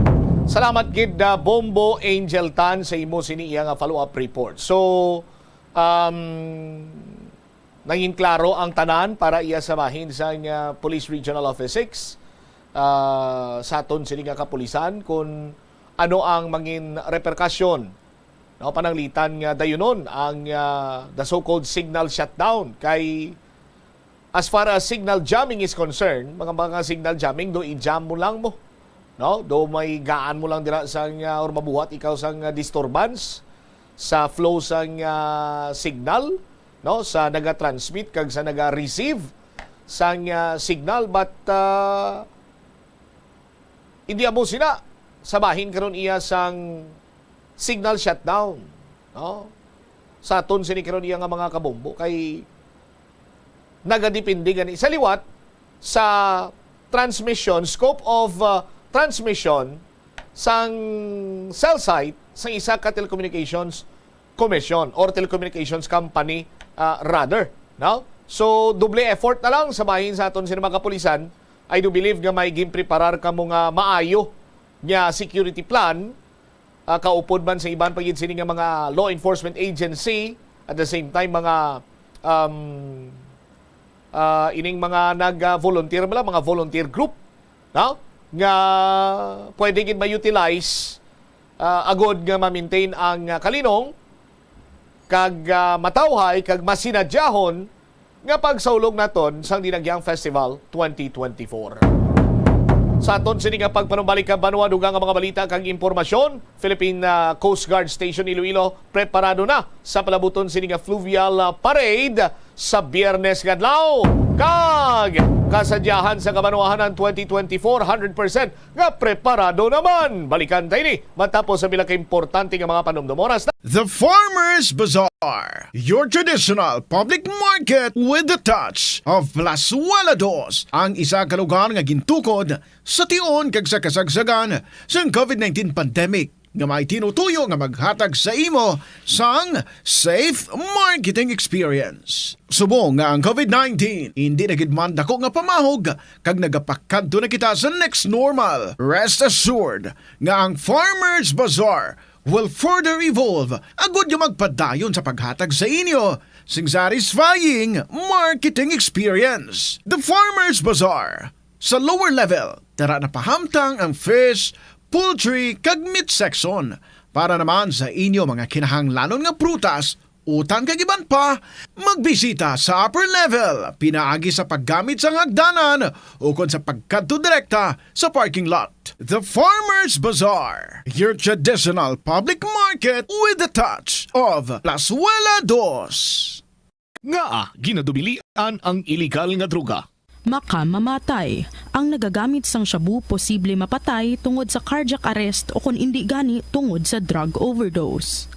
Salamat gid, uh, Bombo Angel Tan, sa imo sini iya nga follow-up report. So, um, nangin klaro ang tanan para iya sa bahin sa nga Police Regional Office six, uh, sa aton sini nga kapulisan kung ano ang mangin reperkusyon, no, pananglitan nga dayunon ang, ah, the so-called signal shutdown. Kay as far as signal jamming is concerned, mga, mga signal jamming, do i-jam mo lang mo, no? Do may gaan mo lang dira sang, ah, or mabuhat ikaw sang, ah, disturbance sa flow sang, ah, signal, no, sa naga-transmit kag sa naga-receive sang, ah, signal. But, ah, hindi amo sina sa bahin karon iya sang signal shutdown, no? Sa aton sini karon iya nga mga kabombo kay nagadepende gani sa liwat sa transmission, scope of, uh, transmission sang cell site sang isa ka telecommunications commission or telecommunications company, uh, rather, no? So, doble effort na lang sa bahin sa aton sini mga kapulisan. I do believe nga may ginpreparar kamo nga maayo nga security plan, ah, kaupod man sa iban pa gid sini nga mga law enforcement agency, at the same time, mga, um, ah, ining mga nag-volunteer, mga volunteer group, no? Nga pwede gid ma-utilize, ah, agod nga ma-maintain ang, ah, kalinong, kag, ah, matawhay kag masinadyahon nga pagsaulog naton sang Dinagyang Festival twenty twenty-four. Sa aton sini nga pagpanumbalik ka banwa, dugang nga mga balita kag impormasyon, Philippine, ah, Coast Guard Station Iloilo preparado na sa palabuton sini nga fluvial, ah, parade sa Biyernes nga adlaw. Kag kasadyahan sa kabanwahanan twenty twenty-four, hundred percent nga preparado naman. Balikan ta ini matapos sa pila ka importante nga mga panumdom. Oras na. The Farmers Bazaar, your traditional public market with the touch of Plazuela Dos, ang isa ka lugar nga gintukod sa tion kag sa kasagsagan sang COVID nineteen pandemic, nga may tinutuyo nga maghatag sa imo sang safe marketing experience. Subong nga ang COVID nineteen hindi na gid man dako nga pamahog kag nagapakadto na kita sa next normal, rest assured nga ang Farmers Bazaar will further evolve agud nga magpadayon sa paghatag sa inyo sing satisfying marketing experience. The Farmers Bazaar, sa lower level, tara na pahamtang ang fish, poultry, kag meat section. Para naman sa inyo mga kinahanglanon nga prutas, utan kag iban pa, magbisita sa upper level pinaagi sa paggamit sang hagdanan ukon sa pagkadto direkta sa parking lot. The Farmers Bazaar, your traditional public market with the touch of Plazuela Dos. Ngaa ginadubilian ang iligal nga droga? Makamamatay. Ang nagagamit sang shabu posible mapatay tungod sa cardiac arrest o kon indi gani tungod sa drug overdose.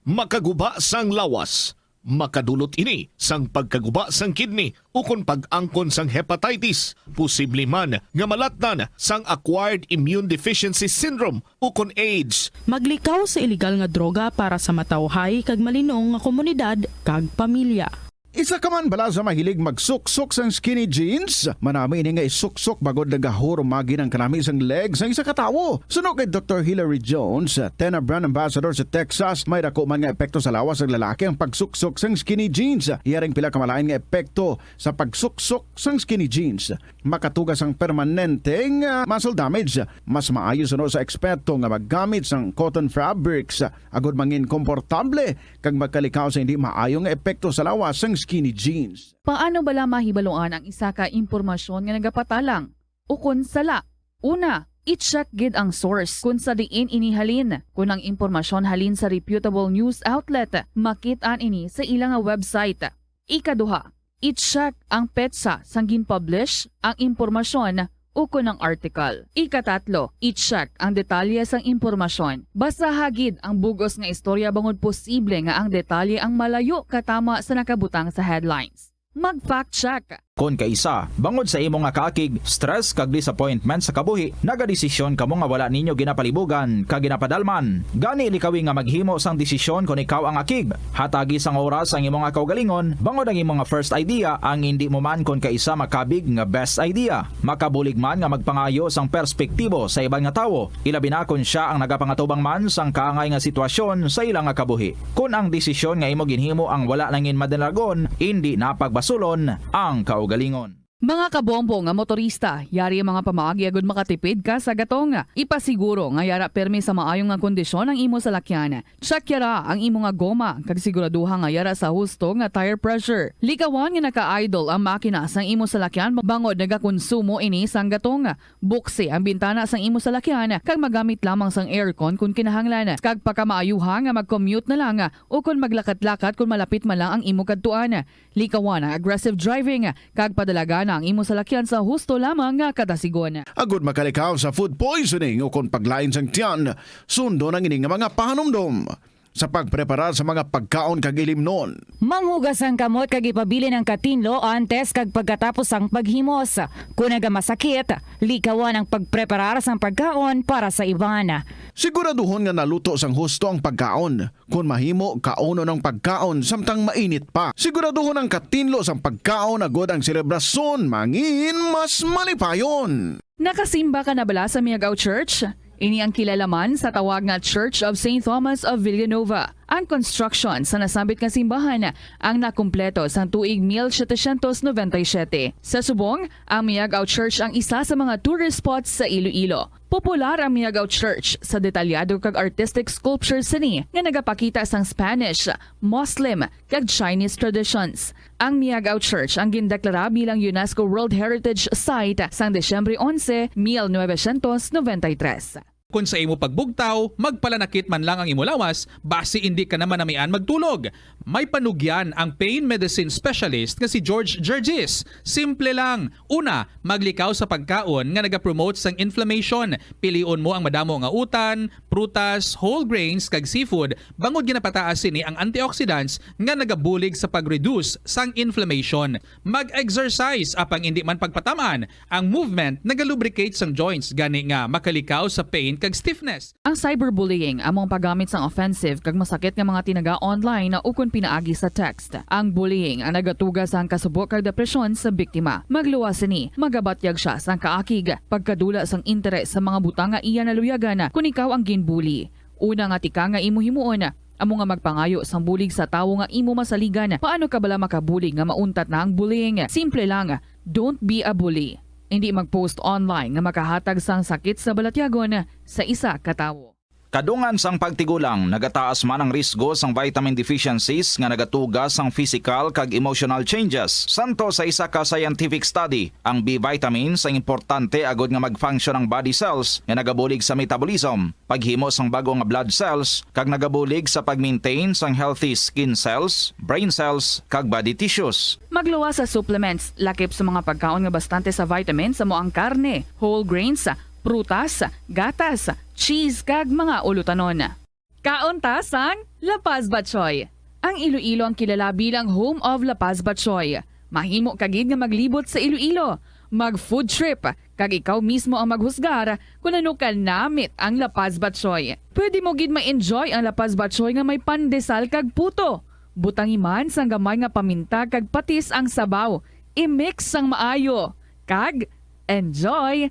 Makaguba sang lawas. Makadulot ini sang pagkaguba sang kidney ukon pag-angkon sang hepatitis. Posible man nga malatnan sang acquired immune deficiency syndrome ukon AIDS. Maglikaw sa iligal nga droga para sa matawhay kag malinong nga komunidad kag pamilya. Isa ka man bala sa mahilig magsuksok sang skinny jeans? Manami ini nga isuksok bangod nagahurumagi ang kanami sang leg sang isa ka tawo. Suno kay Doktor Hilary Jones, TENA brand ambassador sa Texas, may dako man nga epekto sa lawas sang lalaki ang pagsuksok sang skinny jeans. Iya ring pila ka malain nga epekto sa pagsuksok sang skinny jeans. Makatuga sang permanenteng, ah, muscle damage. Mas maayo suno sa eksperto nga maggamit sang cotton fabrics, ah, agod mangin komportable kag makalikaw sa hindi maayo nga epekto sa lawas sang skinny jeans. Paano bala mahibaluan ang isa ka impormasyon nga nagapatalang ukon sala? Una, i-check gid ang source kon sa diin ini halin. Kon ang impormasyon halin sa reputable news outlet, makit-an ini sa ila nga website. Ikaduha, i-check ang petsa sang gin-publish ang impormasyon ukon ang article. Ikatatlo, i-check ang detalye sang impormasyon. Basaha gid ang bug-os nga istorya bangod posible nga ang detalye ang malayo katama sa nakabutang sa headlines. Mag-fact check. Kon kaisa, bangod sa imo nga kaakig, stress kag disappointment sa kabuhi, nagadesisyon kamo nga wala ninyo ginapalibugan kag ginapadalman. Gani, likawi nga maghimo sang desisyon kon ikaw ang akig. Hatagi sang oras ang imo nga kaugalingon, bangod ang imo nga first idea ang indi mo man kon kaisa makabig nga best idea. Makabulig man nga magpangayo sang perspektibo sa iban nga tawo, ilabi na kon sia ang nagapangatubang man sang kaangay nga sitwasyon sa ila nga kabuhi. Kon ang desisyon nga imo ginhimo ang wala nangin madalagon, indi na pagbasulon ang kaugalingon. Mga kabombo nga motorista, yari ang mga pamaagi agud makatipid ka sa gatong. Ipasiguro nga yara pirmi sa maayo nga kondisyon ang imo salakyan. Check yara ang imo nga goma, kag siguraduha nga yara sa husto nga tire pressure. Likawan nga naka-idle ang makina sang imo salakyan bangod nagakonsumo ini sang gatong. Buksi ang bintana sang imo salakyan kag magamit lamang sang aircon kon kinahanglan, kag pakamaayuha nga mag-commute na lang o kon maglakat-lakat kon malapit man lang ang imo kadtuan. Likawan ang aggressive driving kag padalagan ang imo salakyan sa husto lamang nga kadasigon. Agud makalikaw sa food poisoning o kon paglain sang tiyan, sundon ang ini nga mga pahanumdom sa pagpreparar sa mga pagkaon kag ilimnon. Manghugas ang kamot kag ipabilin ang katinlo antes kag pagkatapos sang paghimos. Kon nagamasakit, likawan ang pagpreparar sang pagkaon para sa iban. Siguraduhon nga naluto sang husto ang pagkaon. Kon mahimo, kaunon ang pagkaon samtang mainit pa. Siguraduhon ang katinlo sang pagkaon agud ang selebrasyon mangin mas malipayon. Nakasimba ka na bala sa Miagao Church? Ini ang kilala man sa tawag nga Church of Saint Thomas of Villanueva. Ang construction sa nasambit nga simbahan ang nakumpleto sang tuig mil setecientos noventa y siete. Sa subong, ang Miagao Church ang isa sa mga tourist spots sa Iloilo. Popular ang Miagao Church sa detalyado kag artistic sculptures sini nga nagapakita sang Spanish, Muslim, kag Chinese traditions. Ang Miagao Church ang gindeklara bilang UNESCO World Heritage Site sang Disyembre onse, mil novecientos noventa y tres. Kon sa imo pagbugtaw, magpalanakit man lang ang imo lawas, basi indi ka na manamian magtulog. May panugyan ang pain medicine specialist nga si George Gergis. Simple lang. Una, maglikaw sa pagkaon nga nagapromote sang inflammation. Pilion mo ang madamo nga utan, prutas, whole grains, kag seafood, bangod ginapataas sini ang antioxidants nga nagabulig sa pag-reduce sang inflammation. Mag-exercise, apang indi man pagpatam-an. Ang movement nagalubricate sang joints, gani nga makalikaw sa pain kag stiffness. Ang cyberbullying amo ang paggamit sang offensive kag masakit nga mga tinaga online ukon pinaagi sa text. Ang bullying ang nagatuga sang kasubo kag depresyon sa biktima. Magluwas sini, magabatyag sia sang kaakig, pagkadula sang interes sa mga butang nga iya naluyagan kon ikaw ang ginbully. Una nga tikang nga imo himuon, amo nga magpangayo sang bulig sa tawo nga imo masaligan. Paano ka bala makabulig nga mauntat na ang bullying? Simple lang, don't be a bully. Indi mag-post online nga makahatag sang sakit sa balatyagon sa isa ka tawo. Kadungan sang pagtigulang, nagataas man ang risgo sang vitamin deficiencies nga nagatuga sang physical kag emotional changes. Santo sa isa ka scientific study, ang B vitamins ang importante agud nga mag-function ang body cells nga nagabulig sa metabolism, paghimo sang bag-o nga blood cells, kag nagabulig sa pag-maintain sang healthy skin cells, brain cells, kag body tissues. Magluwas sa supplements, lakip sa mga pagkaon nga bastante sa vitamins, amo ang karne, whole grains, prutas, gatas, cheese, kag mga ulutanon. Kaon ta sang La Paz Batchoy. Ang Iloilo ang kilala bilang home of La Paz Batchoy. Mahimo ka gid nga maglibot sa Iloilo, mag-food trip, kag ikaw mismo ang maghusgar kon ano kanamit ang La Paz Batchoy. Pwede mo gid ma-enjoy ang La Paz Batchoy nga may pandesal kag puto. Butangi man sang gamay nga paminta kag patis ang sabaw. I-mix sang maayo. Kag enjoy!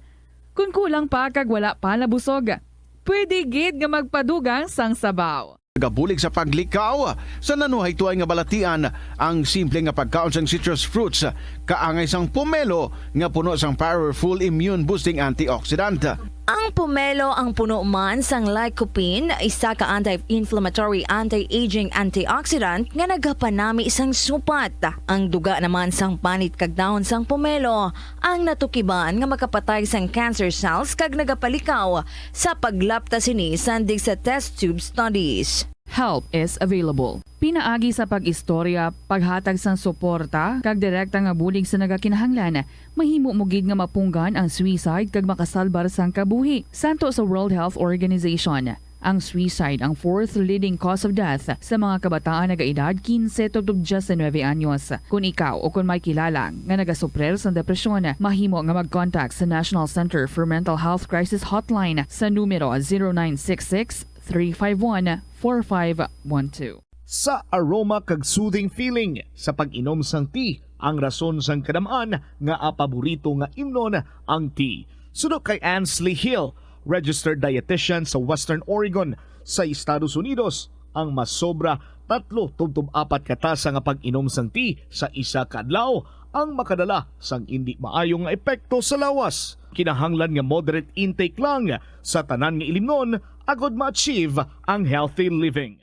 Kon kulang pa kag wala pa nabusog, pwede gid nga magpadugang sang sabaw. Nagabulig sa paglikaw sa nanuhaytoy nga balatian ang simple nga pagkaon sang citrus fruits, kaangay sang pomelo nga puno sang powerful immune-boosting antioxidant. Ang pomelo ang puno man sang lycopene, isa ka anti-inflammatory, anti-aging antioxidant nga nagapanami sang supat. Ang duga naman sang panit kag dahon sang pomelo ang natukiban nga makapatay sang cancer cells kag nagapalikaw sa paglapta sini sandig sa test tube studies. Help is available. Pinaagi sa pag-istorya, paghatag sang suporta, kag direkta nga bulig sa nagakinahanglan, mahimo mo gid nga mapunggan ang suicide kag makasalbar sang kabuhi. Santo sa World Health Organization, ang suicide ang fourth leading cause of death sa mga kabataan nga edad quince tubtob diecinuebe anyos. Kung ikaw o kung may kilala nga nagasuprer sang depresyon, mahimo nga mag-contact sa National Center for Mental Health Crisis Hotline sa numero zero nine six six, three five one, four five one two. Sa aroma kag soothing feeling sa pag-inom sang tea ang rason sang kadam-an nga paborito nga imnon ang tea. Suno kay Ansley Hill, registered dietitian sa Western Oregon sa Estados Unidos, ang masobra tatlo tubtob apat ka tasa nga pag-inom sang tea sa isa ka adlaw ang makadala sang indi maayo nga epekto sa lawas. Kinahanglan nga moderate intake lang sa tanan nga ilimnon agod ma-achieve ang healthy living.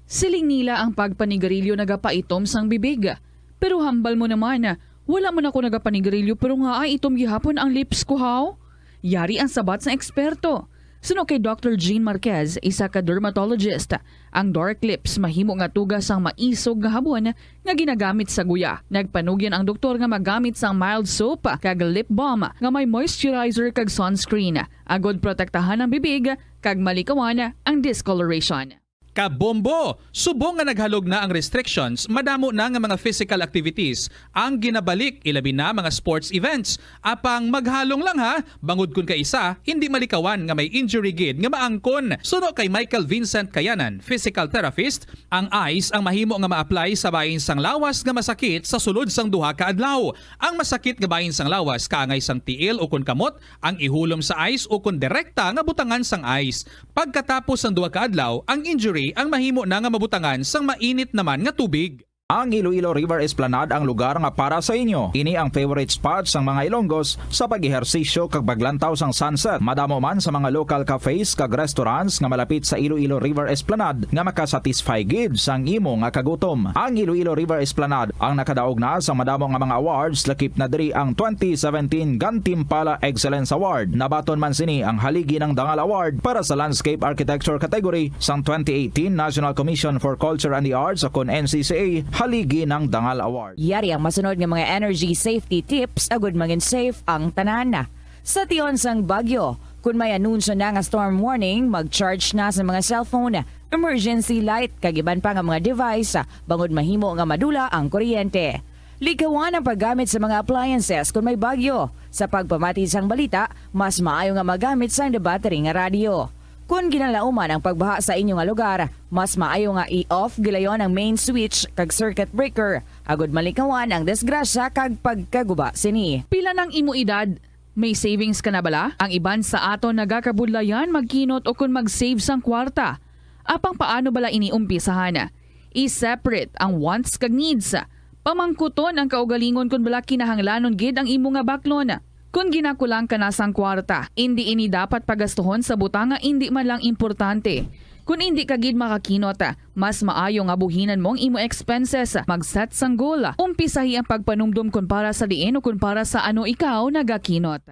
Siling nila ang pagpanigarilyo nagapaitom sang bibig. Pero hambal mo naman, wala man ako nagapanigarilyo pero nga ay itom gihapon ang lips ko, haw? Yari ang sabat sang eksperto. Suno kay Doctor Jean Marquez, isa ka dermatologist, ang dark lips mahimo nga tuga sang maisog nga habon nga ginagamit sa guya. Nagpanugyan ang doktor nga magamit sang mild soap kag lip balm nga may moisturizer kag sunscreen, agod protektahan ang bibig kag malikawan ang discoloration. Kabombo! Subong nga naghalog na ang restrictions, madamo na nga mga physical activities ang ginabalik, ilabi na mga sports events. Apang maghalong lang ha, bangod kun kaisa, hindi malikawan nga may injury gid nga maangkon. Suno kay Michael Vincent Kayanan, physical therapist, ang ice ang mahimo nga ma-apply sa bahin sang lawas nga masakit sa sulod sang duha ka adlaw. Ang masakit nga bahin sang lawas kaangay sang tiil ukon kamot ang ihulom sa ice ukon direkta nga butangan sang ice. Pagkatapos sang duha ka adlaw, ang injury ang mahimo na nga mabutangan sang mainit naman nga tubig. Ang Iloilo River Esplanade ang lugar nga para sa inyo. Ini ang favorite spot sang mga Ilonggos sa pag-ehersisyo kag paglantaw sang sunset. Madamo man sa mga local cafes kag restaurants nga malapit sa Iloilo River Esplanade nga makasatisfy gid sang imo nga kagutom. Ang Iloilo River Esplanade ang nakadaog na sa madamo nga mga awards, lakip na diri ang twenty seventeen Gantimpala Excellence Award. Nabaton man sini ang Haligi ng Dangal Award para sa Landscape Architecture category sang twenty eighteen National Commission for Culture and the Arts, o kon N C C A, Haligi ng Dangal Award. Yari ang masunod nga mga energy safety tips agud mangin safe ang tanan. Sa tion sang bagyo, kun may anunsyo na nga storm warning, mag-charge na sa mga cellphone, emergency light, kag iban pa nga mga device, bangod mahimo nga madula ang kuryente. Likawan ang paggamit sa mga appliances kon may bagyo. Sa pagpamati sang balita, mas maayo nga magamit sang battery nga radyo. Kon ginalauman ang pagbaha sa inyo nga lugar, mas maayo nga i-off gilayon ang main switch kag circuit breaker, agud malikawan ang disgrasya kag pagkaguba sini. Pila nang imo edad? May savings ka na bala? Ang iban sa aton nagakabudlayan magkinot ukon mag-save sang kwarta. Apang paano bala ini umpisahan? I-separate ang wants kag needs. Pamangkuton ang kaugalingon kon bala kinahanglanon gid ang imo nga baklon. Kon ginakulang ka na sang kwarta, indi ini dapat pagastuhon sa butang nga indi man lang importante. Kon indi ka gid makakinot, mas maayo nga buhinan mo ang imo expenses. Mag-set sang goal. Umpisahi ang pagpanumdom kon para sa diin o kon para sa ano ikaw nagakinot.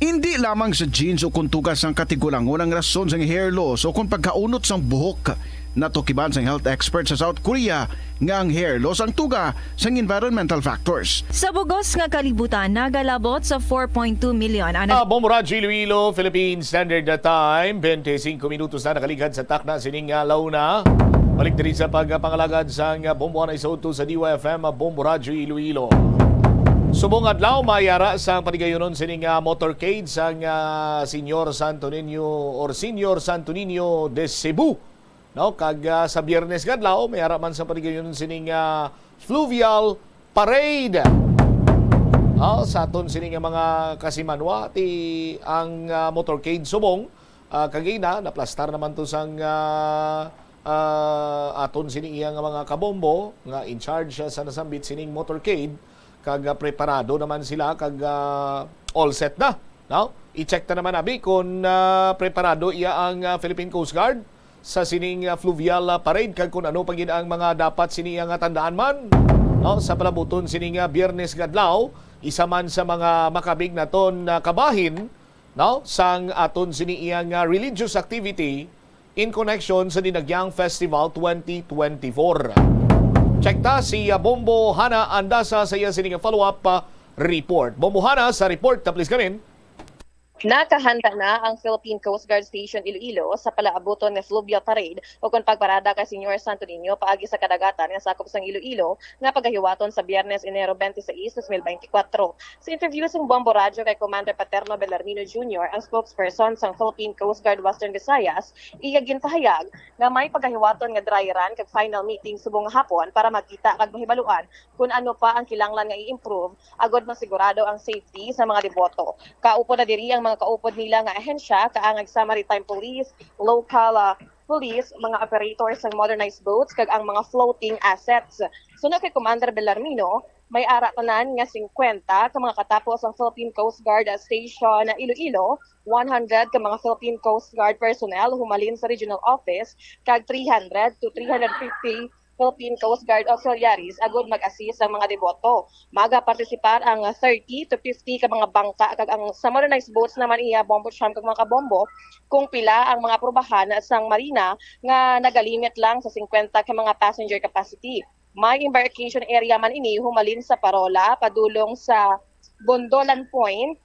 Indi lamang sa genes o kon tuga sang katigulangon ang rason sang hair loss o kon pagkaunot sang buhok. Natukiban sang health expert sa South Korea nga ang hair loss ang tuga sang environmental factors. Sa bugos nga kalibutan, nagalabot sa four point two million ang Ah, Bombo Radyo Iloilo, Philippine Standard Time, twenty-five minutos na nakaligad sa takna sining, ah, launa. Balik diri sa pagpangalagad sang, ah, Bombo Anay Soto sa D Y F M, ah, Bombo Radyo Iloilo. Subong adlaw, mayara sang paligayunon sining, ah, motorcade sang, ah, Señor Santo Niño or Señor Santo Niño de Cebu. no? Kag, ah, sa Biyernes nga adlaw, may ara man sa panigayon sining, ah, fluvial parade. Ah, sa aton sini nga mga kasimanwa, ti ang, ah, motorcade subong, ah, kagina, naplastar naman to sang, ah, ah, aton sini iya nga mga kabombo nga in charge siya sa nasambit sining motorcade, kag, ah, preparado naman sila kag, ah, all set na, no? I-check ta naman abi kung, ah, preparado iya ang, ah, Philippine Coast Guard sa sining, ah, fluvial, ah, parade kag kung ano pa gid ang mga dapat sini nga tandaan man, no? Sa palabuton sini nga Biyernes nga adlaw, isa man sa mga makabig naton, ah, kabahin, no, sang aton sini iya nga religious activity in connection sa Dinagyang Festival twenty twenty-four. Check ta si, ah, Bombo Hana Andasa sa iya sini nga follow-up, ah, report. Bombo Hana sa report, ta please come in. Nakahanda na ang Philippine Coast Guard Station Iloilo sa palaabuton nga Fluvial Parade o kon pagparada kay Señor Santo Niño paagi sa kadagatan nga sakop sang Iloilo nga pagahiwaton sa Biyernes, Enero twenty-six, dos mil beintikwatro. Sa interview sang Bombo Radyo kay Commander Paterno Bellarmino Junior, ang spokesperson sang Philippine Coast Guard Western Visayas, iya ginpahayag nga may pagahiwaton nga dry run kag final meeting subong nga hapon para makita kag mahibaluan kun ano pa ang kinahanglan nga i-improve agod masigurado ang safety sa mga deboto. Kaupod na diri ang mga kaupod nila nga ahensya, kaangay sa Maritime Police, local, ah, police, mga operators sang modernized boats, kag ang mga floating assets. Suno kay Commander Bellarmino, may ara tanan nga singkwenta ka mga katapo sang Philippine Coast Guard Station Iloilo, one hundred ka mga Philippine Coast Guard personnel humalin sa regional office, kag three hundred to three hundred fifty Philippine Coast Guard auxiliaries agud mag-assist sa mga deboto. Magapartisipar ang thirty to fifty ka mga bangka kag ang sa modernized boats naman iya bombo champ kag mga kabombo kung pila ang mga aprubahan sang Marina nga nagalimit lang sa singkwenta ka mga passenger capacity. May embarkation area man ini humalin sa Parola padulong sa Bondolan Point,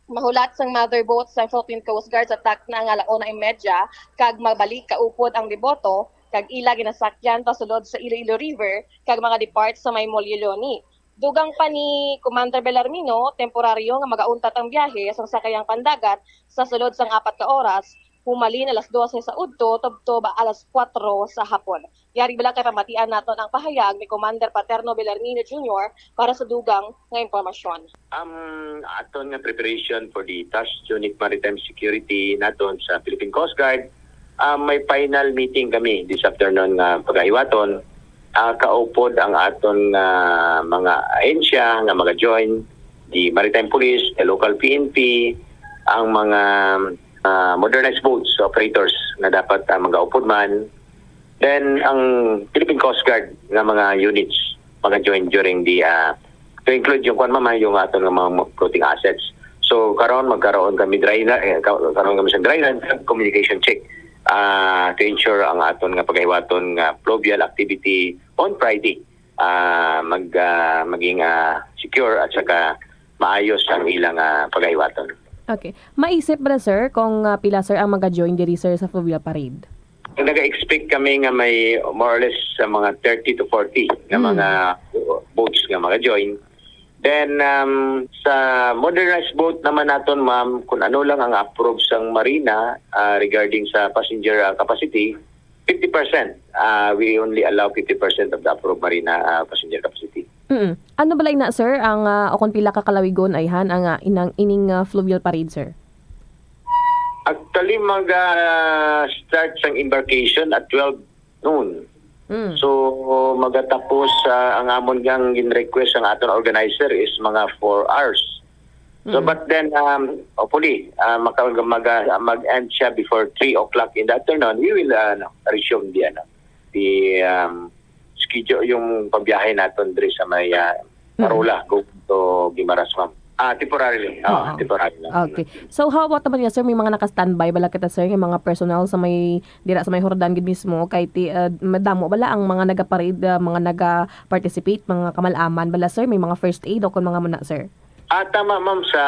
mahulat sang mother boat sang Philippine Coast Guard sa takna nga ala una y medya, kag mabalik kaupod ang deboto kag ila ginasakyan pasulod sa Iloilo River kag mga depart sa may Molliloni. Dugang pa ni Commander Bellarmino, temporaryo nga magauntat ang biyahe sang sakayang pandagat sa sulod sang apat ka oras, humalin alas dose sa udto tubtob alas kuwatro sa hapon. Yari bala kay pamatian naton ang pahayag ni Commander Paterno Bellarmino Junior para sa dugang nga impormasyon. Ang aton nga preparation for the Task Unit Maritime Security naton sa Philippine Coast Guard, ah, may final meeting kami this afternoon nga pagahiwaton. Ah, kaupod ang aton nga mga ahensya nga mga join, the Maritime Police, the local P N P, ang mga, ah, modernized boats operators nga dapat, ah, magaupod man. Then, ang Philippine Coast Guard nga mga units, mga join during the, ah, to include yung, kwan, ma'am, yung aton nga mga floating assets. So, karon magkaroon kami dry run, eh, ka-, karon kami sa dry run, communication check, ah, to ensure ang aton nga pagahiwaton nga fluvial activity on Friday, ah, mag, ah, maging, ah, secure at saka maayos ang ilang, ah, pagahiwaton. Okay. Maisip ba, sir, kung, ah, pila, sir, ang maga-join diri, sir, sa Fluvial Parade? Naga-expect kami nga may more or less sa mga thirty to forty nga Hmm. mga boats nga maga-join. Then, um, sa modernized boat naman naton, ma'am, kung ano lang ang approve sang Marina, ah, regarding sa passenger, ah, capacity, fifty percent. Ah, we only allow fifty percent of the approved Marina, ah, passenger capacity. Mm. Ano bala ina, sir, ang, ah, o kung pila ka kalawigon ayhan ang, ah, inang, ining, ah, fluvial parade, sir? Actually, mag, ah, start sang embarkation at twelve noon. Mm. So, magatapos, ah, ang amon gang gin-request ang aton organizer is mga four hours. So, Mm. but then, um, hopefully, ah, maka-, mag, ah, mag-end siya before three o'clock in the afternoon. We will, ah, ano, resume the, ano, the, um, schedule, yung pagbiyahe naton diri sa may, ah, Mm. Parola, go to Guimaras, ma'am. Ah, temporarily. Ah, Oo. temporary lang. Okay. So, how about naman nga, sir? May mga naka-standby bala kita, sir, yung mga personnel sa may, dira sa may Jordan gid mismo, kay ti-, ah, madamo bala ang mga nagaparid, ah, mga naga-participate, mga kamalaman bala, sir? May mga first aid o kung mga muna, sir? Ah, tama, ma'am, sa,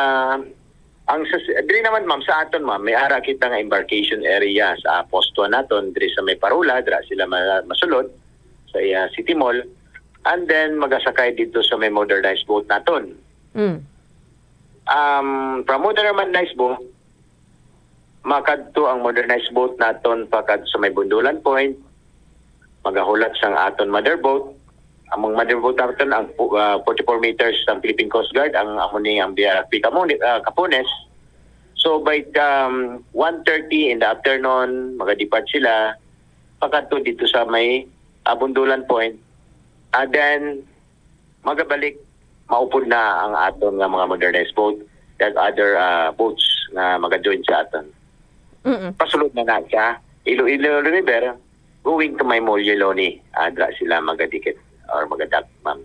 ang sa, diri naman, ma'am, sa aton, ma'am, may ara kita nga embarkation area sa posto naton, diri sa may Parola, dira sila ma-, masulod sa, ah, City Mall. And then, magasakay dito sa may modernized boat naton. Mm. Um, from modernized boat, makadto ang modernized boat naton pakadto sa may Bundulan Point, magahulat sang aton mother boat. Ang mga mother boat naton ang pu-, ah, forty-four meters ang Philippine Coast Guard, ang amo ni ang Via Rugby Camones, ah, Capones. So by, um, one thirty in the afternoon, magadepart sila pakadto dito sa may, ah, Bundulan Point. And then, magabalik, maupod na ang aton nga mga modernized boat, that other, ah, boats nga magajoin sa aton. Mm-mm. Pasulod na na sa Iloilo River, going to may Molyoloni, ah, dra sila magadikit or magadak, ma'am.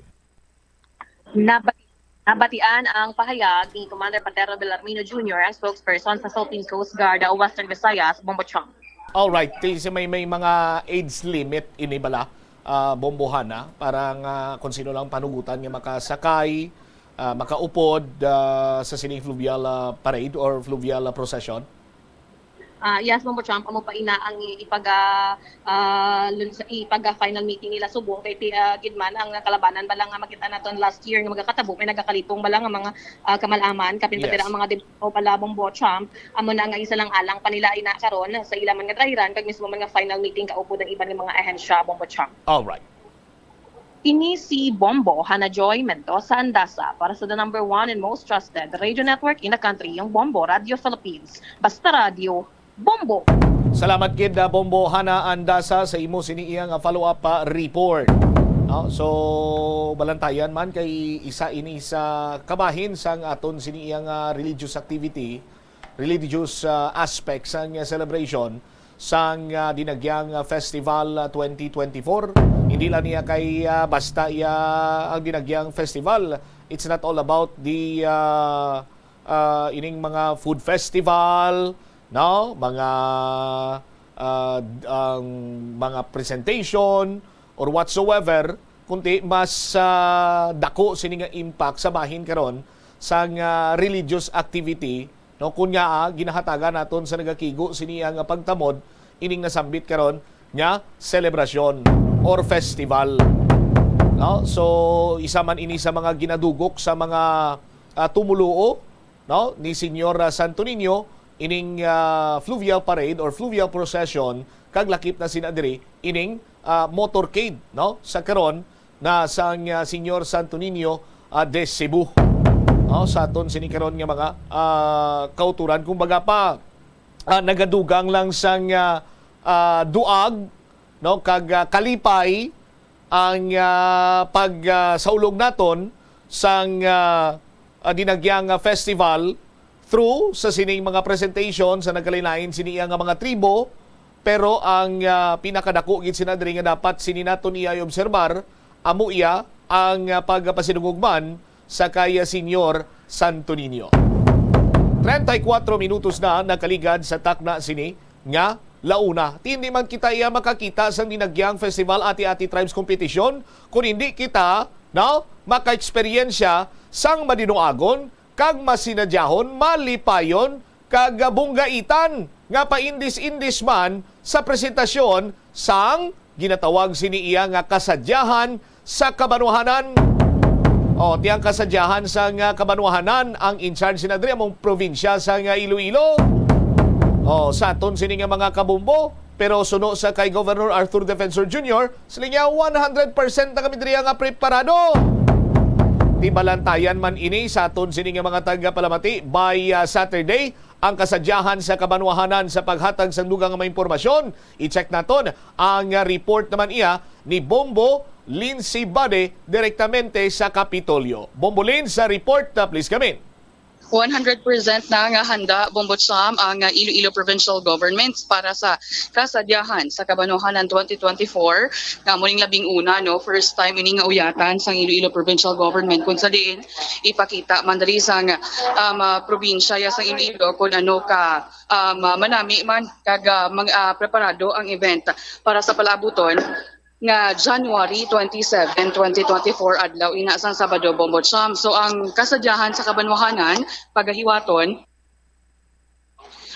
Nabati-, nabatian ang pahayag ni Commander Patero Villarmino Junior, ang spokesperson sa Philippine Coast Guard, uh, Western Visayas, Bombo Chong. Alright, ti-, si may, may mga age limit ini bala, ah, Bombohana, para nga kung sino lang panugutan nga makasakay, ah, makaupod, ah, sa sining fluvial, ah, parade or fluvial, ah, procession? Ah, yes, Bombo Chong, amo pa ina ang i-, ipaga ah, lun-, sa, ipaga final meeting nila subong kay ti, ah, gid man ang kalabanan bala nga makita naton last year nga magakatabo may nagakalipong bala nga mga, ah, kamalaman kapin pati Yes. ang mga demo bala, Bombo Chong, amo na nga isa lang alang pa nila ina karon sa ila man nga drahiran kag mismo man nga final meeting kaupod ang iban nga mga ahensya, Bombo Chong. Alright. Ini si Bombo Hana Joy Mendoza Andasa para sa the number one and most trusted radio network in the country, yung Bombo Radio Philippines. Basta radyo, Bombo! Salamat gid, ah, Bombo Hana Andasa, sa imo sini iya nga follow-up, ah, report. No? So, balantayan man kay isa ini sa kabahin sang aton sini iya nga religious activity, religious, ah, aspect sang, ah, celebration sang, ah, Dinagyang, ah, Festival, ah, twenty twenty-four. Hindi lang niya kay, ah, basta iya ang Dinagyang Festival. It's not all about the, ah, ah, ining mga food festival, no? Mga, ah, ang mga presentation or whatsoever, kundi mas, ah, dako sini nga impact sa bahin karon sang, ah, religious activity, no? Kun nga, ah, ginahatagan naton sa nagakigo sini ang pagtamod ining nasambit karon nga selebrasyon or festival. No? So, isa man ini sa mga ginadugok sa mga, ah, tumuluo, no, ni Señor, ah, Santo Niño, ining, ah, fluvial parade or fluvial procession, kag lakip na sina diri ining, ah, motorcade, no, sa karon na sang, ah, Señor Santo Niño, ah, de Cebu. No, sa aton sini karon nga mga, ah, kauturan, kumbaga pa, ah, nagadugang lang sang, ah, ah, duag, no, kag, ah, kalipay ang, ah, pag, ah, saulog naton sang, ah, ah, Dinagyang, ah, Festival through sa sining mga presentation sa nagkalain-lain sini iya nga mga tribo, pero ang, ah, pinakadako gid sina diri nga dapat sini naton iya i-obserbar, amo iya ang, ah, pagpasidungog man sa kay, ah, Señor Santo Niño. Treinta y cuatro minutos na nakaligad sa takna sini nga launa. Ti hindi man kita iya makakita sang Dinagyang Festival Ati-Ati Tribes Competition kun hindi kita, no, maka-eksperyensya sang madinuagon kag masinadyahon, malipayon, kag bunggaitan nga paindis-indis man sa presentasyon sang ginatawag sini iya nga kasadyahan sa kabanwahanan. O, ti ang kasadyahan sa nga kabanwahanan ang in charge sina diri among probinsya sa nga Iloilo. O, sa aton sini nga mga kabombo, pero suno sa kay Governor Arthur Defensor Junior, sila niya one hundred percent na kami diri nga preparado. Ti balantayan man ini sa aton sini nga mga tagapalamati by, ah, Saturday ang kasadyahan sa kabanwahanan sa paghatag sang dugang nga mga impormasyon. I-check naton ang, ah, report naman iya ni Bombo Lindsay Bade direktamente sa Kapitolyo. Bombo Lin, sa report, ah, please come in. One hundred percent na nga handa, Bombo Cham, ang, ah, Iloilo Provincial Government para sa kasadyahan sa Kabanwahanan twenty twenty-four, nga amo ning labing una, no, first time ini nga uyatan sang Iloilo Provincial Government, kung sa diin ipakita man diri sang, um, ah, probinsya ya sang Iloilo kung ano ka, um, ah, manami man kag, ah, mang-, ah, preparado ang event para sa palaabuton nga January twenty-seven, twenty twenty-four, adlaw ina sang Sabado, Bombo Cham. So ang kasadyahan sa kabanwahanan pagahiwaton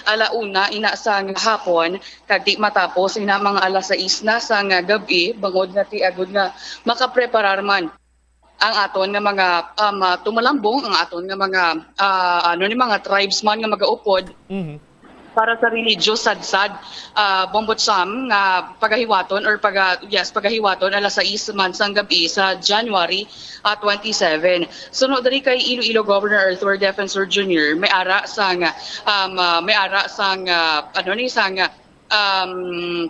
ala una ina sang hapon, kag di matapos ina mga alas sais na sang gab-i, bangod nga ti agud nga makapreparar man ang aton nga mga, um, ah, tumalambong, ang aton nga mga, ah, ano ni, mga tribesman nga magaupod. Mhm. Para sa religious sadsad, ah, Bombo Cham, nga pagahiwaton or paga-, yes, pagahiwaton alas sais man sang gab-i sa January, ah, twenty-seven. Suno diri kay Iloilo Governor Arthur Defensor Junior, may ara sang, um, ah, may ara sang, ah, ano ni, sang, um,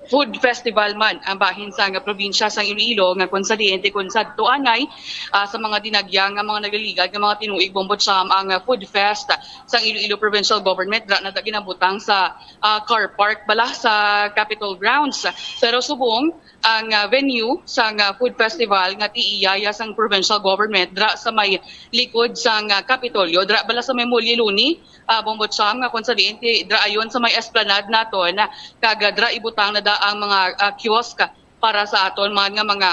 food festival man ang bahin sang probinsya sang Iloilo, nga kung sa diente, kung sa tuanay, ah, sa mga dinagya nga mga nagaligad nga mga tinuig, Bombo Cham, ang, ah, food fest sang Iloilo Provincial Government, dira na ta ginabutang sa, ah, car park bala sa Capitol grounds. Pero subong ang, ah, venue sang, ah, food festival nga tiiyaya sang provincial government dira sa may likod sang, ah, Kapitolyo, dira bala sa may Muliluni, ah, Bombo Cham, nga kung sa diin ti dira ayon sa may esplanade naton, kag, ah, dira ibutang na da ang mga, ah, kiosk para sa aton man nga mga,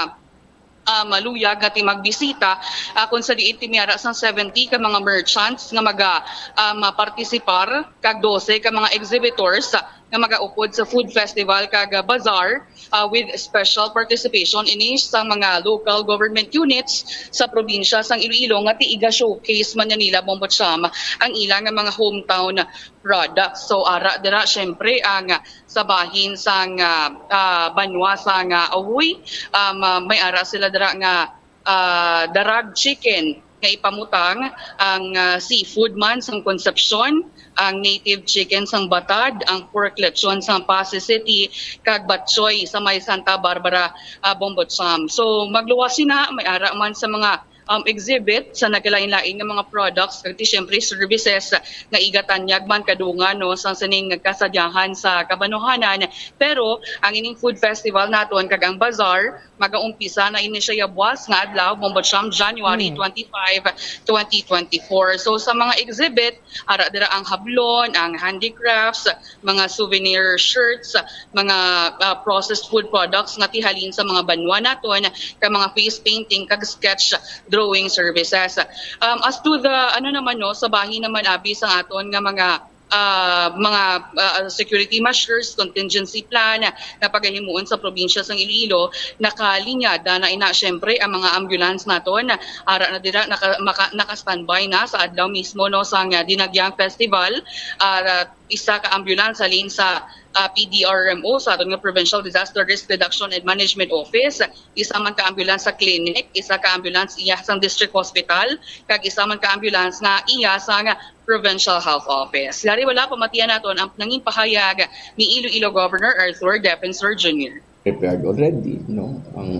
ah, maluyag nga timagbisita, ah, kung sa diin ti may ara sang seventy ka mga merchants nga maga, ah, mapartisipar, kag dose ka mga exhibitors, ah, nga magaupod sa food festival kag, ah, bazaar, ah, with special participation ini sa mga local government units sa probinsya sang Iloilo nga ti iga-showcase man na nila, Bombo Cham, ang ila nga mga hometown products. So, ara dira, syempre, ang, ah, sa bahin sang, ah, ah, banwa sang, ah, Ajuy, um, ah, may ara sila dira nga, ah, darag chicken nga ipamutang, ang, ah, seafood man sang Concepcion, ang native chicken sang Batad, ang pork lechon sang Passi City, kag batchoy sa may Santa Barbara, ah, Bombo Cham. So, magluwas sina, may ara man sa mga, um, exhibit sa nagkalain-lain nga mga products, kag ti, syempre, services nga igatanyag man kadungan, no, sa sining kasadyahan sa kabanuhanan. Pero ang ining food festival naton kag ang bazaar, magaumpisa na ini siya yabwas nga adlaw, Bombo Cham, January Mm. twenty-five, twenty twenty-four. So, sa mga exhibit, ara dira ang hablon, ang handicrafts, mga souvenir shirts, mga, ah, processed food products nga ti halin sa mga banwa naton, kag mga face painting kag sketch drawing services. Um, as to the, ano naman, no, sa bahin naman, abi, sa aton nga mga, ah, mga, ah, security measures, contingency plan nga pagahimuon sa probinsya sang Iloilo, nakalinyada na ina, syempre, ang mga ambulance naton. Ara na dira, naka-, maka-, naka-standby na sa adlaw mismo, no, sang, ah, Dinagyang Festival. Ah, isa ka ambulance halin sa, ah, P D R M O, sa aton nga Provincial Disaster Risk Reduction and Management Office, isa man ka ambulance sa clinic, isa ka ambulance iya sang District Hospital, kag isa man ka ambulance nga iya sang Provincial Health Office. Gari, wala, pamatian naton ang nangin pahayag ni Iloilo Governor Arthur Defensor Junior. Prepared already, no? Ang,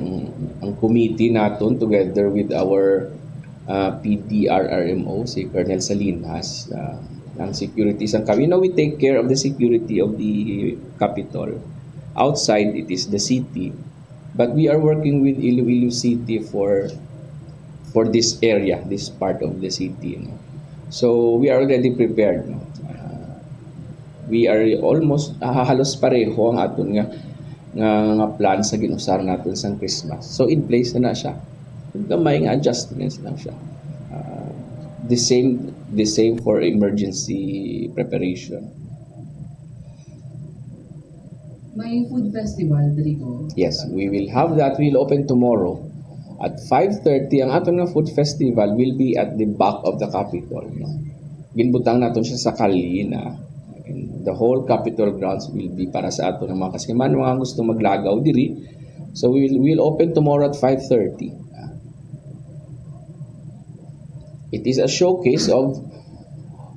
ang committee naton, together with our, uh, P D R R M O, si Colonel Salinas, uh, ang security sang kami. You know, we take care of the security of the Capitol. Outside, it is the city. But we are working with Iloilo City for, for this area, this part of the city, no? So, we are already prepared, no? Uh, we are almost, ah, halos pareho ang aton nga, nga, nga plan sa gin-usar naton sang Christmas. So, in place na na siya. Gamay nga adjustments lang siya. Ah, the same, the same for emergency preparation. May food festival diri, Gov? Yes, we will have that. We'll open tomorrow at five thirty. Ang aton nga food festival will be at the back of the Capitol, no? Ginbutang naton siya sa kalye na. And the whole Capitol grounds will be para sa aton nga mga kasiman, mga gusto maglagaw diri. So we'll, we'll open tomorrow at five thirty. It is a showcase of,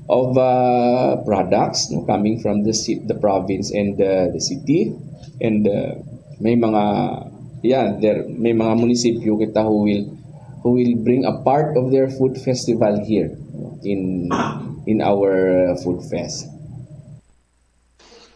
of, uh, products, no, coming from the ci-, the province and the, the city. And, uh, may mga, yeah, there, may mga munisipyo kita who will, who will bring a part of their food festival here, no, in, in our, uh, food fest.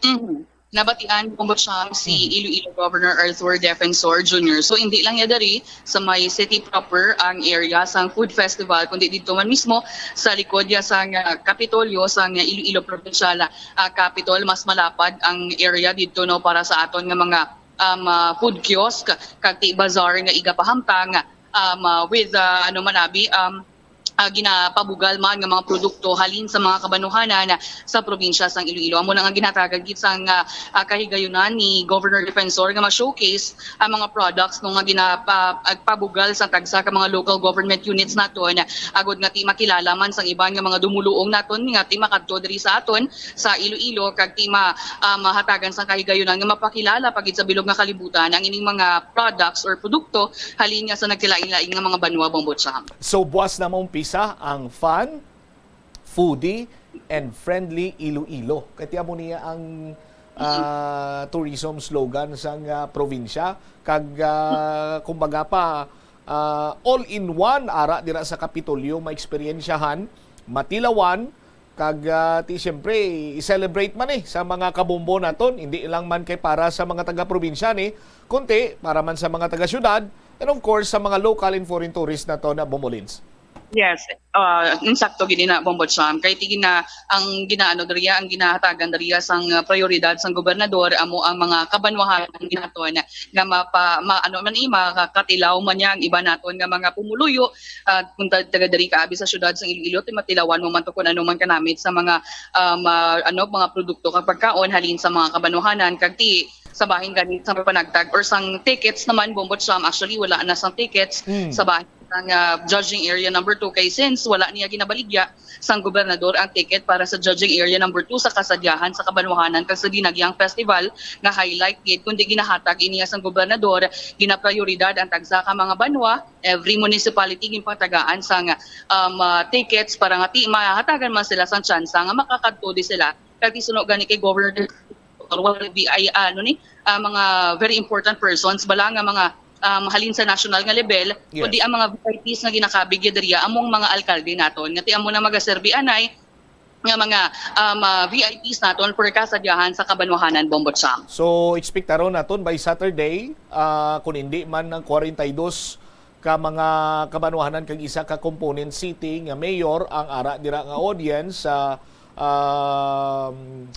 Mhm. Nabatian, Bombo Cham, si Mm. Iloilo Governor Arthur Defensor Junior. So, hindi lang niya dari sa may city proper ang area sang food festival, kundi dito man mismo sa likod niya sang, ah, Kapitolyo sang Iloilo Provincial, ah, Capitol. Mas malapad ang area dito, no, para sa aton nga mga, um, ah, food kiosk kag ti bazaar nga igapahamtang, um, ah, with, ah, ano man abi, um, ah, ginapabugal man nga mga produkto halin sa mga kabanwahanan sa probinsya sang Iloilo. Amo na nga ginhatagan gid sang, ah, ah, kahigayunan ni Governor Defensor nga ma-showcase ang mga products, no, nga ginapa-, agpabugal sa tagsa ka mga local government units naton, agod nga ti makilala man sang iban nga mga dumuluong naton nga ti makadto diri sa aton sa Iloilo, kag ti ma-, ah, mahatagan sang kahigayunan nga mapakilala pa gid sa bilog nga kalibutan ang ining mga products or produkto halin nga sa nagkalain-lain nga mga banwa, Bombo Cham. So, buwas na maumpisa ang fun, foodie, and friendly Iloilo. Kay ti amo niya ang, ah, tourism slogan sang, ah, probinsya. Kag, ah, kumbaga pa, ah, all in one, ara dira sa Kapitolyo, maeksperiensyahan, matilawan, kag, ah, ti siyempre, i-celebrate man, eh, sa mga kabombo naton. Hindi lang man kay para sa mga taga-probinsya ni, kundi para man sa mga taga-syudad, and of course, sa mga local and foreign tourists naton, Bombo Lins. Yes, ah, insakto gid na, Bombo Cham. Kay ti gina-, ang ginaano diriya, ang ginahatagan diriya sang, ah, prioridad sang gobernador amo ang mga kabanwahanan naton nga mapa-, ma-, ano man, eh, makakatilaw man niya ang iba naton nga mga pumuluyo, ah, kung ta-, taga diri ka abi sa syudad sang Iloilo, ti matilawan mo man to kung ano man kanamit sa mga, ah, ma-, ano, mga produkto kag pagkaon halin sa mga kabanwahanan, kag ti sa bahin gani sang panagtag or sang tickets naman, Bombo Cham. Actually, wala na sang tickets Mm. sa bahin sang, ah, judging area number two, kay since wala niya ginabaligya sang gobernador ang ticket para sa judging area number two sa kasadyahan sa kabanwahanan kag sa Dinagyang Festival nga highlight gid, kundi ginahatag iniya sang gobernador, ginaprioridad ang tagsa ka mga banwa, every municipality ginpatagaan sang, um, ah, tickets para nga ti mahatagan man sila sang tsansa nga makakadto di sila. Kag ti suno gani kay Governor or wala V I, ano ni, ah, mga very important persons bala nga mga, um, halin sa national nga level, Yes. kundi ang mga V I Ps nga ginakabig gid diriya among mga alkalde naton, nga ti amo na magaserbi anay nga mga, um, ah, V I Ps naton for kasadyahan sa kabanwahanan, Bombo Cham. So, ekspektaron naton by Saturday, ah, kung hindi man ang kwarenta y dos ka mga kabanwahanan kag isa ka component city nga mayor ang ara dira nga audience sa, um,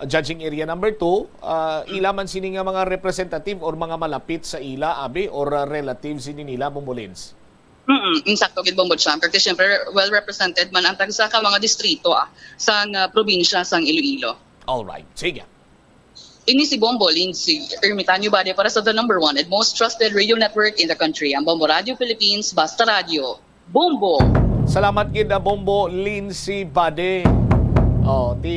judging area number two, ah, ila man sini nga mga representative or mga malapit sa ila, abi, or, ah, relatives sini nila, Bombo Lins? Mm, insakto gid, Bombo Cham. Kag siyempre, well represented man ang tagsa ka mga distrito, ah, sang, ah, probinsya sang Iloilo. Alright, sige. Ini si Bombo Lindsay Ermitanio Bade para sa the number one and most trusted radio network in the country, ang Bombo Radio Philippines, Basta Radio. Bombo! Salamat gid, ah, Bombo Lindsay Bade. Oh, ti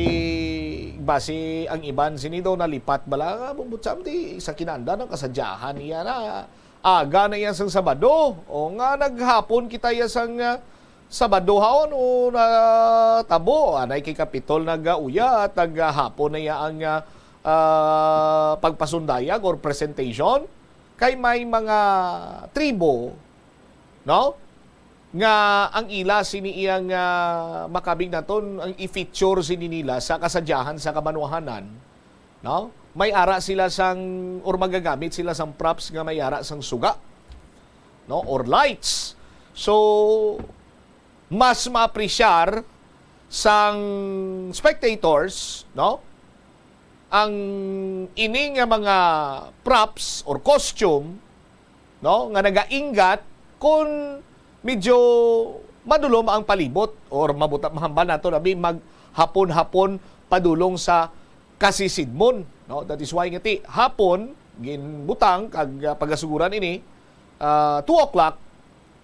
basi ang iban sini daw nalipat bala nga, Bombo Cham, ti sa kinanda ng kasadyahan niya na aga na iya sang Sabado. O nga, naghapon kita iya sang, ah, Sabado haon o natabo. Anay kay Kapitol nagauya at naghapon na iya ang, ah, ah, pagpasundayag or presentation. Kay may mga tribo, no? Nga ang ila sini iyang, ah, makabig naton, ang i-feature sini nila sa kasadyahan sa kabanwahanan, no? May ara sila sang, or magagamit sila sang props nga may ara sang suga, no? Or lights. So, mas maapresyar sang spectators, no? Ang ini nga mga props or costume, no, nga nagaingat kung medyo madulom ang palibot or mabuta, mahambal nato, abi, maghapon-hapon padulong sa kasisidmon, no? That is why nga ti hapon ginbutang kag, ah, pagasuguran ini, ah, two o'clock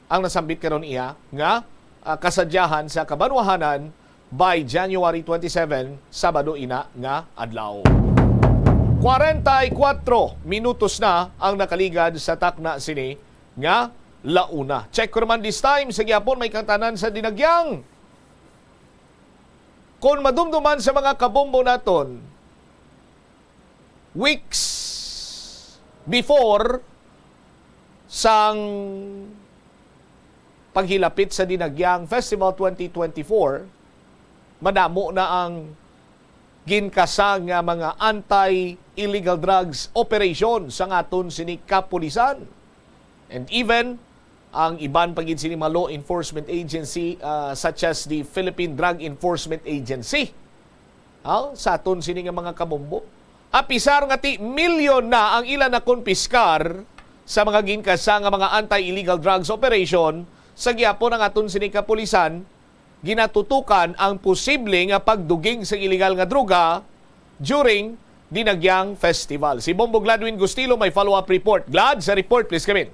ang nasambit karon iya nga, ah, kasadyahan sa kabanwahanan by January twenty-seven, Sabado ina nga adlaw. Kwarenta y kuwatro minutos na ang nakaligad sa takna sini nga launa. Check ko naman this time sa gihapon, may kantanan sa Dinagyang. Kon madumduman sa mga kabombo naton, weeks before sang paghilapit sa Dinagyang Festival twenty twenty-four, madamo na ang ginkasa nga mga anti-illegal drugs operation sang aton sini kapulisan. And even ang iban pa gid sini mga law enforcement agency, ah, such as the Philippine Drug Enforcement Agency, ah, sa aton sini nga mga kabombo. Apisar nga ti milyon na ang ila nakonpiskar sa mga ginkasa nga mga anti-illegal drugs operation sa gihapon ang aton sini kapulisan ginatutukan ang posible nga pagduging sa iligal nga droga during Dinagyang Festival. Si Bombo Gladwin Gustilo may follow-up report. Glad, sa report, please come in.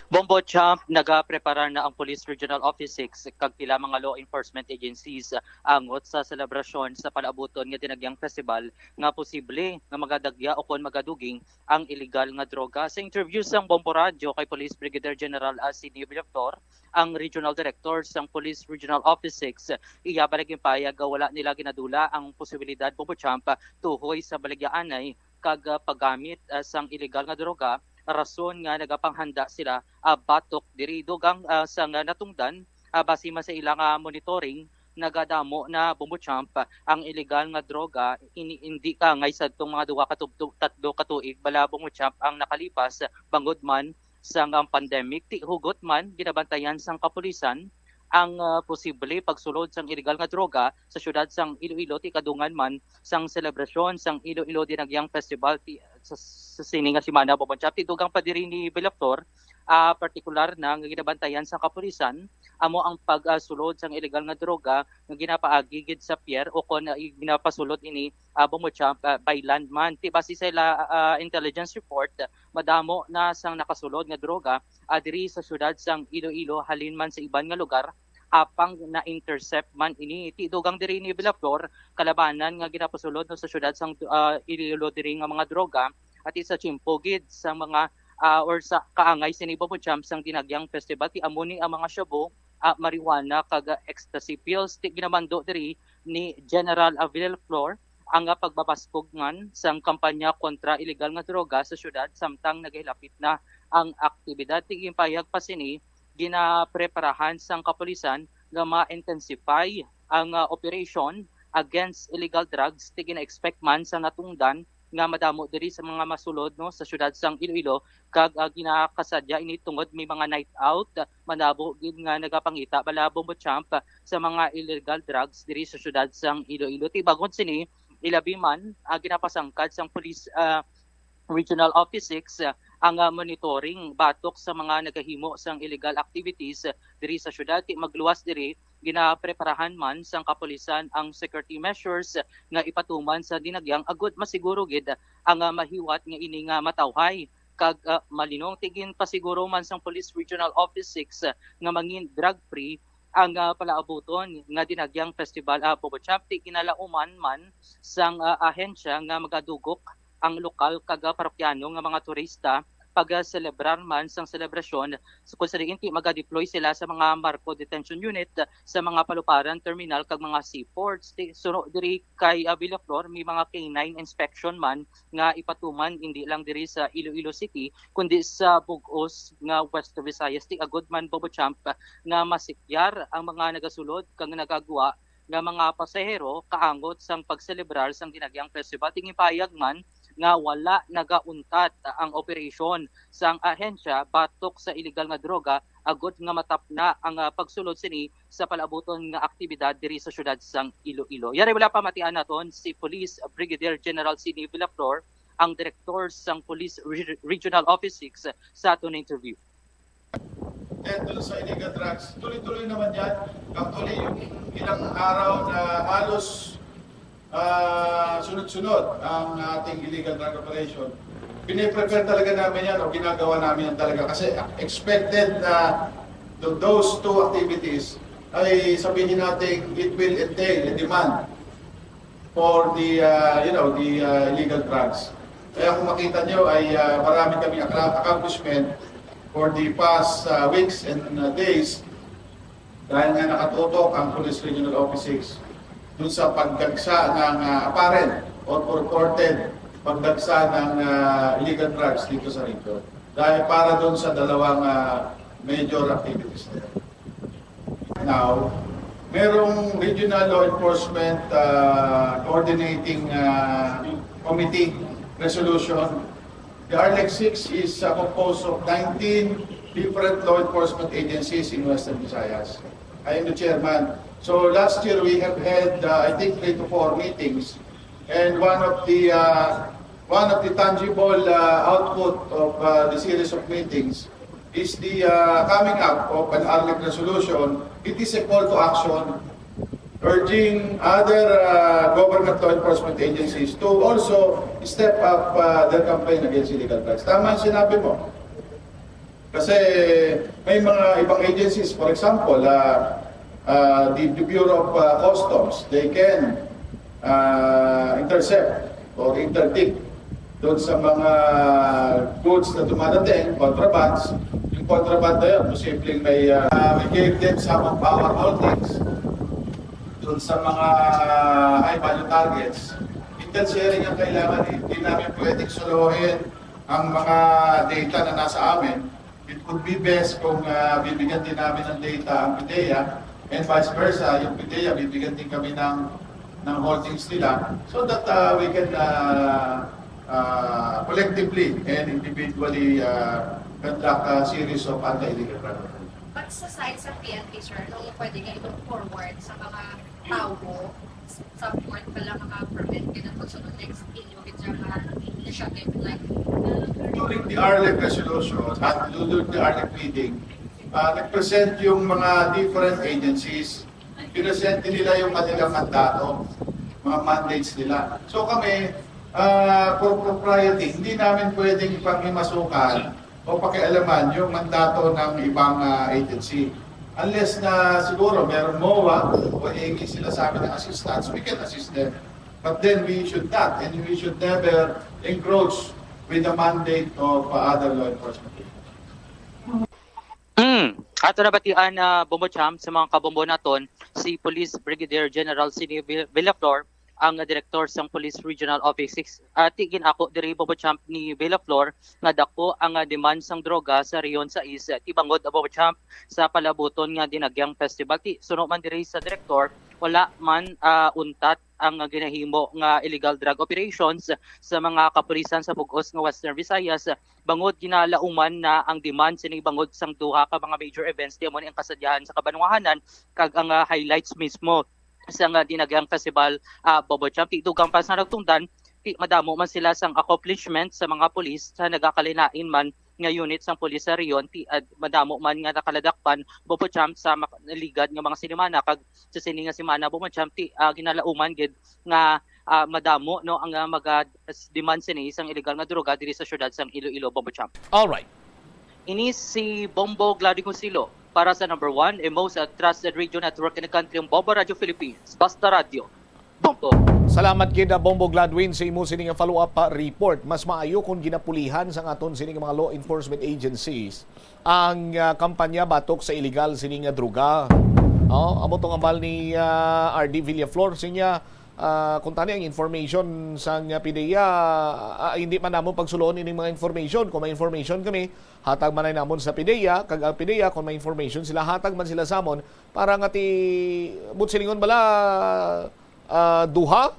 Bombo Champ, nagapreparar na ang Police Regional Office six kag pila mga law enforcement agencies angot sa selebrasyon sa palaabuton nga Dinagyang Festival nga posible nga magadagya o kon magaduging ang iligal nga droga. Sa interview sang Bombo Radyo kay Police Brigadier General Sidney Villaflor, ang Regional Director sang Police Regional Office six, iya bala ginpahayag nga wala nila ginadula ang posibilidad, Bombo Champ, tuhoy sa baligyaanay kag ah, paggamit ah, sang iligal nga droga, rason nga nagapanghanda sila ah, batok diri. Dugang ah, sang natungdan, ah, base man sa ila nga monitoring, nagadamo na, Bombo Champ, ang iligal nga droga, ini hindi kaangay sadtong mga duha ka tub-, tub-, tatlo ka tuig bala, Bombo Champ, ang nakalipas, bangod man sang ang pandemic. Ti hugot man ginabantayan sang kapulisan ang ah, posible pagsulod sang iligal nga droga sa siyudad sang Iloilo, ti kadungan man sang selebrasyon sang Iloilo Dinagyang Festival ti, sa, sa sini nga semana, Bombo Champ. Ti dugang pa diri ni Villaflor, ah, partikular na nga ginabantayan sang kapulisan amo ang pagsulod sang iligal nga droga nga ginapaagi gid sa pier o kon ah, ginapasulod ini, ah, Bombo Champ, ah, by land man. Ti base sa ila ah, intelligence report, madamo na sang nakasulod nga droga ah, diri sa siyudad sang Iloilo halin man sa iban nga lugar, apang na-intercept man ini. Ti dugang diri ni Villaflor, kalabanan nga ginapasulod no sa siyudad sang ah, Iloilo diri nga mga droga, ati sa tiyempo gid sa mga ah, or sa kaangay sini, Bombo Champ, sang Dinagyang Festival, ti amo ni ang mga shabu, ah, marijuana kag ah, ecstasy pills. Ti ginamando diri ni General ah, Villaflor ang ah, pagbabaskog man sang kampanya kontra iligal nga droga sa siyudad samtang nagahilapit na ang aktibidad. Ti ginpahayag pa sini, ginapreparahan sang kapulisan nga ma-intensify ang ah, operation against illegal drugs. Ti gina-expect man sa natungdan nga madamo diri sa mga masulod no sa siyudad sang Iloilo, kag ah, ginakasadya ini tungod may mga night out, ah, madamo gid nga nagapangita bala, Bombo Champ, sa mga illegal drugs diri sa siyudad sang Iloilo. Ti bangod sini, ilabi man ah, ginapasangkad sang police ah, Regional Office six ah, ang ah, monitoring batok sa mga nagahimo sang illegal activities ah, diri sa siyudad. Ti magluwas diri, ginapreparahan man sang kapulisan ang security measures nga ipatuman sa Dinagyang agud masiguro gid ang ah, mahiwat nga ini nga matawhay kag ah, malinong. Ti ginpasiguro man sang Police Regional Office six ah, nga mangin drug-free ang ah, palaabuton nga Dinagyang Festival, ah, Bombo Champ. Ti ginalauman man sang ah, ahensya nga magadugok ang lokal kag ah, parokyano nga mga turista pag-selebrar man sang selebrasyon, so, kung sa diin ti maga-deploy sila sa mga Marco Detention Unit, sa mga paluparan, terminal kag mga seaports. Ti, suno diri kay ah, Villaflor, may mga K nine inspection man nga ipatuman, hindi lang diri sa Iloilo City kundi sa bug-os nga West Visayas. Ti agud man, Bombo Champ, nga masikyar ang mga nagasulod kag nagagwa nga mga pasahero kaangot sang pagselebrar sang Dinagyang Festival. Ti ginpahayag man nga wala nagauntat ang operasyon sang ahensya batok sa iligal nga droga agud nga matapna ang ah, pagsulod sini sa palaabuton nga aktibidad diri sa siyudad sang Iloilo. Yari wala pa, matian naton si Police Brigadier General Sidney Villaflor, ang direktor sang Police Re-, Regional Office six, sa aton interview. Dito sa illegal drugs, tuloy-tuloy naman yan. Actually, yung ilang araw na halos ah, sunod-sunod ang ating illegal drug operation, piniprepare talaga namin yan o ginagawa namin yan talaga kasi expected na th- those two activities ay, sabihin natin, it will entail a demand for the, uh, you know, the uh, illegal drugs. Kaya kung makita nyo ay uh, marami kaming accomplishment for the past uh, weeks and uh, days dahil nga nakatutok ang Police Regional Office six dun sa pagdagsa ng uh, apparent or purported pagdagsa ng uh, illegal drugs dito sa region. Dahil para dun sa dalawang uh, major activities na yun. Now, merong Regional Law Enforcement uh, Coordinating uh, Committee resolution. The RLEC six is uh, composed of nineteen different law enforcement agencies in Western Visayas. I am the chairman. So last year we have had, uh, I think, three to four meetings. And one of the uh, one of the tangible uh, output of uh, the series of meetings is the uh, coming up of an R L E C resolution. It is a call to action urging other uh, government law enforcement agencies to also step up uh, their campaign against illegal drugs. Tama yung sinabi mo. Kasi may mga ibang agencies, for example, uh, uh, the, the Bureau of uh, Customs, they can uh, intercept or interdict doon sa mga goods na dumadating, contrabands. Yung contraband na yun, posibleng may, uh, we gave them some of our holdings doon sa mga high value targets. Intel sharing ang kailangan, eh. Hindi namin pwedeng solohin ang mga data na nasa amin. It would be best kung uh, bibigyan din namin ng data ang PDEA and vice versa, yung PDEA bibigyan din kami ng ng holdings nila so that uh, we can uh, uh, collectively and individually uh, conduct a series of anti-illegal drug. But sa side sa P N P, sir, ano yung pwede niya i-look forward sa mga tao sa port pala mga permit kaya pagsunod next inyo with your mga initiative like During the R L E C resolution at during the R L E C meeting, uh, nag-present yung mga different agencies, pinresent nila yung kanilang mandato, mga mandates nila. So kami, uh, for propriety, hindi namin pwedeng panghimasukan o pakialaman yung mandato ng ibang uh, agency. Unless na siguro meron MOA o hingi sila sa amin ng assistance, we can assist them. But then we should not and we should never encroach with the mandate of uh, other law enforcement agencies. Mm. Ato na batian na uh, Bombo Champ sa mga kabombo naton si Police Brigadier General Sini Villaflor ang direktor sang Police Regional Office six. Ati gin-ako diri Bombo Champ ni Villaflor nga dako ang demand sang droga sa Rehiyon sais, ti bangod Bombo Champ sa palabuton nga Dinagyang Festival. Ti suno man diri sa direktor, wala man uh, untat ang ginahimo nga illegal drug operations sa mga kapulisan sa bug-os nga Western Visayas bangod ginalauman na ang demand sini bangod sang duha ka mga major events, ti amo ni ang kasadyahan sa kabanwahanan kag ang uh, highlights mismo sang uh, Dinagyang Festival uh, Bombo Champ. Ti dugang pa sa nagtungdan, ti madamo man sila sang accomplishment sa mga pulis sa nagakalain-lain man nga unit sang pulis sa Rehiyon, ti uh, madamo man nga nakaladakpan Bombo Champ sa ligad nga mga sinimana kag sa sini nga semana Bombo Champ ti uh, ginalauman gid nga uh, madamo no ang uh, maga demand sini sang illegal nga droga diri sa siyudad sang Iloilo Bombo Champ. All right. Ini si Bombo Gladwin Consillo para sa number one and most uh, trusted radio network in the country, ang Bombo Radio Philippines. Basta Radio. Bombo. Salamat gid uh, Bombo Gladwin sa imo sini nga follow-up uh, report. Mas maayo kung ginapulihan sa aton sini nga mga law enforcement agencies ang uh, kampanya batok sa illegal sini nga droga. Oh, amo tong ambal ni uh, R D Villaflor sinya uh, kung tani ang information sang uh, PDEA uh, hindi man namon pagsuloon ining mga information. Kung may information kami, hatag man namon sa PDEA kag ang PDEA kung may information sila hatag man sila samon para nga ti butsilingon bala uh, duha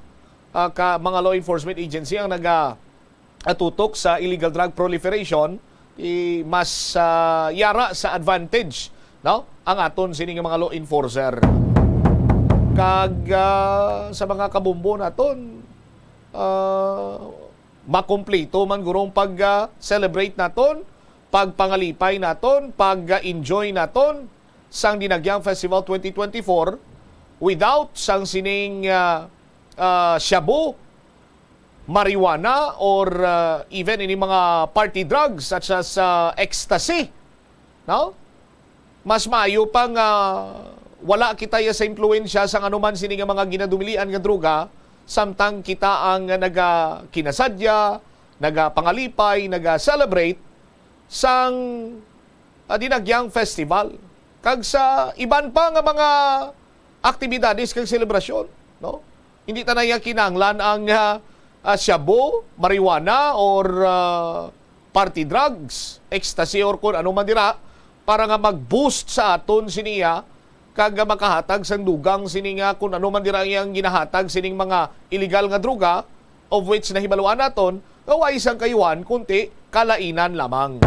uh, ka mga law enforcement agency ang naga atutok sa illegal drug proliferation, i mas uh, yara sa advantage no ang aton sini nga mga law enforcer. Kag uh, sa mga kabumbo naton, uh, makumpleto man gurong pag uh, celebrate naton, pagpangalipay naton, pag uh, enjoy naton sang Dinagyang Festival twenty twenty-four without sang sining uh, uh, shabu marijuana or uh, even ini mga party drugs such as uh, ecstasy, no? Mas maayo pa nga wala kita ya sa impluwensya sang anuman sini nga mga ginadumilian nga droga samtang kita ang nagakinasadya, nagapangalipay, naga-celebrate sang uh, Dinagyang Festival kag sa iban pa nga mga aktibidades kag selebrasyon, no? Hindi ta na iya kinahanglan ang uh, uh, shabu, marijuana, or uh, party drugs, ecstasy, or kung ano man dira para nga mag-boost sa aton siniya kag makahatag sang dugang sini nga kung ano man dira iyang ginahatag sining mga illegal nga droga, of which nahibaluan naton nga way sang kayuhan kunti kalainan lamang.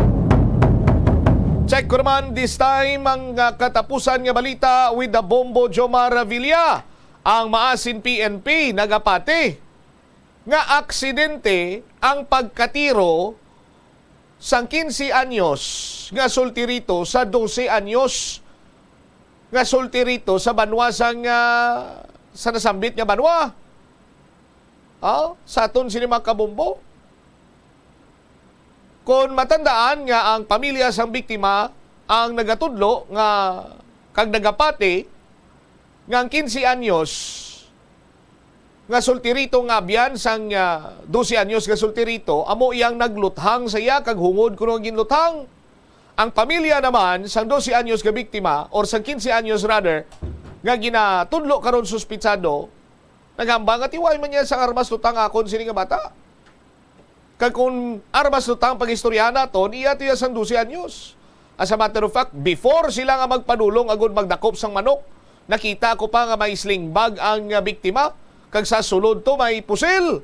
Check ko naman this time ang uh, katapusan nga balita with the Bombo Jomar Villa. Ang maasin P N P nagapati nga aksidente ang pagkatiro sang quince anyos nga sulti rito sa doce anyos nga sulti rito sa banwa sang, ah, sa nasambit nga banwa. Ah, sa aton sini mga kabombo. Kon matandaan nga ang pamilya sang biktima ang nagatudlo nga kag nagapati nga ang quince anyos nga sulti rito nga abyan sang, ah, doce anyos nga sulti rito, amo iyang nagluthang sa iya kag hungod kuno nga ginluthang. Ang pamilya naman sang doce anyos nga biktima, or sang quince anyos rather, nga ginatudlo karon suspitsado, naghambal nga tiway man niya sang armas luthang akon sini nga bata. Kag kung armas luthang pag-istoryahan naton, iya to iya sang doce anyos. As a matter of fact, before sila nga magpadulong agud magdakop sang manok, nakita ko pa nga may sling bag ang, ah, biktima, kag sa sulod to may pusil.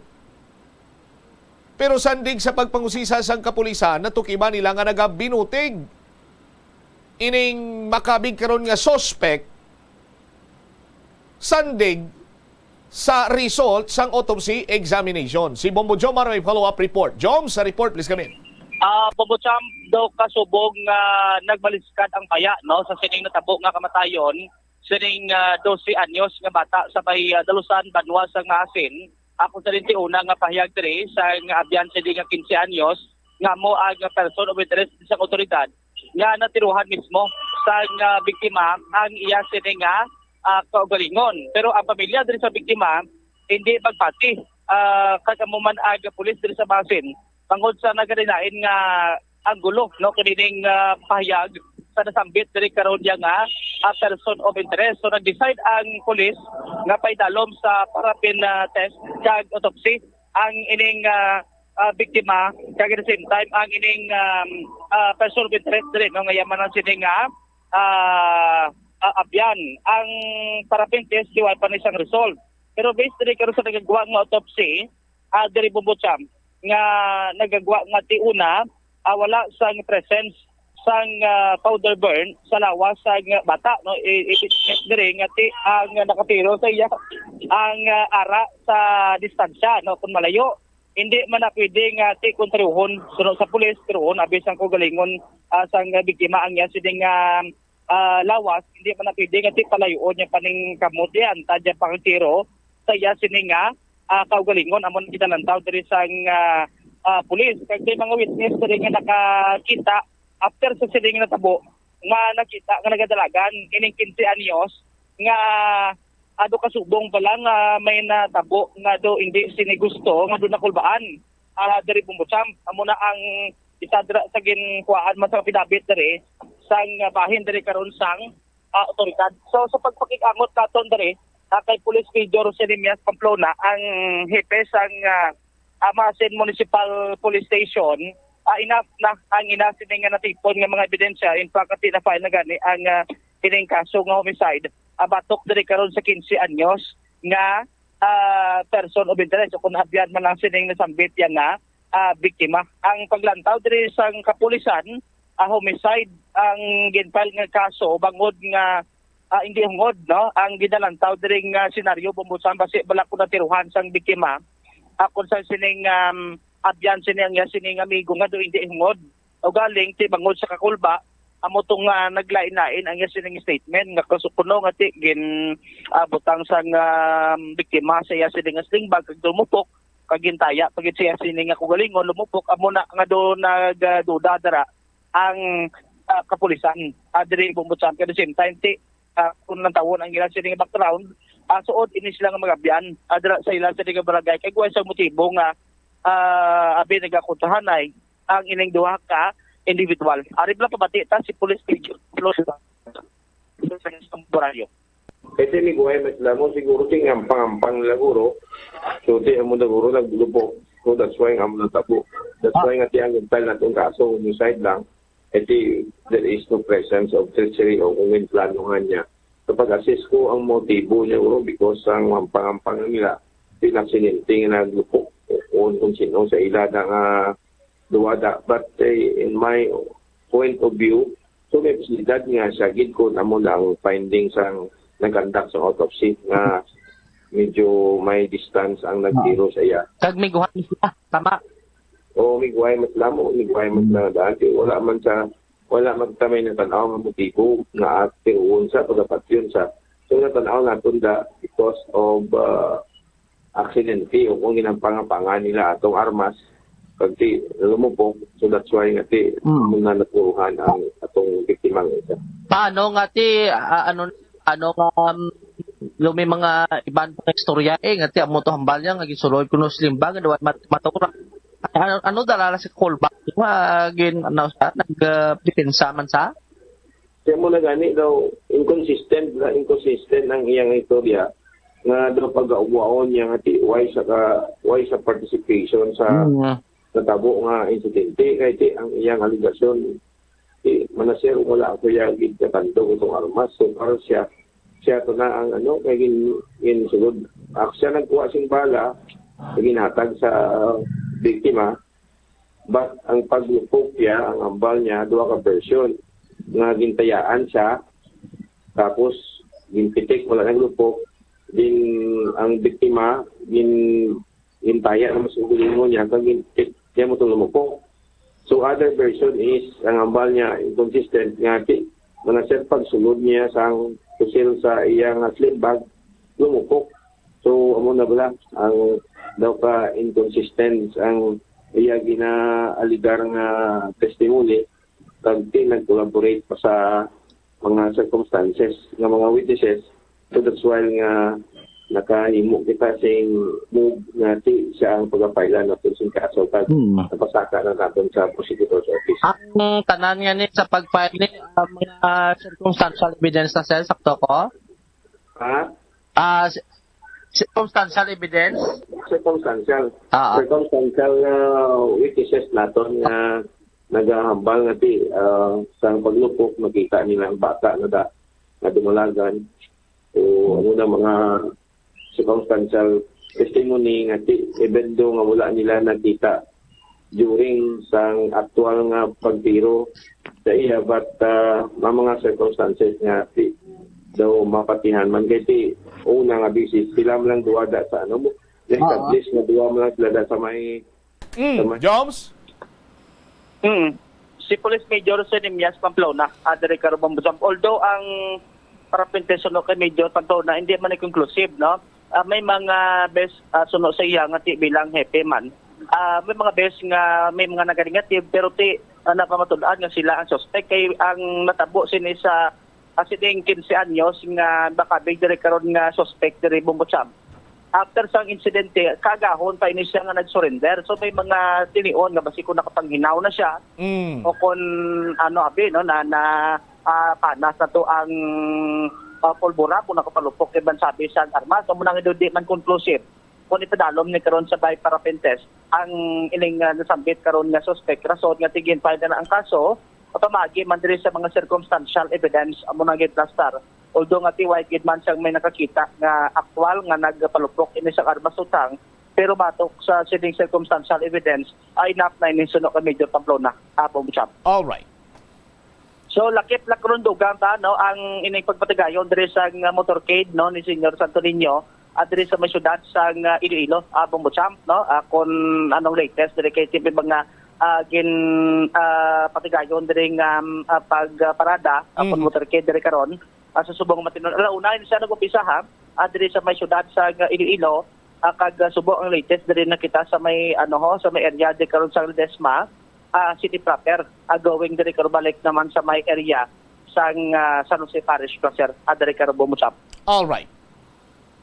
Pero sandig sa pagpangusisa sang kapulisan, natukiban nila nga nagabinutig ining makabig karon nga suspect, sandig sa result sang autopsy examination. Si Bombo Jomar may follow-up report. Jom, sa report, please come in. Ah, Bombo Jom, daw kasubong nga nagmaliskad ang baya, no, sa sining natabo nga kamatayon sining, ah, doce anyos nga bata sa may, ah, Dalusan, banwa sang Maasin. Ako sa rin ti una nga pahayag diri sa nga abyan sini nga quince anyos nga amo ang person of interest sa otoridad nga natiruhan mismo sang, ah, biktima ang iya sini nga, ah, kaugalingon. Pero ang pamilya diri sa biktima hindi magpati, ah, kag amo man ang pulis diri sa Maasin bangod sa nagalinain nga anggulo, no, kinining, ah, pahayag sa nasambit diri karon niya nga, ah, person of interest. So nag-decide ang pulis nga paidalom sa paraffin, ah, test kag autopsy ang ining, ah, ah, biktima, kag at the same time ang ining, um, ah, person of interest diri, no, nga iya man ang sini nga, ah, ah, abyan. Ang paraffin test, di wala pa ni sang result. Pero based diri karon sa nagagwa nga autopsy, ah, diri, Bombo Jom, nga nagagwa nga ti una, ah, wala sang presence sang, ah, powder burn sa lawas sang bata, no? I, i, i-check diri nga ti ang nakatiro sa iya ang, ah, ara sa distansya, no? Kung malayo, hindi man na pwede nga ti kontrahuon. Suno sa pulis, tiruon abi sang kaugalingon, ah, sang biktima ang iya sining, ah, ah, lawas, hindi man na pwede nga ti palayuon niya paningkamot yan, tadya pangtiro sa iya sini nga, ah, kaugalingon. Amo nang ginalantaw diri sang, ah, ah, pulis. Kag may mga witness diri nga nakakita after sa sining natabo nga nakita nga nagadalagan ining quince anyos nga ado kasubong pa lang nga may natabo nga do hindi sini gusto nga do nakulbaan, ah, diri, Bombo Jom. Amo na ang isa dira sa ginkuhaan man sa pinabit diri sang, ah, bahin diri karon sang, ah, otoridad. So, sa pagpakig-angot naton diri, ah, kay Police Major Jeremias Pamplona, ang hepe sang, ah, ah, Maasin Municipal Police Station, ah, enough na ang ina sini nga natipon nga mga ebidensya. In fact, ati na-file na gani ang, ah, kining kaso nga homicide. Ah, batok diri karon sa quince anyos nga, ah, person of interest o kung abyan man lang sining nasambit yan nga, ah, biktima. Ang paglantaw diri sang kapulisan, ah, homicide ang gin-file nga kaso bangod nga, ah, hindi hungod, no, ang ginalantaw diri nga senaryo, Bombo Jom, basi bala ko natiruhan sang biktima. Ako sa sining, um, abyan sini ang iya sining amigo nga do hindi hungod. O galing ti bangod sa kakulba, amo tong, ah, naglain-lain ang iya sining statement nga kasukuno nga ti gin, ah, butang sang, um, biktima sa iya sining sling bag kag lumupok kag gintaya pa gid siya sini nga kaugalingon lumupok, amo na nga do nagduda dira ang, ah, kapulisan, ah, diri, Bombo Jom. At the same time, ti, ah, kung lantawon ang ila sini nga background, ah, suod ini sila nga magabyan, ah, dira sa ila sini nga barangay. Kay kuwan sa motibo nga, ah, abi nagakontrahanay ang ining duha ka individual. Ari lang pabati ta si Police Major Flor Barrio. Ito ni Guay, mas lamo siguro ti ngampang-ampang nila guro. So, ti amo na guro naglubok. So, that's why nga amo natabo. That's why nga ti ang mental na itong kaso, homicide lang. Iti, there is no presence of treachery o kung may plano nga niya. Kapag assess ko ang motibo niya guro, because ang ngampang-ampang nila, ti nagsininting naglupok. O kung, kung sino sa ila na nga duwada. But, eh, in my point of view, so may posibilidad nga siya gid kung amo na ang findings ang nag-conduct sa autopsy nga medyo may distance ang nagtiro sa iya. Kag may guhat ni siya. Tama. O migway mas lamo, migway mas lang daan. Kay wala man sa, wala man kami natan-aw nga motibo nga ate uon sa pagapatyon sa. So natan-aw naton da because of uh, aksidente o kung ginampangapangan nila atong armas kag ti lumupok. So that's why nga ti Mm. muna naturuhan ang atong biktima nga isa. Paano nga ti, ah, ano, ano nga, um, lumi mga iban pa nga istorya, eh, nga ti amo to hambal niya nga gisuloy kuno slimbag nga daw mat-, matura. Ano, ano dalala si Colbert? Nga gin, ano, sa, nag, ah, depensa man sa? Siya mo na gani daw, inconsistent na inconsistent ang iyang istorya nga daw pagauwaon niya nga ti why sa ka, why sa participation sa Mm. natabo nga insidente kay ti ang iyang alegasyon ti manager wala ko ya gid katandog itong armas so para siya siya to na ang ano kay gin, gin sulod ako siya nagkuha sing bala ginhatag sa biktima. But ang paglupok niya, ang ambal niya, duha ka version nga gintayaan siya, tapos ginpitik, wala naglupok, din ang biktima, gin, gintaya naman sa gulingon niya, kag ginpitik niya mo itong lumupok. So other version is, ang ambal niya, inconsistent nga ti, mga sir, pagsulod niya sa pusil sa iya nga slip bag, lumupok. So, amo na bala ang daw ka inconsistent ang iya ginaaligar nga testimony kag ti nag-collaborate pa sa mga circumstances nga mga witnesses. So that's why nga nakahimo kita sing move nga ti siya ang pagapailan natin sing kaso kag Hmm. napasaka na natin sa prosecutor's office. Ang tanan nga ni sa pag-file ni, ah, mga circumstantial evidence na, sir, sakto ko? Ha? Ah, si-, circumstantial evidence? Circumstantial. Ah, ah. Circumstantial na witnesses naton nga nagahambal nga ti, ah, sa paglupok, nakita nila ang bata na da, na dumalagan. O ano na mga circumstantial testimony nga ti, even though nga wala nila nakita during sang aktual nga pagtiro sa iya, but, ah, may mga circumstances nga ti daw mapatihan man kay ti una nga bisis sila man lang duwa da sa ano mo, na-establish nga duwa man lang sila da sa may Mm, Tama. Joms? Mm. Si Police Major Senemias Pamplona, ah, diri karon Bombo Jam. Although ang parapente suno kay Major Pamplona, hindi man conclusive, no? Ah, may mga bes, ah, suno sa iya nga ti bilang hepe man. Ah, may mga bes nga may mga naganegative, pero ti, ah, napamatud-an nga sila ang suspect. Kay ang natabo sini sa, ah, sining quince anyos nga nakabig diri karon nga suspect diri Bombo Jam. After sang insidente, kaagahon pa ini siya nga nag-surrender. So, may mga tinion nga basi kung nakapanghinaw na siya Mm. o kung ano, abi, no, na, na, ah, panas na to ang, ah, pulbura kung nakapalupok kay Bansabi sa armas. So, muna nga di man conclusive kung ipadalom ni karon sa by parapentes ang ining, ah, nasambit karon nga suspect. Rason nga tigin pa na ang kaso, pamagi man diri sa mga circumstantial evidence amo nang giplastar. Although nga tiway gid man siyang may nakakita nga aktual nga nagpalupok ini sa armas utang, pero batok sa sining circumstantial evidence, ay enough na ini suno kay Major Pamplona, Abong Cham. All right. So, lakip lang karon dugang ta, no, ang ining pagpatigayon diri sa nga motorcade, no, ni Senior Santo Niño, ah, diri sa may syudad sa nga Iloilo, Abong Buchamp, no, ah, kung anong latest diri kay tipi mga, ah, gin, ah, patigayon diri nga, um, ah, pagparada, ah, kung Mhm. motorcade diri karon, ah, sa subong matinon. Ala una, ini siya nag-umpisa, ha, ah, diri sa may syudad sa nga Iloilo, ah, kag, ah, subo ang latest diri na kita sa may, ano, ho, sa may area diri karon sa Ledesma, ah, city proper, ah, going diri karon balik naman sa may area sang, ah, San Jose Parish Placer, ah, diri karon Bombo Cham. All right.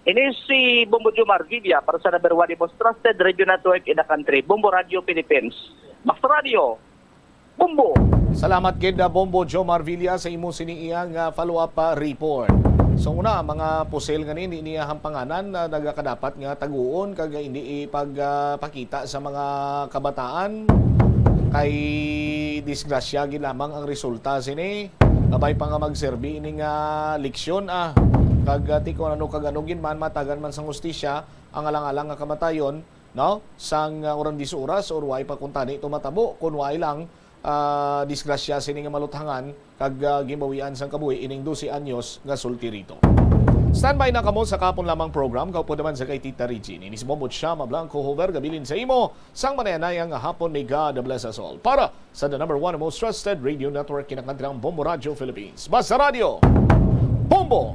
Ini si Bombo Jomar Villa para sa number one the most trusted radio network in the country, Bombo Radio Philippines. Mas Radio, Bombo! Salamat gid, ah, Bombo Jomar Villa, sa imo sini iya nga follow-up, ah, report. So, una, mga pusil nga ni, ni niya hampanganan na nagakadapat nga taguon kag hindi ipag, ah, pakita sa mga kabataan kay disgrasya gid lamang ang resulta sini. Kabay pa nga magserbi ini nga leksyon, ah. Kag, ah, ti kung ano kag ano gid man matagan man sang hustisya ang alang-alang nga kamatayon, no? Sang, ah, oras diyes oras or way pa kung tani to matabo, kung way lang, ah, disgrasya sini nga maluthangan kag, ah, ginbawian sang kabuhi ining dose anyos nga sulti rito. Standby na kamo sa kahapon lamang program. Kaupod naman sa kay Tita Regine. Ini si Momod Shama Blanco Hover, gabilin sa imo sang manayanaya nga hapon. May God bless us all. Para sa the number one most trusted radio network, kinakantirang Bombo Radio Philippines. Basta Radio, Bombo!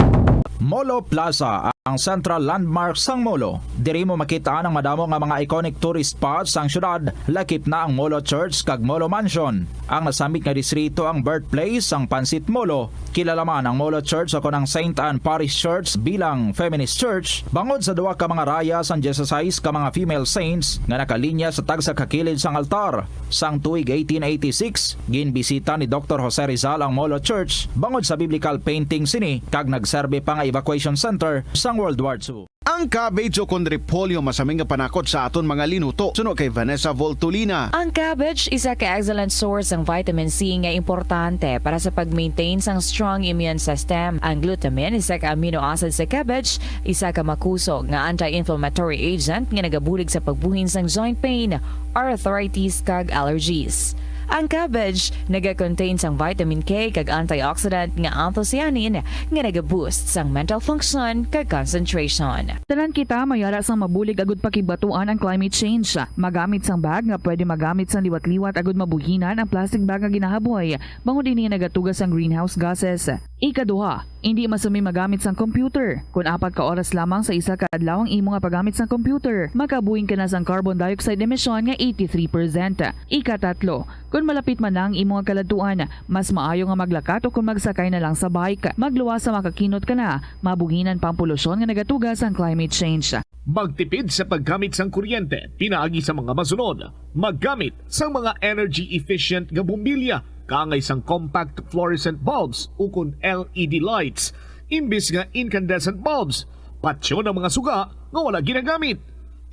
Molo Plaza, ang central landmark sang Molo. Diri mo makita ang madamo nga mga iconic tourist spots sang syudad, lakip na ang Molo Church kag Molo Mansion. Ang nasambit nga distrito ang birthplace sang Pansit Molo. Kilala man ang Molo Church o kon ang Saint Anne Parish Church bilang feminist church, bangod sa duha ka mga raya sang dieciséis ka mga female saints nga nakalinya sa tagsa ka kilid sang altar. Sang tuig eighteen eighty-six, ginbisita ni Doktor Jose Rizal ang Molo Church bangod sa biblical painting sini kag nagserbi pa nga evacuation center sang World War Two. Ang cabbage o kon repolyo masami nga panakot sa aton mga linuto, suno kay Vanessa Voltolina. Ang cabbage isa ka excellent source sang vitamin C nga importante para sa pag-maintain sang strong immune system. Ang glutamine, isa ka amino acid sa cabbage, isa ka makusog nga anti-inflammatory agent nga nagabulig sa pagbuhin sang joint pain, arthritis, kag allergies. Ang cabbage naga-contain sang vitamin K kag antioxidant nga anthocyanin nga naga-boost sang mental function kag concentration. Tanan kita may ara sang mabulig agud pakigbatuan ang climate change. Magamit sang bag nga pwede magamit sang liwat-liwat agud mabuhinan ang plastic bag nga ginahaboy, bangod ini nagatuga sang greenhouse gases. Ikaduha, indi masami magamit sang computer. Kon apat ka oras lamang sa isa ka adlaw ang imo nga paggamit sang computer, makabuhin ka na sang carbon dioxide emission nga eighty-three percent. Ikatatlo, kon malapit man na ang imo nga kaladtuan, mas maayo nga maglakat o kon magsakay na lang sa bike. Magluwas sa makakinot ka na, mabuhinan pa ang polusyon nga nagatuga sang climate change. Magtipid sa paggamit sang kuryente pinaagi sa mga masunod. Maggamit sang mga energy efficient nga bombilya kaangay sang compact fluorescent bulbs ukon L E D lights imbis nga incandescent bulbs. Patyon ang mga suga nga wala ginagamit.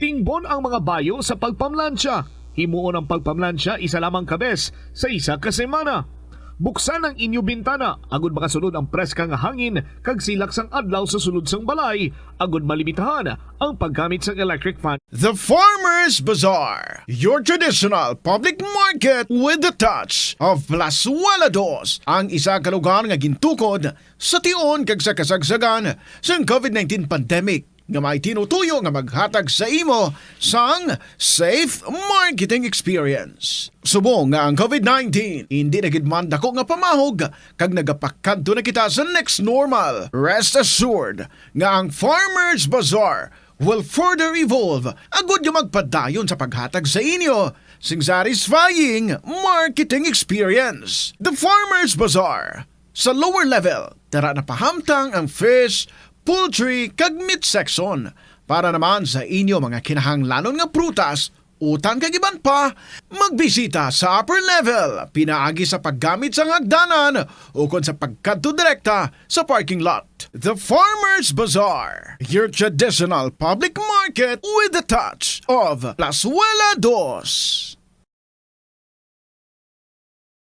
Tingbon ang mga bayo sa pagpamlansya. Himuon ang pagpamlansya isa lamang ka bes sa isa ka semana. Buksan ang inyo bintana agud makasulod ang preska nga hangin kag silak sang adlaw sa sulod sang balay, agud malimitahan ang paggamit sang electric fan. The Farmers Bazaar, your traditional public market with the touch of Plazuela Dos, ang isa ka lugar nga gintukod sa tion kag sa kasagsagan sang covid nineteen pandemic, nga may tinutuyo nga maghatag sa imo sang safe marketing experience. Subong nga ang covid nineteen indi na gid man dako nga pamahog kag nagapakadto na kita sa next normal, rest assured nga ang Farmers Bazaar will further evolve agud nga magpadayon sa paghatag sa inyo sing satisfying marketing experience. The Farmers Bazaar, sa lower level, tara na pahamtang ang fish, poultry, kag meat section. Para naman sa inyo mga kinahanglanon nga prutas, utan kag iban pa, magbisita sa upper level pinaagi sa paggamit sang hagdanan ukon sa pagkadto direkta sa parking lot. The Farmers Bazaar, your traditional public market with the touch of Plazuela Dos.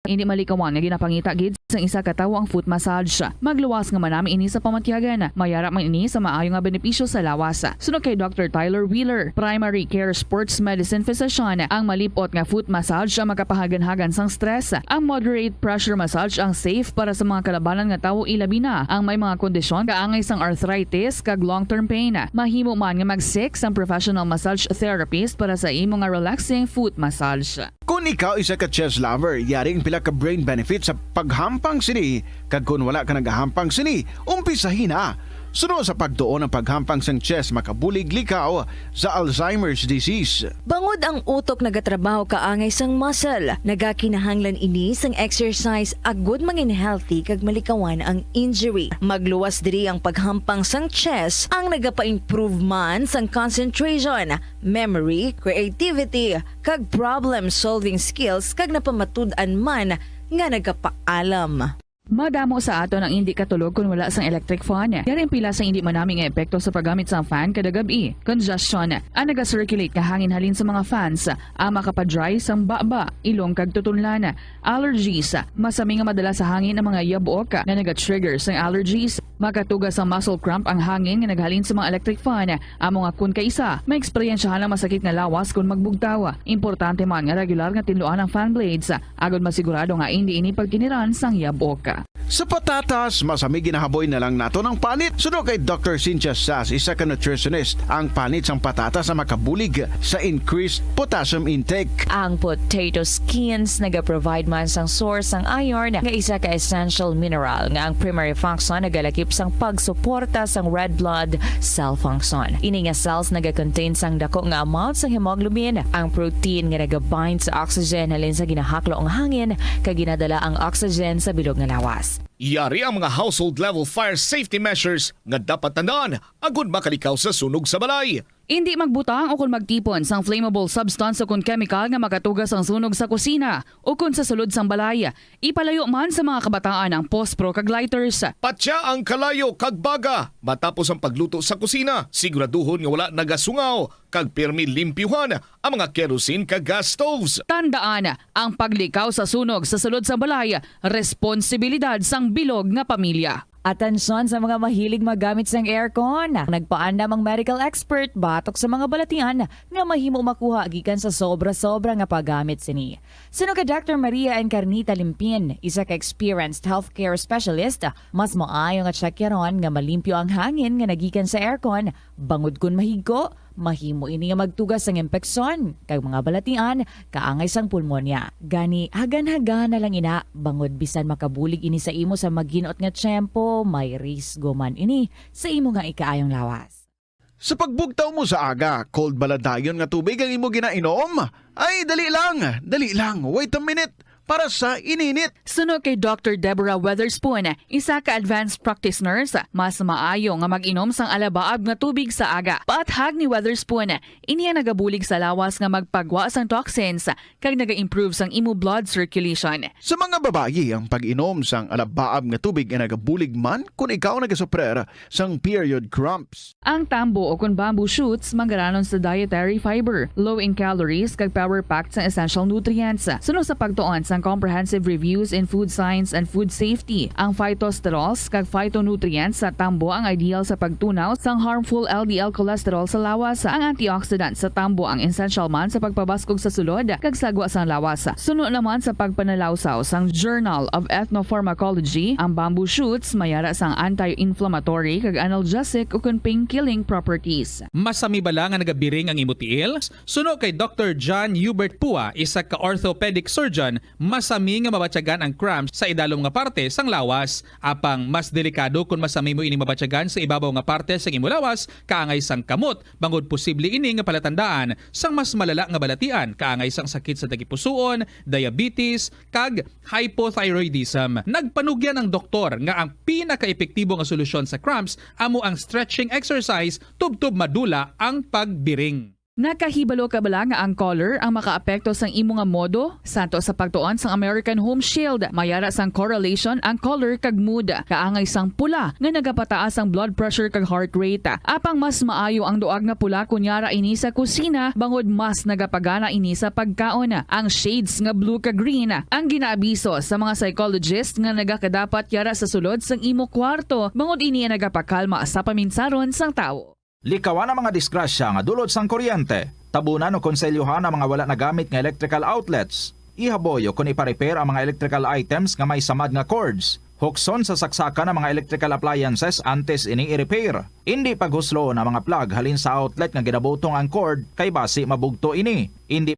Indi malikawan nga ginapangita gid sang isa ka tawo ang foot massage. Magluwas nga manami ini sa pamatyagan. Mayara man ini sa maayo nga benepisyo sa lawas. Suno kay Doctor Tyler Wheeler, primary care sports medicine physician, ang malip-ot nga foot massage ang makapahaganhagan sang stress. Ang moderate pressure massage ang safe para sa mga kalabanan nga tawo, ilabi na ang may mga kondisyon kaangay sang arthritis kag long-term pain. Mahimo man nga mag-seek sang professional massage therapist para sa imo nga relaxing foot massage. Kon ikaw isa ka chess lover, yari ang pila ka brain benefits sa paghampang sini, kag kon wala ka nagahampang sini, umpisahi na. Suno sa pagtuon, ang paghampang sang chess makabulig likaw sa Alzheimer's disease. Bangod ang utok nagatrabaho kaangay sang muscle, nagakinahanglan ini sang exercise agud mangin healthy kag malikawan ang injury. Magluwas diri ang paghampang sang chess, ang nagapa-improve man sang concentration, memory, creativity, kag problem-solving skills, kag napamatud-an man nga nagapaalam. Madamo sa aton ang indi katulog kon wala sang electric fan. Yari ang pila sa indi manami nga epekto sa paggamit sang fan kada gab-i. Congestion, ang naga-circulate nga hangin halin sa mga fans, ang makapa-dry sang baba, ilong kag tutunlan. Allergies, masami nga madala sa hangin ang mga yabok nga naga-trigger sang allergies. Makatuga sang muscle cramp ang hangin nga naghalin sa mga electric fan. Amo nga kon kaisa, maeksperiensyahan ang masakit nga lawas kon magbugtaw. Importante man nga regular nga tinluan ang fan blades, agod masigurado nga indi ini pagkiniran sang yabok. Sa patatas, masami ginahaboy na lang naton ang panit. Suno kay Doctor Cynthia Sass, isa ka nutritionist, ang panit sang patatas ang makabulig sa increased potassium intake. Ang potato skins nagaprovide man sang source sang iron, nga isa ka essential mineral nga ang primary function nagalakip sang pagsuporta sang red blood cell function. Ini nga cells nagakontain sang dako nga amount sang hemoglobin, ang protein nga nagabind sa oxygen halin sa ginahaklo nga hangin, kag ginadala ang oxygen sa bilog nga lawas. Yari ang mga household level fire safety measures nga dapat tandaan agud makalikaw sa sunog sa balay. Indi magbutang o kon magtipon sang flammable substance o kon chemical nga makatuga sang sunog sa kusina o kon sa sulod sang balay. Ipalayo man sa mga kabataan ang pospro kag lighters. Patya ang kalayo kag baga matapos ang pagluto sa kusina. Siguraduhon nga wala nagasungaw kag pirmi limpyuhan ang mga kerosene kag gas stoves. Tandaan, ang paglikaw sa sunog sa sulod sa balay, responsibilidad sang bilog nga pamilya. Atensyon sa mga mahilig maggamit sang aircon. Nagpaandam ang medical expert batok sa mga balatian nga mahimo makuha gikan sa sobra-sobra nga paggamit sini. Suno kay Doctor Maria Encarnita Limpin, isa ka experienced healthcare specialist, mas maayo nga tsakyaron nga malimpyo ang hangin nga nagikan sa aircon, bangod kon mahigko, mahimo ini nga magtuga sang impeksyon kag mga balatian kaangay sang pulmonya. Gani, hagan-hagan na lang ina, bangod bisan makabulig ini sa imo sa maginot nga tiyempo, may risgo man ini sa imo nga ikaayong lawas. Sa pagbugtaw mo sa aga, cold bala dayon nga tubig ang imo ginainom? Ay, dali lang, dali lang, wait a minute, para sa ininit. Suno kay Doctor Deborah Weatherspoon, isa ka advanced practice nurse, mas maayo nga mag-inom sang alabaab nga tubig sa aga. Paathag ni Weatherspoon, ini ang nagabulig sa lawas nga magpagwa sang toxins kag naga-improve sang imo blood circulation. Sa mga babayi, ang pag-inom sang alabaab nga tubig ay nagabulig man kon ikaw nagasuprer sang period cramps. Ang tambo o kon bamboo shoots manggaranon sa dietary fiber, low in calories, kag power-packed sang essential nutrients. Suno sa pagtuon sang Comprehensive Reviews in Food Science and Food Safety, ang phytosterols kag phytonutrients sa tambo ang ideal sa pagtunaw sang harmful L D L cholesterol sa lawas. Ang antioxidant sa tambo ang essential man sa pagpabaskog sa sulod kag sagwa sang lawas. Suno naman sa pagpanalawsaw sang Journal of Ethnopharmacology, ang bamboo shoots may ara sang anti-inflammatory kag analgesic ukon pain-killing properties. Masami bala nga nagabiring ang imo tiil? Suno kay Doctor John Hubert Pua, isa ka orthopedic surgeon, masami nga mabatyagan ang cramps sa idalom nga parte sang lawas. Apang mas delikado kon masami mo ini mabatyagan sa ibabaw nga parte sang imo lawas, kaangay sang kamot, bangod posible ini nga palatandaan sang mas malala nga balatian, kaangay sang sakit sa tagipusoon, diabetes, kag hypothyroidism. Nagpanugyan ang doktor nga ang pinakaepektibo nga solusyon sa cramps amo ang stretching exercise tubtob madula ang pagbiring. Nakahibalo ka bala nga ang color ang makaapekto sang imo nga modo? Santo sa pagtuon sang American Home Shield, may ara sang correlation ang color kag mood. Kaangay sang pula nga nagapataas ang blood pressure kag heart rate. Apang mas maayo ang duag nga pula kon yara ini sa kusina, bangod mas nagapagana ini sa pagkaon. Ang shades nga blue kag green ang ginaabiso sa mga psychologist nga nagakadapat yara sa sulod sang imo kwarto, bangod ini ang nagapakalma sa paminsaron sang tawo. Likawan ang mga disgrasya nga dulot sang kuryente. Tabunan o konselyohan ang mga wala nagamit nga electrical outlets. Ihaboy o kon ipa-repair ang mga electrical items nga may samad nga cords. Hukson sa saksakan ang mga electrical appliances antes ini i-repair. Indi paghusloon ang mga plug halin sa outlet nga ginabutong ang cord, kay basi mabugto ini. Indi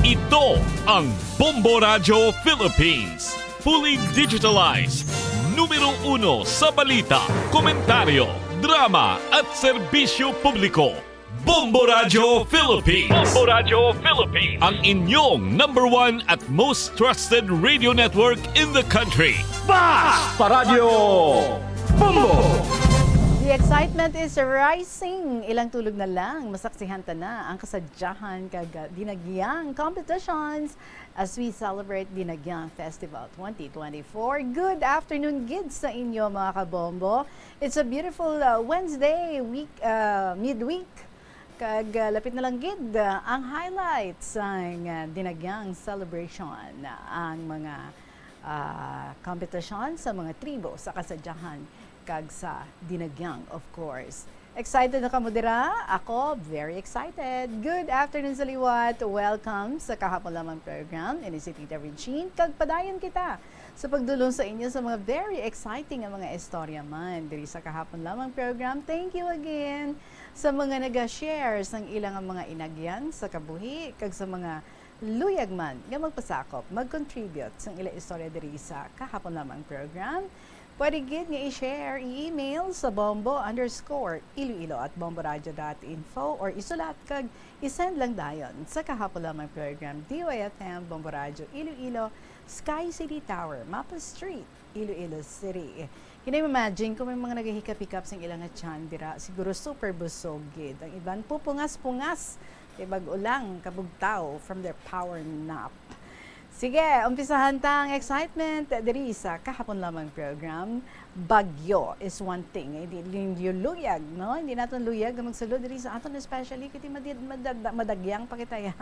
Ito ang Bombo Radyo Philippines. Fully digitalized. Numero uno sa balita, komentaryo, drama at serbisyo publiko. Bombo Radyo Philippines. Bombo Radyo Philippines. Ang inyong number one at most trusted radio network in the country. Bas! Pa Radyo Bombo! The excitement is rising. Ilang tulog na lang, masaksihan ta na ang kasadyahan kag, ah, dinagyang competitions as we celebrate Dinagyang Festival twenty twenty-four. Good afternoon gid sa inyo, mga kabombo. It's a beautiful, uh, Wednesday, week, uh, midweek. Kag, uh, lapit na lang gid, uh, ang highlights sang, uh, Dinagyang celebration. Ang mga, uh, competition sa mga tribo sa kasadyahan kag sa Dinagyang, of course. Excited na kamo dira? Ako, very excited. Good afternoon sa liwat. Welcome sa Kahapon Lamang program. Ini si Tita Regine, kag padayon kita sa pagdulong sa inyo sa mga very exciting nga mga istorya man diri sa Kahapon Lamang program. Thank you again sa mga naga-share sang ilang mga inagyan sa kabuhi kag sa mga luyag man nga magpasakop, mag-contribute sang ila istorya diri sa Kahapon Lamang program. Pwede gid nga i-share, i-email sa bombo underscore iloilo at bomboradio dot info or isulat kag i-send lang dayon sa Kahapon Lamang program, D Y F M, Bombo Radio Iloilo, Sky City Tower, Mapa Street, Iloilo City. Can you imagine kung may mga nagahikap-hikap sing ila nga tiyan dira? Siguro super busog gid. Ang iban pupungas-pungas kay bag-o lang kabugtaw from their power nap. Sige, umpisahan ta ang excitement diri sa Kahapon Lamang program. Bagyo is one thing. Hindi ninyo luyag, no? Hindi naton luyag nga magsulod diri sa aton, especially kay madi-, madad-, madagyang pa kita ya.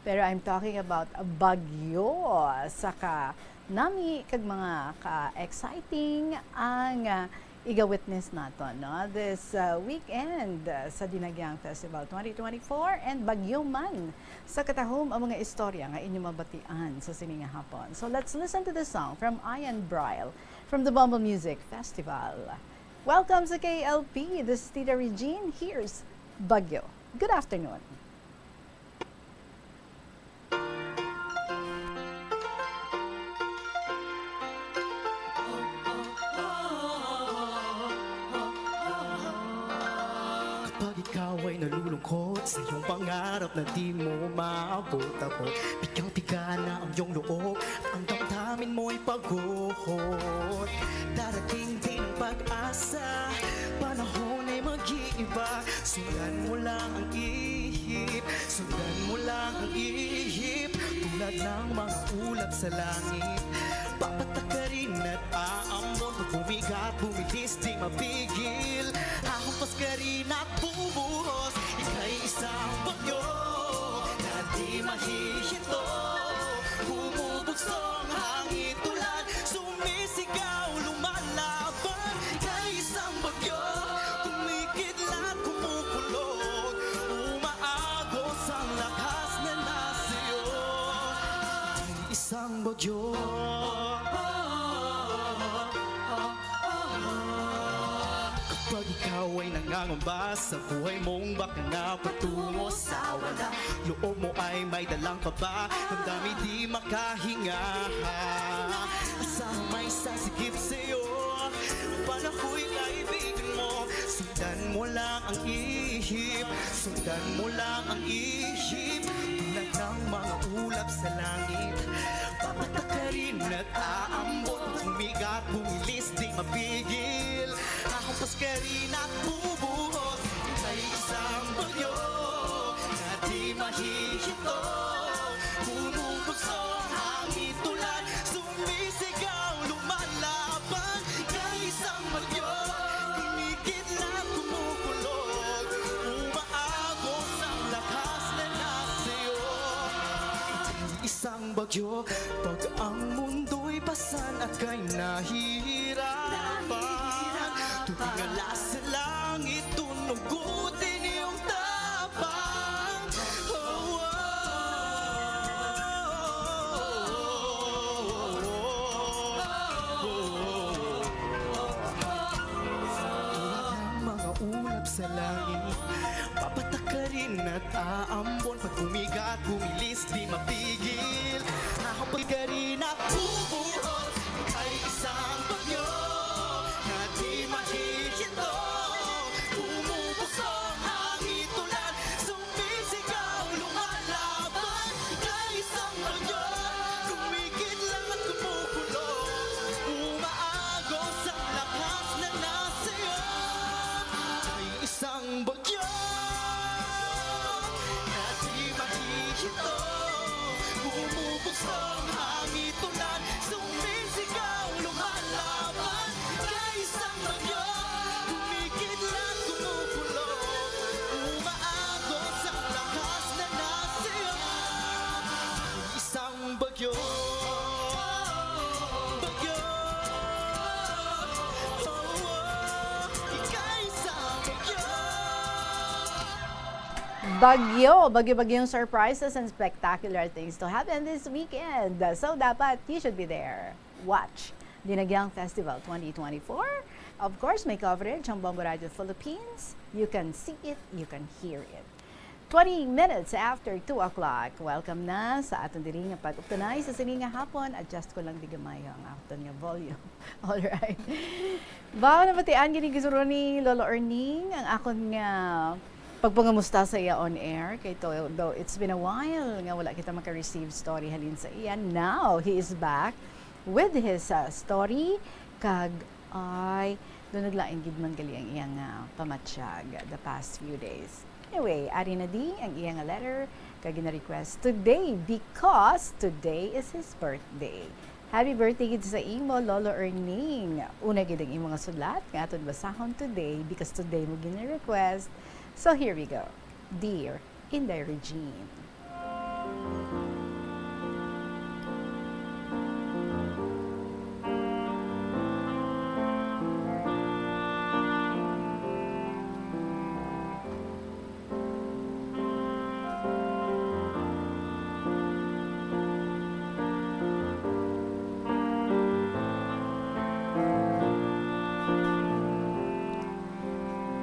Pero I'm talking about bagyo, saka nami kag mga ka-exciting ang, ah, iga-witness naton, no? This, ah, weekend, ah, sa Dinagyang Festival twenty twenty-four and bagyo man sa katahom ang mga istorya nga inyo mabatian sa sini nga hapon. So let's listen to the song from Ian Brile from the Bombo Music Festival. Welcome sa K L P. This is Tita Regine. Here's Bagyo. Good afternoon. Kapag ikaw ay nalulungkot sa iyong pangarap na di mo maabot-abot, pigang-piga na ang iyong loob at ang damdamin mo'y pagod. Darating din ang pag-asa, panahon ay mag-iiba. Sundan mo lang ang ihip, sundan mo lang ang ihip. Tulad ng mga ulap sa langit, papatak ka rin at aambon. Pag bumigat, bumilis, di mapigil. Hahampas ka rin at bubuhos. Ika'y isang bagyo na di mahihinto. Bumubugso ang hangin, tulad sumisigaw, lumalaban. Ika'y isang bagyo, kumikidlat, kumukulot. Umaagos ang lakas na nasa iyo. Ika'y isang bagyo. Kapag ikaw ay nangangamba sa buhay mong baka nga patungo sa wala, loob mo ay may dalang kaba, damdamin di makahinga. Asahan may sasigip sa'yo, panahoy kaibigan mo. Sundan mo lang ang ihip, sundan mo lang ang ihip. Tulad ng mga ulap sa langit, papatak ka rin at aambon. Bumigat, bumilis, di mapigil. Hahampas ka rin at bubuhos. Ika'y isang bagyo na di mahihinto. Bumubugso ang hangin, tulad sumisigaw, lumalaban. Ika'y isang bagyo, kumikidlat, kumukulot. Umaagos ang lakas na nasa iyo. Ika'y isang bagyo, pag ang mundo'y pasan at kay nahihirapan. Tubig nga lasa langit, tunugutin iyong tapang. Oh, oh. Tulad ng mga ulap sa langit, papatak ka rin at aambon. Pag bumigat, bumilis, di mapigil. Hahampas ka rin at bubuhos. Ika'y isang bagyo na di mahihinto. Bumubugso ang hangin, tulad sumisigaw, lumalaban. Ika'y isang bagyo, kumikidlat, kumukulot. Umaagos ang lakas na nasa iyo. Ika'y isang bagyo na di mahihinto. Bumubugso ang hangin, Bagyo, bagyo-bagyong surprises and spectacular things to happen this weekend. So dapat you should be there. Watch Dinagyang Festival twenty twenty-four. Of course, may coverage ang Bombo Radio Philippines. You can see it, you can hear it. Twenty minutes after two o'clock, welcome na sa aton diri nga pag-uktanay sa sini nga hapon. Adjust ko lang di gamay ang aton nga volume. Alright. Ba, nabatian gini gisuron ni Lolo Erning ang akon nga pagpangamusta sa iya on air, kay to, though it's been a while nga wala kita maka-receive story halin sa iya. Now, he is back with his, uh, story, kag ay, dunag lain gid man gali ang iyang, uh, pamatyag the past few days. Anyway, ari na di ang iya nga letter, kag gina-request today because today is his birthday. Happy birthday gid sa imo, Lolo Erning. Una gid ang imo nga sulat nga aton basahon today because today mo gina-request. So here we go. Dear Inday Regine.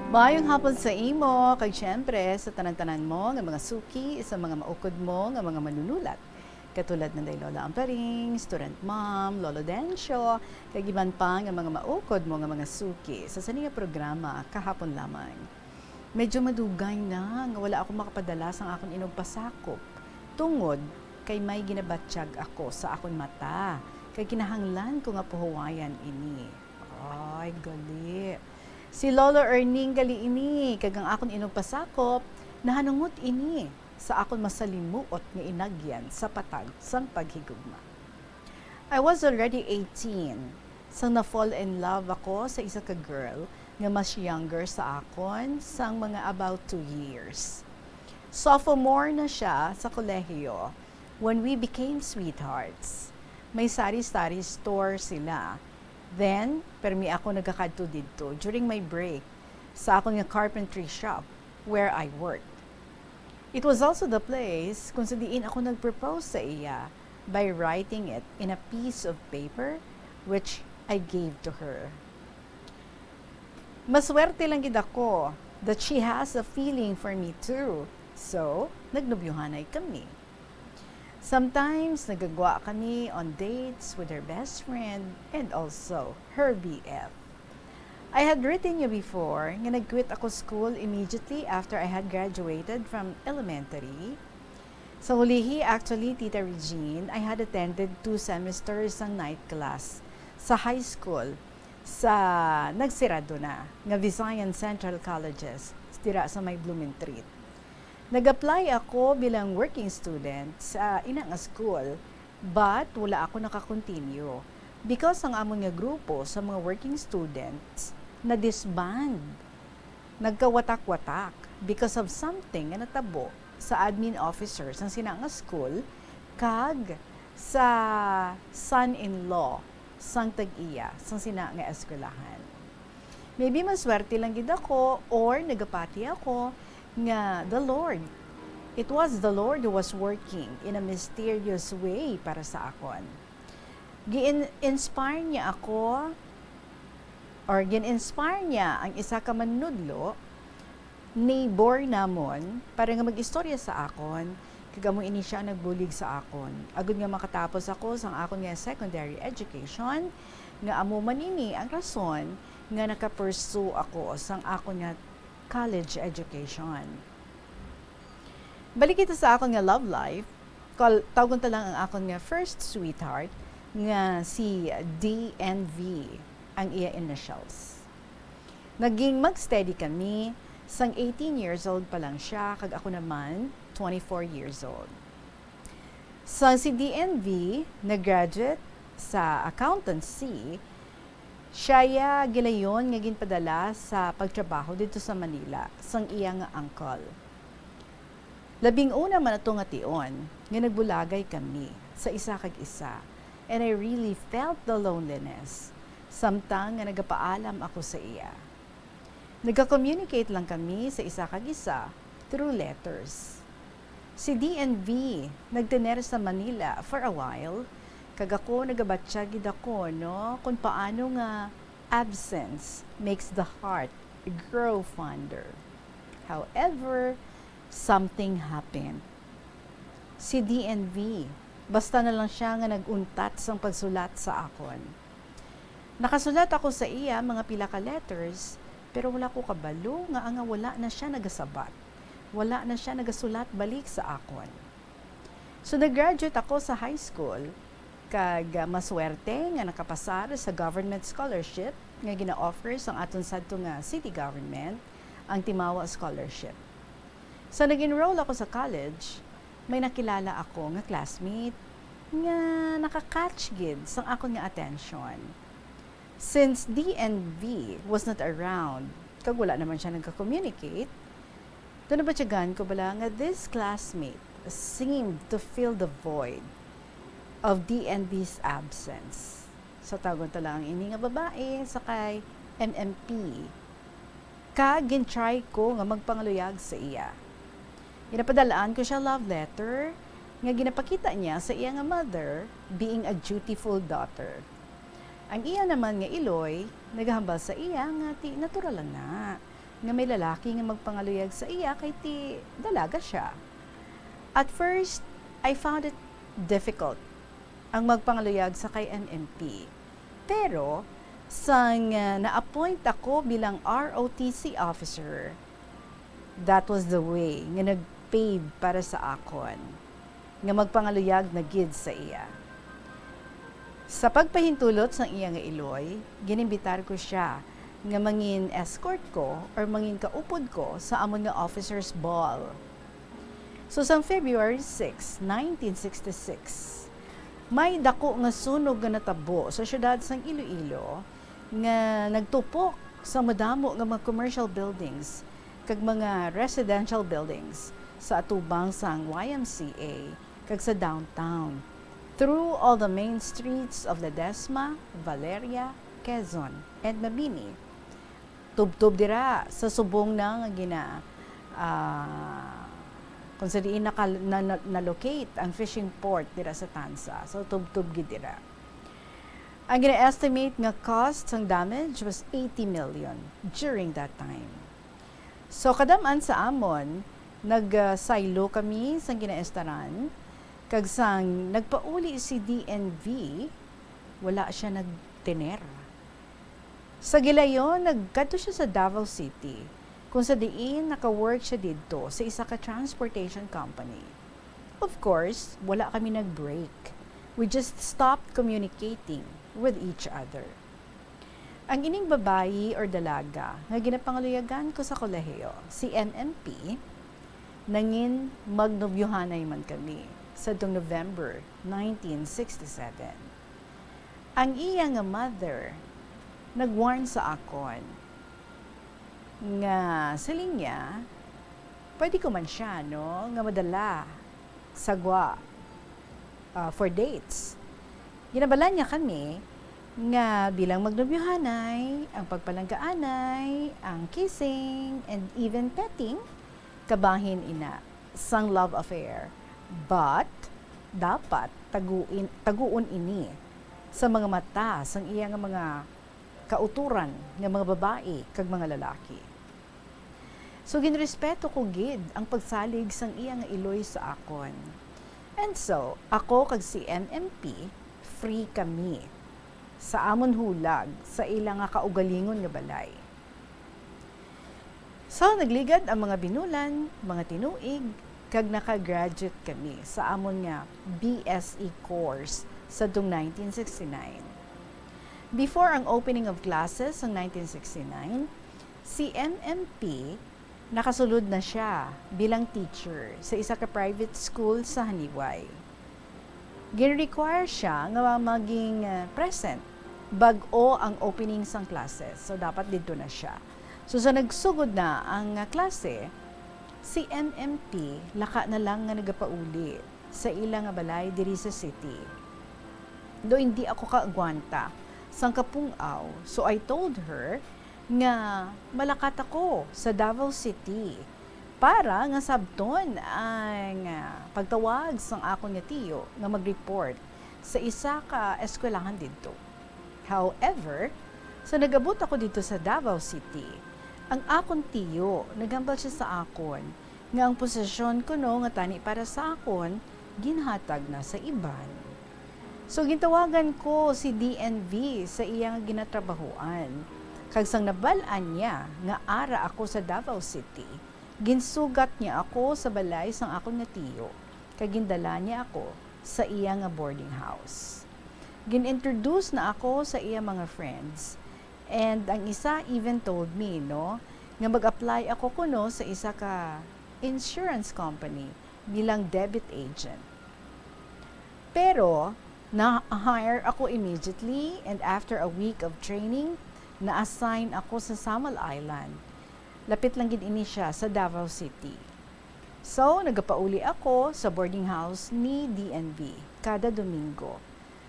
Maayong hapon sa imo, kag siyempre sa tanan-tanan mo nga mga suki, sa mga maukod mo nga mga manunulat. Katulad nanday Lola Amparing, student mom, Lolo Dencio, kag iban pa nga mga maukod mo nga mga suki sa sini nga programa kahapon lamang. Medyo madugay na nga wala ako makapadala sang akon inugpasakop, tungod kay may ginabatyag ako sa akon mata, kay kinahanglan ko nga puhuwayan ini. Ay, gali. Si Lolo Erning gali ini, kag ang akon inugpasakop, nahanungot ini sa akon masalimuot nga inagyan sa patag sang paghigugma. I was already eighteen sang na-fall in love ako sa isa ka girl nga mas younger sa akon sang mga about two years. Sophomore na siya sa kolehiyo when we became sweethearts. May sari-sari store sila. Then, permi ako nagakadto didto during my break sa akon nga carpentry shop where I work. It was also the place kung sa diin ako nag-propose sa iya by writing it in a piece of paper which I gave to her. Maswerte lang gid ako that she has a feeling for me too. So, nagnobyuhanay kami. Sometimes, nagagwa kami on dates with her best friend and also her B F. I had written you before nga nag-quit ako school immediately after I had graduated from elementary. Sa ulihi, actually, Tita Regine, I had attended two semesters sang night class sa high school sa nagsirado na nga Visayan Central Colleges dira sa may Blumentritt. Nag-apply ako bilang working student sa ina nga school, but wala ako naka-continue because ang amon nga grupo sa mga working students na-disband. Nagkawatak-watak because of something nga natabo sa admin officer sang sina nga school kag sa son-in-law sang tag-iya sang sina nga eskwelahan. Maybe maswerte lang gid ako or nagapati ako nga the Lord, it was the Lord who was working in a mysterious way para sa akon. Gin-inspire niya ako, or gin-inspire niya ang isa ka manunodlo, neighbor namon, para nga mag-istorya sa akon, kag amo ini sia nagbulig sa akon, agud nga makatapos ako sang akon nga secondary education, nga amo man ini ang rason nga naka-pursue ako sang akon nga college education. Balik kita sa akon nga love life. Kal-, tawgon ta lang ang akon nga first sweetheart nga si D N V ang iya initials. Naging mag-steady kami sang eighteen years old pa lang siya, kag ako naman, twenty-four years old. Sang si D N V nag-graduate sa accountancy, siya iya gilayon nga ginpadala sa pagtrabaho didto sa Manila sang iya nga uncle. Labing una man ato nga tion nga nagbulagay kami sa isa kag isa, and I really felt the loneliness samtang nga nagapaalam ako sa iya. Nagka-communicate lang kami sa isa kag isa, through letters. Si D N V nagtener sa Manila for a while, kag ako nagabatya gid ako, no, kung paano nga absence makes the heart grow fonder. However, something happened. Si D N V, basta na lang siya nga nag-untat sang pagsulat sa akon. Nakasulat ako sa iya mga pila ka letters, pero wala ko kabalo nga, nga wala na siya nagasabat. Wala na siya nagasulat balik sa akon. So, nag-graduate ako sa high school, kag, ah, maswerte nga nakapasar sa government scholarship nga gina-offer sang aton sadto nga city government, ang Timawa Scholarship. Sa nag-enroll ako sa college, may nakilala ako nga classmate nga naka-catch gid sang akon nga atensyon. Since D N V was not around, kag wala naman siya nagka-communicate, nabatyagan ko bala nga this classmate seemed to fill the void of D N V's absence. So, tawgon ta lang ini nga babae sa kay M M P. Kag gin-try ko nga magpangaluyag sa iya. Ginapadalaan ko siya love letter nga ginapakita niya sa iya nga mother, being a dutiful daughter. Ang iya naman nga iloy nagahambal sa iya nga ti natural lang na nga may lalaki nga magpangaluyag sa iya kay ti dalaga siya. At first, I found it difficult ang magpangaluyag sa kay M M P. Pero, sang, ah, na-appoint ako bilang R O T C officer, that was the way nga nag-pave para sa akon nga magpangaluyag na gid sa iya. Sa pagpahintulot sang iya nga iloy, ginimbitar ko siya nga mangin escort ko or mangin kaupod ko sa amon nga officers' ball. So, sang February six, nineteen sixty-six, may dako nga sunog nga natabo sa siyudad sang Iloilo nga nagtupok sa madamo nga mga commercial buildings kag mga residential buildings sa atubang sang Y M C A kag sa downtown through all the main streets of Ledesma, Valeria, Quezon, and Mabini. Tubtob dira sa subong na nga gina-, ah, kung sa diin naka-, na, na, na-locate ang fishing port dira sa Tanza. So, tubtob gid dira. Ang gina-estimate nga cost sang damage was eighty million during that time. So, kadam-an sa amon, nag-, ah, saylo kami sang ginaestaran, kag sang nagpauli si D N V, wala siya nagtener. Sa gilayon, nagkadto siya sa Davao City, kung sa diin naka-work siya didto sa isa ka transportation company. Of course, wala kami nag-break. We just stopped communicating with each other. Ang ining babayi or dalaga nga ginapangaluyagan ko sa kolehiyo, si M M P, nangin magnobyuhanay man kami sadtong November nineteen sixty-seven. Ang iya nga mother nag-warn sa akon nga siling niya, pwede ko man siya, no, nga madala sa gwa, ah, for dates. Ginabalaan niya kami nga bilang magnobyuhanay, ang pagpalanggaanay, ang kissing, and even petting, kabahin ina sang love affair. But, dapat taguin, taguon ini sa mga mata sang iya nga mga kauturan nga mga babayi kag mga lalaki. So, ginrespeto ko gid ang pagsalig sang iya nga iloy sa akon. And so, ako kag si M M P, free kami sa amon hulag sa ila nga kaugalingon nga balay. So, nagligad ang mga binulan, mga tinuig, kag naka-graduate kami sa amon nga B S E course sadtong nineteen sixty-nine. Before ang opening of classes sang nineteen sixty-nine, si M M P nakasulod na siya bilang teacher sa isa ka private school sa Janiuay. Gin-require siya nga maging, ah, present bag-o ang opening sang classes. So, dapat didto na siya. So, sa nagsugod na ang, ah, klase, si M M P laka na lang nga nagapauli sa ila nga balay diri sa city. Though hindi ako kaagwanta sang kapung-aw, so I told her nga malakat ako sa Davao City para nga sabton ang, ah, pagtawag sang akon nga tiyo nga mag-report sa isa ka eskwelahan didto. However, sa nag-abot ako didto sa Davao City, ang akon tiyo, naghambal siya sa akon nga ang posisyon kuno nga tani para sa akon ginhatag na sa iban. So, gintawagan ko si D N V sa iya nga ginatrabahoan. Kag sang nabal-an niya nga ara ako sa Davao City, ginsugat niya ako sa balay sang akon nga tiyo, kag gindala niya ako sa iya nga boarding house. Gin-introduce na ako sa iya mga friends, and ang isa even told me, no, nga mag-apply ako kuno sa isa ka insurance company bilang debit agent. Pero, na-hire ako immediately, and after a week of training, na-assign ako sa Samal Island. Lapit lang gid ini siya sa Davao City. So, nagapauli ako sa boarding house ni D N V kada Domingo.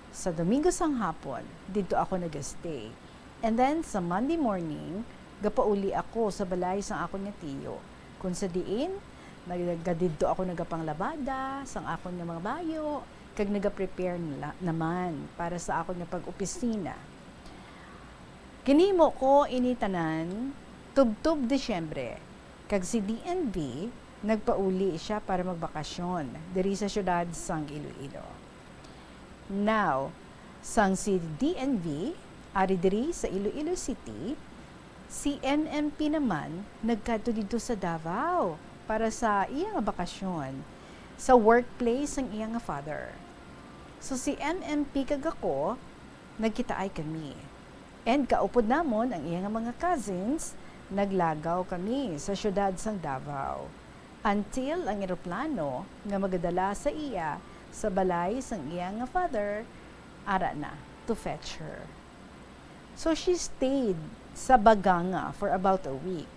Sa Domingo sang hapon, didto ako nagastay. And then, sa Monday morning, gapauli ako sa balay sang akon nga tiyo, kung sa diin, nag-, nagadidto ako nagapanglabada sang akon nga mga bayo, kag nagaprepare nila naman para sa akon nga pag-opisina. Ginhimo ko ini tanan tubtob Disyembre, kag si D N V nagpauli siya para magbakasyon diri sa siyudad sang Iloilo. Now, sang si D N V ari diri sa Iloilo City, si M M P naman nagkadto didto sa Davao para sa iya nga bakasyon sa workplace sang iya nga father. So, si M M P kag ako, nagkitaay kami. And kaupod namon ang iya nga mga cousins, naglagaw kami sa siyudad sang Davao, until ang eroplano nga magadala sa iya sa balay sang iya nga father ara na to fetch her. So she stayed sa Baganga for about a week.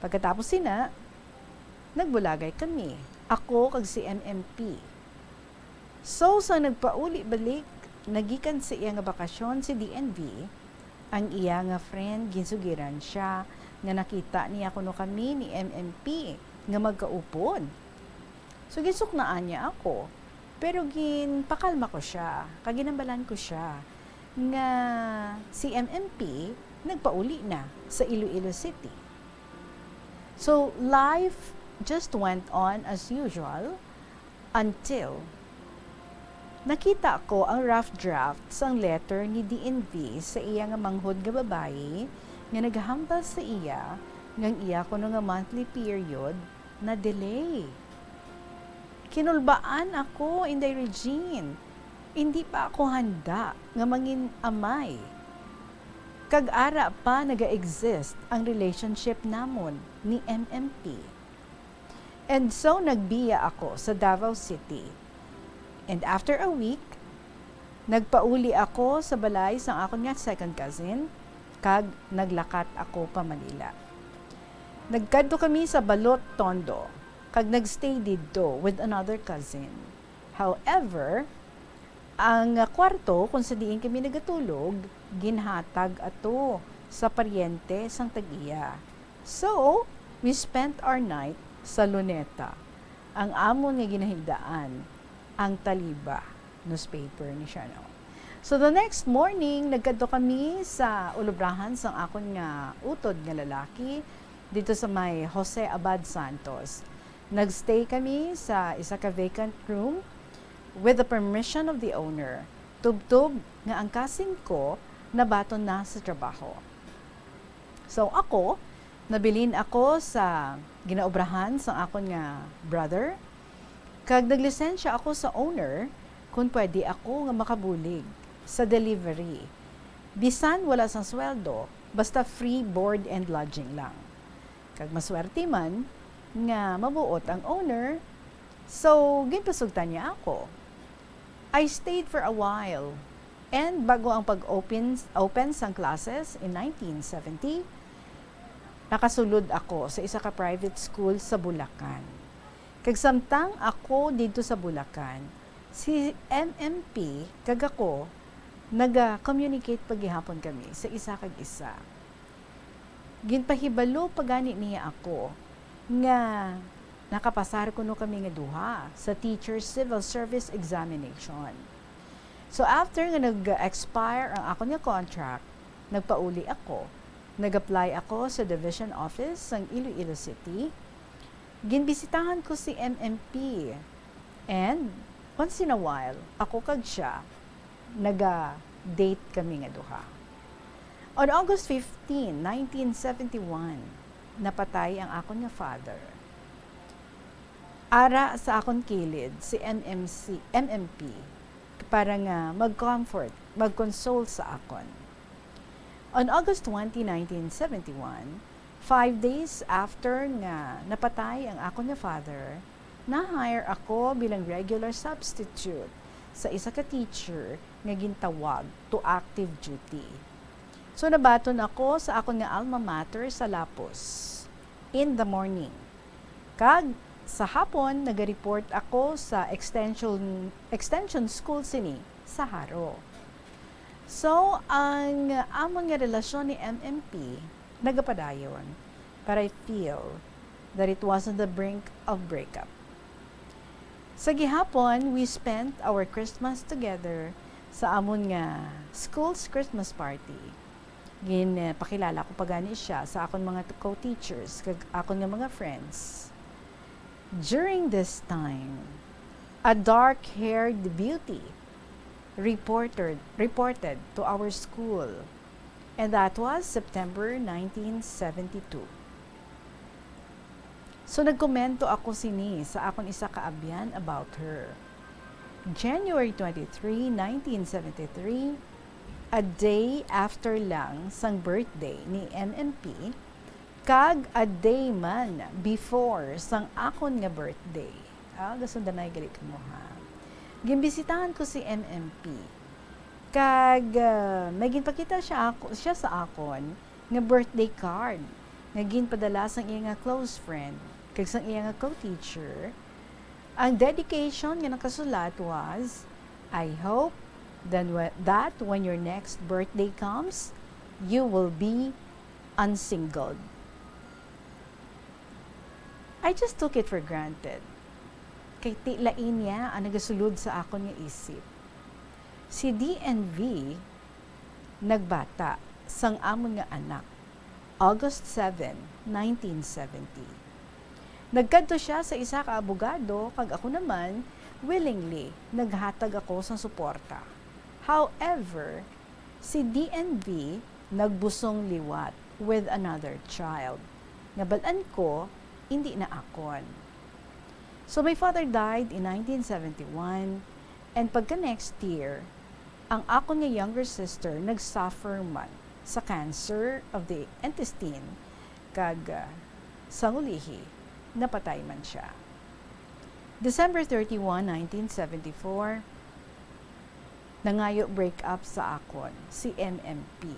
Pagkatapos sina, nagbulagay kami, ako kag si M M P. So, sa nagpauli balik, nagikan sa iya nga bakasyon si D N V, ang iya nga friend, ginsugiran siya nga nakita niya kuno kami ni M M P nga magkaupod. So, ginsuknaan niya ako, pero ginpakalma ko siya, kag ginambalan ko siya nga si M M P nagpauli na sa Iloilo City. So, life just went on as usual. Until nakita ko ang rough draft sang letter ni D N V sa iya nga manghod nga babayi nga naghambal sa iya nga ang iya kuno nga monthly period na-delay. Kinulbaan ako, Inday Regine. Indi pa ako handa nga mangin amay. Kag ara pa naga-exist ang relationship namon ni M M P. And so, nagbiya ako sa Davao City. And after a week, nagpauli ako sa balay sang akon nga second cousin, kag naglakat ako pa Manila. Nagkadto kami sa Balot, Tondo, kag nagstay didto with another cousin. However, ang kwarto kung sa diin kami nagatulog, ginhatag ato sa paryente sang tag-iya. So, we spent our night sa Luneta. Ang amon nga ginahigdaan, ang Taliba newspaper ni siya, no? So, the next morning, nagkadto kami sa ulubrahan sang akon nga utod nga lalaki dito sa may Jose Abad Santos. Nagstay kami sa isa ka vacant room with the permission of the owner, tubtob nga ang cousin ko nabaton na sa trabaho. So ako, nabilin ako sa ginaobrahan sang akon nga brother, kag naglisensya ako sa owner kung pwede ako nga makabulig sa delivery. Bisan wala sang sweldo, basta free board and lodging lang. Kag maswerte man nga mabuot ang owner, so ginpasugtan niya ako. I stayed for a while, and bago ang pag-open, open sang classes in nineteen seventy, nakasulod ako sa isa ka private school sa Bulacan. Kag samtang ako didto sa Bulacan, si M M P kag ako, naga-communicate pa gihapon kami sa isa kag isa. Ginpahibalo pa gani niya ako nga nakapasar kuno kami nga duha sa teacher civil service examination. So, after nga nag-expire ang akon nga contract, nagpauli ako. Nag-apply ako sa division office sang Iloilo City. Ginbisitahan ko si M M P. And once in a while, ako kag siya, naga-date kami nga duha. On August fifteen, nineteen seventy-one, napatay ang akon nga father. Ara sa akon kilid si M M C, M M P, para nga mag-comfort, mag-console sa akon. On August twenty, nineteen seventy-one, five days after nga napatay ang akon nga father, na-hire ako bilang regular substitute sa isa ka teacher nga gintawag to active duty. So, nabaton ako sa akon nga alma mater sa Lapus in the morning. Kag sa hapon, naga-report ako sa extension, extension school sini sa Jaro. So, ang amon nga relasyon ni M M P nagapadayon, but I feel that it was on the brink of breakup. Sa gihapon, we spent our Christmas together sa amon nga school's Christmas party. Ginpakilala ko pa gani siya sa akon mga co-teachers kag akon nga mga friends. During this time, a dark-haired beauty reported, reported to our school, and that was September nineteen seventy-two. So, nagkomento ako sini sa akon isa ka abyan about her. January twenty-three, nineteen seventy-three, a day after lang sang birthday ni M M P, kag a day man before sang akon nga birthday. Ah, gasundanay gali kamo, ha. Ginbisitahan ko si M M P. Kag, ah, may ginpakita siya ako, siya sa akon nga birthday card nga ginpadala sang iya nga close friend kag sang iya nga co-teacher. Ang dedication nga nakasulat was, "I hope then whe-, that when your next birthday comes, you will be unsingled." I just took it for granted. Kay ti lain niya ang nagasulod sa akon nga isip. Si D N V nagbata sang amon nga anak, August seven, nineteen seventy. Nagkadto siya sa isa ka abogado, kag ako naman, willingly, naghatag ako sang suporta. However, si D N V nagbusong liwat with another child, nga bal-an ko, indi na akon. So, my father died in nineteen seventy-one, and pagka next year, ang akon nga younger sister nag-suffer man sa cancer of the intestine, kag, ah, sang ulihi, napatay man siya. December thirty-one, nineteen seventy-four, nangayo break up sa akon si M M P.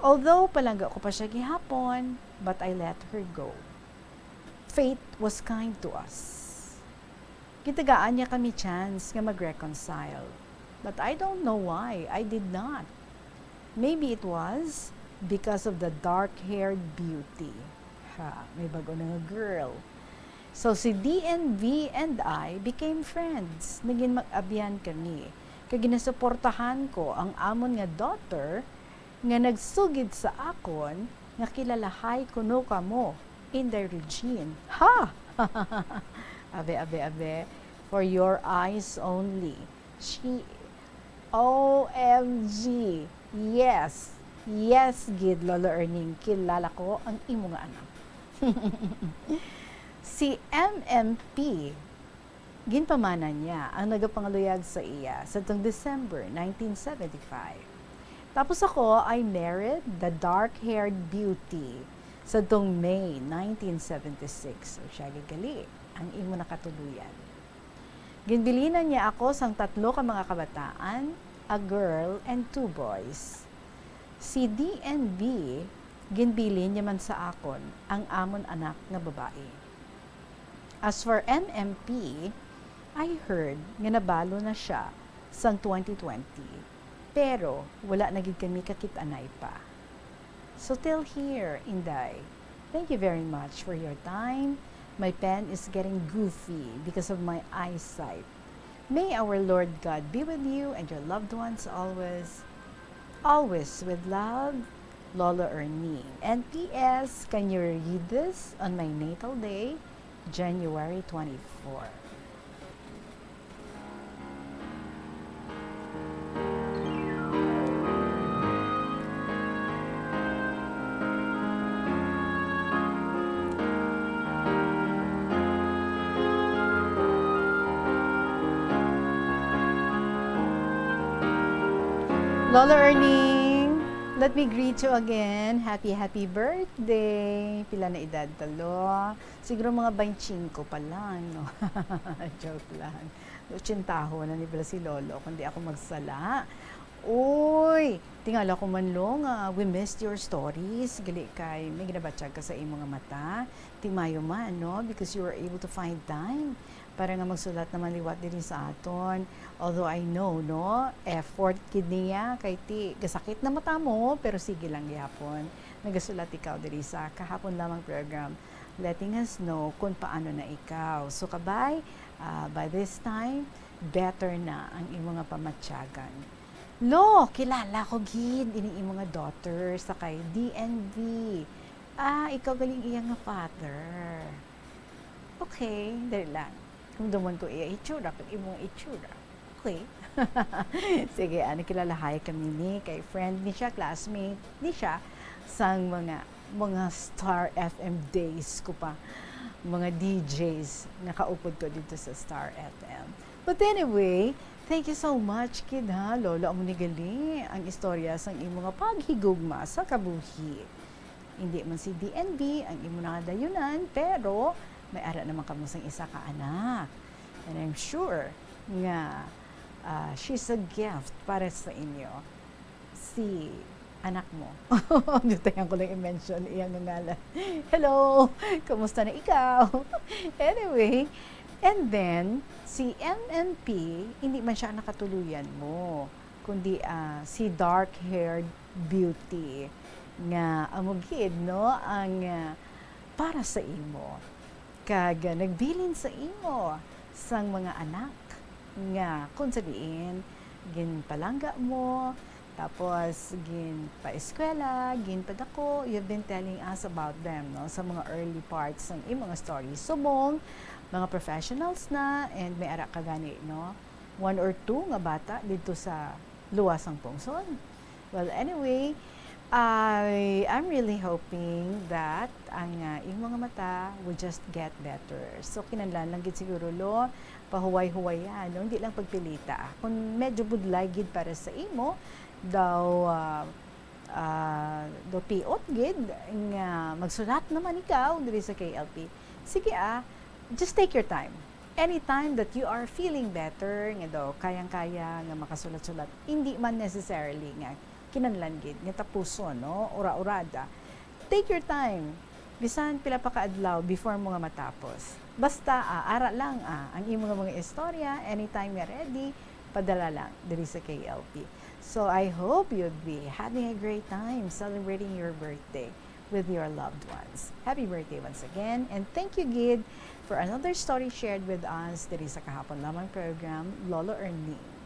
Although palangga ko pa siya gihapon, but I let her go. Fate was kind to us. Gitagaan niya kami chance nga mag-reconcile. But I don't know why I did not. Maybe it was because of the dark-haired beauty. Ha, may bag-o na nga girl. So, si D N V and I became friends. Naging mag-abyan kami. Kag ginasuportahan ko ang amon nga daughter nga nagsugid sa akon nga kilalahay kuno kamo, Inday Regine. Ha! Abe, abe, abe. For your eyes only. She, O M G. Yes. Yes, gid, Lolo Erning. Kilala ko ang imo nga anak. Si M M P, ginpamana niya ang nagapangaluyag sa iya sadtong December nineteen seventy-five. Tapos ako, I married the dark-haired beauty sadtong May nineteen seventy-six. O siya, gigali, ang imo nakatuluyan. Ginbilinan niya ako sang tatlo ka mga kabataan, a girl and two boys. Si D N V, ginbilin niya man sa akon ang amon anak nga babayi. As for M M P, I heard nga nabalo na siya sang twenty twenty, pero wala na gid kami kakit-anay pa. So till here, Inday, Thank you very much for your time. My pen is getting goofy because of my eyesight. May our Lord God be with you and your loved ones always. Always with love, Lolo Ernie. And P S, can you read this on my natal day, January twenty-four? Lolo Erning, let me greet you again. Happy, happy birthday! Pila na edad ta, Lo? Siguro mga twenty-five pa lang, no? Joke lang. Otsentaho na ni pala si Lolo, kung di ako magsala. Uy, tingala ko man, Lo, nga we missed your stories. Gali kay may ginabatyag ka sa imo nga mata. Timayo man, no? Because you were able to find time para nga magsulat naman liwat diri sa aton. Although I know, no, effort gid niya, kay ti, gasakit na mata mo, pero sige lang gyapon. Nagasulat ikaw diri sa Kahapon Lamang program, letting us know kung paano na ikaw. So, kabay, ah, by this time, better na ang imo nga pamatyagan. Lo, kilala ko gid ini imo nga daughter sa kay D N V. Ah, ikaw galing iya nga father. Okay, dali lang. Kumduman ko iya itsura, kag imong itsura. Okay. Sige, ah, nakilalahay kami ni kay friend ni siya, classmate ni siya, sang mga, mga Star F M days ko pa. Mga D Js, nakaupod ko dito sa Star F M. But anyway, thank you so much, kid, ha? Lolo, amo ni gali ang istorya sang imo nga paghigugma sa kabuhi. Hindi man si D N V ang imo nadayunan, pero may ara naman kamo sang isa ka anak. And I'm sure nga, ah, she's a gift para sa inyo. Si anak mo. Dutayan ko lang i-mention iyang ngalan. Hello! Kumusta na ikaw? Anyway, and then, si M N P, hindi man siya nakatuluyan mo, kundi, ah, si dark-haired beauty nga amo gid, no, ang, ah, para sa imo. Kag, ah, nagbilin sa imo sang mga anak nga kung sa diin ginpalangga mo, tapos ginpaeskwela, ginpadako. You've been telling us about them, no, sa mga early parts sang imo nga story. Subong mga professionals na, and may ara ka gani, no, one or two nga bata didto sa luwas sang pungsod. Well, anyway, I, I'm really hoping that ang, ah, imo nga mata will just get better. So, kinahanglan lang gid siguro, Lo, pahuway-huwayan, no? Hindi lang pagpilita. Kung medyo budlay gid para sa imo, daw, ah, ah, daw piot gid nga magsulat naman ikaw diri sa K L P. Sige, ah, just take your time. Anytime that you are feeling better, nga daw kayang-kaya nga makasulat-sulat, hindi man necessarily nga kinahanglan gid nga tapuson, no? Ura-urada. Take your time. Bisan pila pa ka adlaw before mo nga matapos. Basta, ah, ara lang, ah, ang imo nga mga istorya, anytime nga ready, padala lang diri sa K L P. So, I hope you'd be having a great time celebrating your birthday with your loved ones. Happy birthday once again, and thank you gid for another story shared with us diri sa Kahapon Lamang program, Lolo Ernie.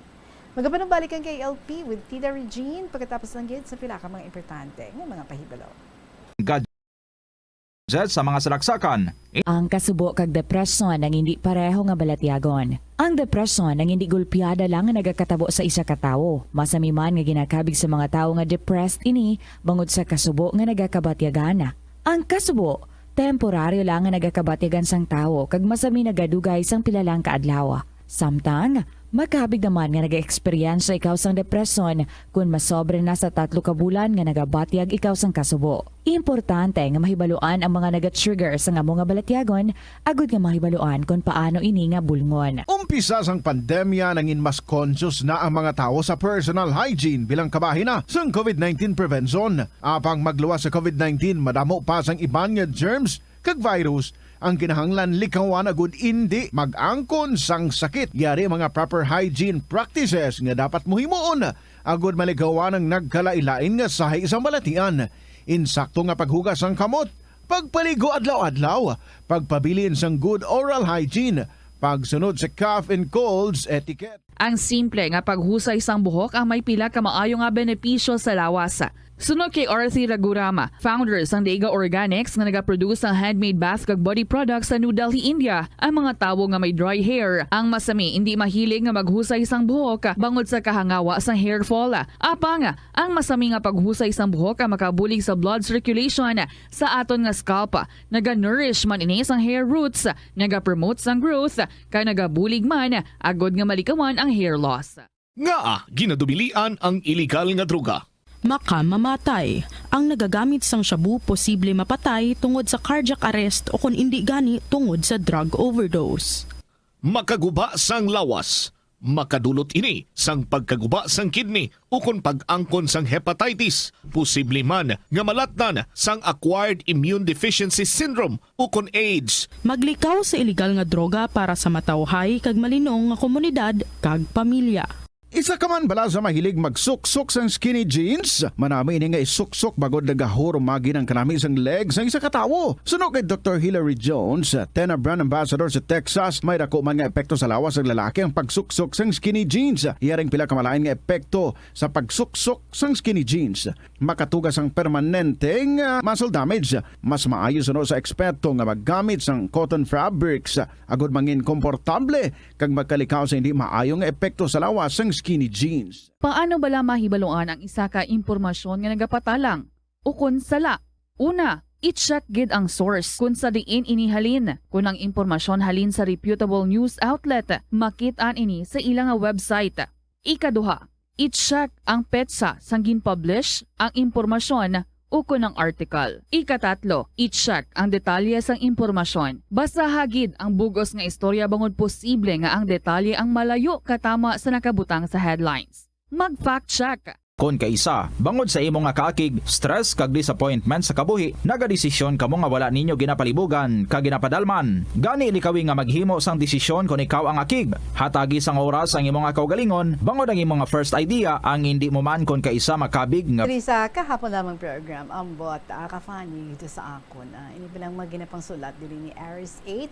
Magapanumbalik ang K L P with Tita Regine pagkatapos lang gid sa pila ka mga importante nga mga pahibalo. Gadget sa mga salaksakan. Ang kasubo kag depresyon ang hindi pareho nga balatyagon. Ang depresyon ang hindi gulpiada lang nga nagakatabo sa isa ka tawo. Masami man nga ginakabig sa mga tawo nga depressed ini bangod sa kasubo nga nagakabatyagan. Ang kasubo, temporaryo lang nga nagakabatyagan sang tawo kag masami nagadugay sang pila lang ka adlaw. Samtang, makabig naman nga nag-eksperyensya ikaw sang depresyon kon masobra na sa tatlo ka bulan nga nagabatyag ikaw sang kasubo. Importante nga mahibaluan ang mga naga-trigger sang amo nga balatyagon agud nga mahibaluan kon paano ini nga bulngon. Umpisa sang pandemya, nangin mas conscious na ang mga tawo sa personal hygiene bilang kabahin na sang covid nineteen prevention. Apang magluwas sa covid nineteen, madamo pa sang iban nga germs kag virus ang kinahanglan likawan agud indi mag-angkon sang sakit. Yari mga proper hygiene practices nga dapat mo himuon agud malikawan ang nagkalain-lain nga sahi sang balatian. Insakto nga paghugas sang kamot, Pagpaligo adlaw-adlaw, pagpabilin sang good oral hygiene, pagsunod sa cough and colds etiquette. Ang simple nga paghusay sang buhok ang may pila ka maayo nga benepisyo sa lawas. Suno kay Arthi Ragurama, founder sang Dega Organics nga nagaproduce sang handmade bath kag body products sa New Delhi, India, ang mga tawo nga may dry hair ang masami indi mahilig nga maghusay sang buhok bangod sa kahangawa sang hair fall. Apang ang masami nga paghusay sang buhok ang makabulig sa blood circulation sa aton nga scalp. Naga-nourish man ini sang hair roots, nagapromote sang growth, kag nagabulig man agod nga malikawan ang hair loss. Ngaa ginadubilian ang iligal nga droga? Makamamatay. Ang nagagamit sang shabu posible mapatay tungod sa cardiac arrest o kon indi gani tungod sa drug overdose. Makaguba sang lawas. Makadulot ini sang pagkaguba sang kidney ukon pag-angkon sang hepatitis, posible man nga malatnan sang acquired immune deficiency syndrome ukon AIDS. Maglikaw sa iligal nga droga para sa matawhay kag malinong nga komunidad kag pamilya. Isa ka man bala sa mahilig magsuksok sang skinny jeans? Manami ini nga isuksok bangod nagahurumagi ang kanami sang leg sang isa ka tawo. Suno kay Doktor Hilary Jones, Tena brand ambassador sa Texas, may dako man nga epekto sa lawas sang lalaki ang pagsuksok sang skinny jeans. Iya ring pila ka malain nga epekto sa pagsuksok sang skinny jeans. Makatuga sang permanenteng, ah, muscle damage. Mas maayo suno sa eksperto nga maggamit sang cotton fabrics, ah, agod mangin komportable kag makalikaw sa hindi maayo nga epekto sa lawas sang skinny jeans. Paano bala mahibaluan ang isa ka impormasyon nga nagapatalang ukon sala? Una, i-check gid ang source kon sa diin ini halin. Kon ang impormasyon halin sa reputable news outlet, makit-an ini sa ila nga website. Ikaduha, i-check ang petsa sang gin-publish ang impormasyon ukon ang article. Ikatatlo, i-check ang detalye sang impormasyon. Basaha gid ang bug-os nga istorya bangod posible nga ang detalye ang malayo katama sa nakabutang sa headlines. Mag-fact check. Kon kaisa, bangod sa imo nga kaakig, stress kag disappointment sa kabuhi, nagadesisyon kamo nga wala ninyo ginapalibugan kag ginapadalman. Gani likawi nga maghimo sang desisyon kon ikaw ang akig. Hatagi sang oras ang imo nga kaugalingon, bangod ang imo nga first idea ang indi mo man kon kaisa makabig nga. Diri sa kahapon lamang program, ambot, ah, ka-funny dito sa akon. Ah, ini bilang mga ginapangsulat diri ni Aris eight.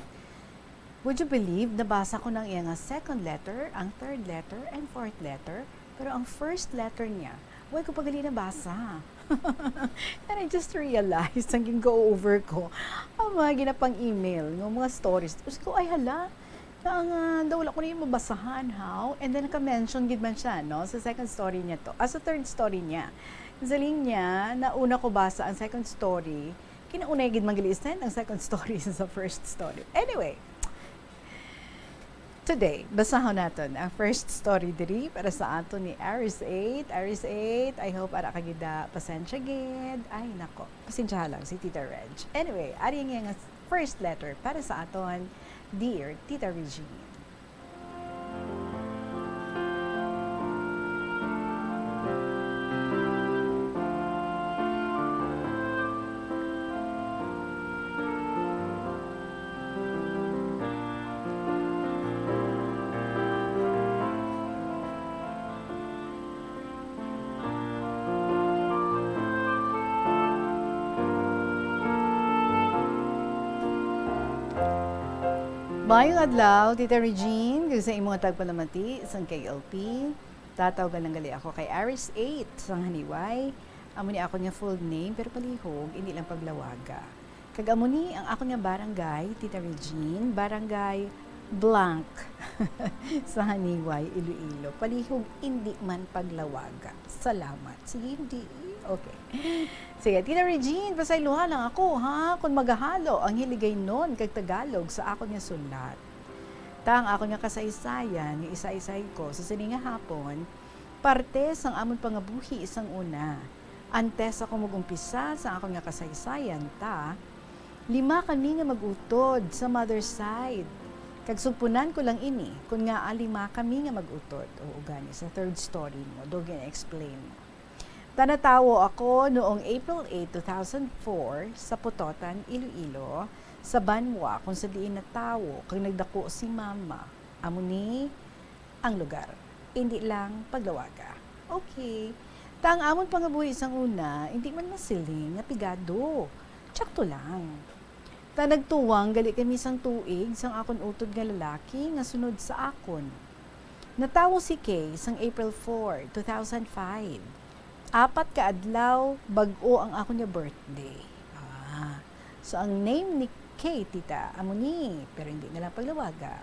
Would you believe, nabasa ko nang iya nga second letter, ang third letter, and fourth letter, pero ang first letter niya, wala ko pa gali nabasa. And I just realized, ang go-over ko, ang mga ginapang-email, ng mga stories. Tapos ko, ay hala, na ang, ah, daw wala ko na yung mabasahan, how? And then, naka-mention gid man siya, no? Sa second story niya to. Ah, sa third story niya. Sa linya, na una ko basa ang second story, kinaunay gid man gali send ang second story sa first story. Anyway, today, basahon naton ang first story diri para sa aton ni Aris eight. Aris eight, I hope ara ka gid, ah, pasensya gid. Ay, nako, pasensya lang si Tita Reg. Anyway, ari ang iyang first letter para sa aton, Dear Tita Regine. Maayong adlaw, Tita Regine, kag sa imong tagpalamati sang K L P. Tatawgan lang gali ako kay Aris eight sang Haniway. Amo ni akon nga full name, pero palihog, hindi lang paglawaga. Kag amo ni ang akon nga barangay, Tita Regine, barangay blank sa Haniway, Iloilo. Palihog, hindi man paglawaga. Salamat. Sige, hindi. Okay. Sige, Tita Regine, pasayloha lang ako, ha, kung magahalo ang Hiligaynon kag Tagalog sa akon nga sulat. Ta ang akon nga kasaysayan nga isa-isay ko sa sini nga hapon, parte sang amon pangabuhi sang una. Antes ako mag-umpisa sa akon nga kasaysayan, ta, lima kami nga mag-utod sa mother side. Kag sugpunan ko lang ini, kun ngaa lima kami nga mag-utod. O, gani, sa third story mo, do gina-explain mo. Ta natawo ako noong April eight, two thousand four, sa Pototan, Iloilo, sa banwa kung sa diin natawo kag nagdako si Mama. Amo ni ang lugar. Indi lang paglawaga. Okay. Ta ang amon pangabuhi sang una, indi man masiling nga pigado. Tsakto lang. Ta nagtuwang gali kami sang tuig sang akon utod nga lalaki nga sunod sa akon. Natawo si Kay sang April four, two thousand five. Apat ka adlaw bag-o ang akon nga birthday. Ah, so ang name ni Kay, tita, amo ni, pero hindi na lang paglawaga.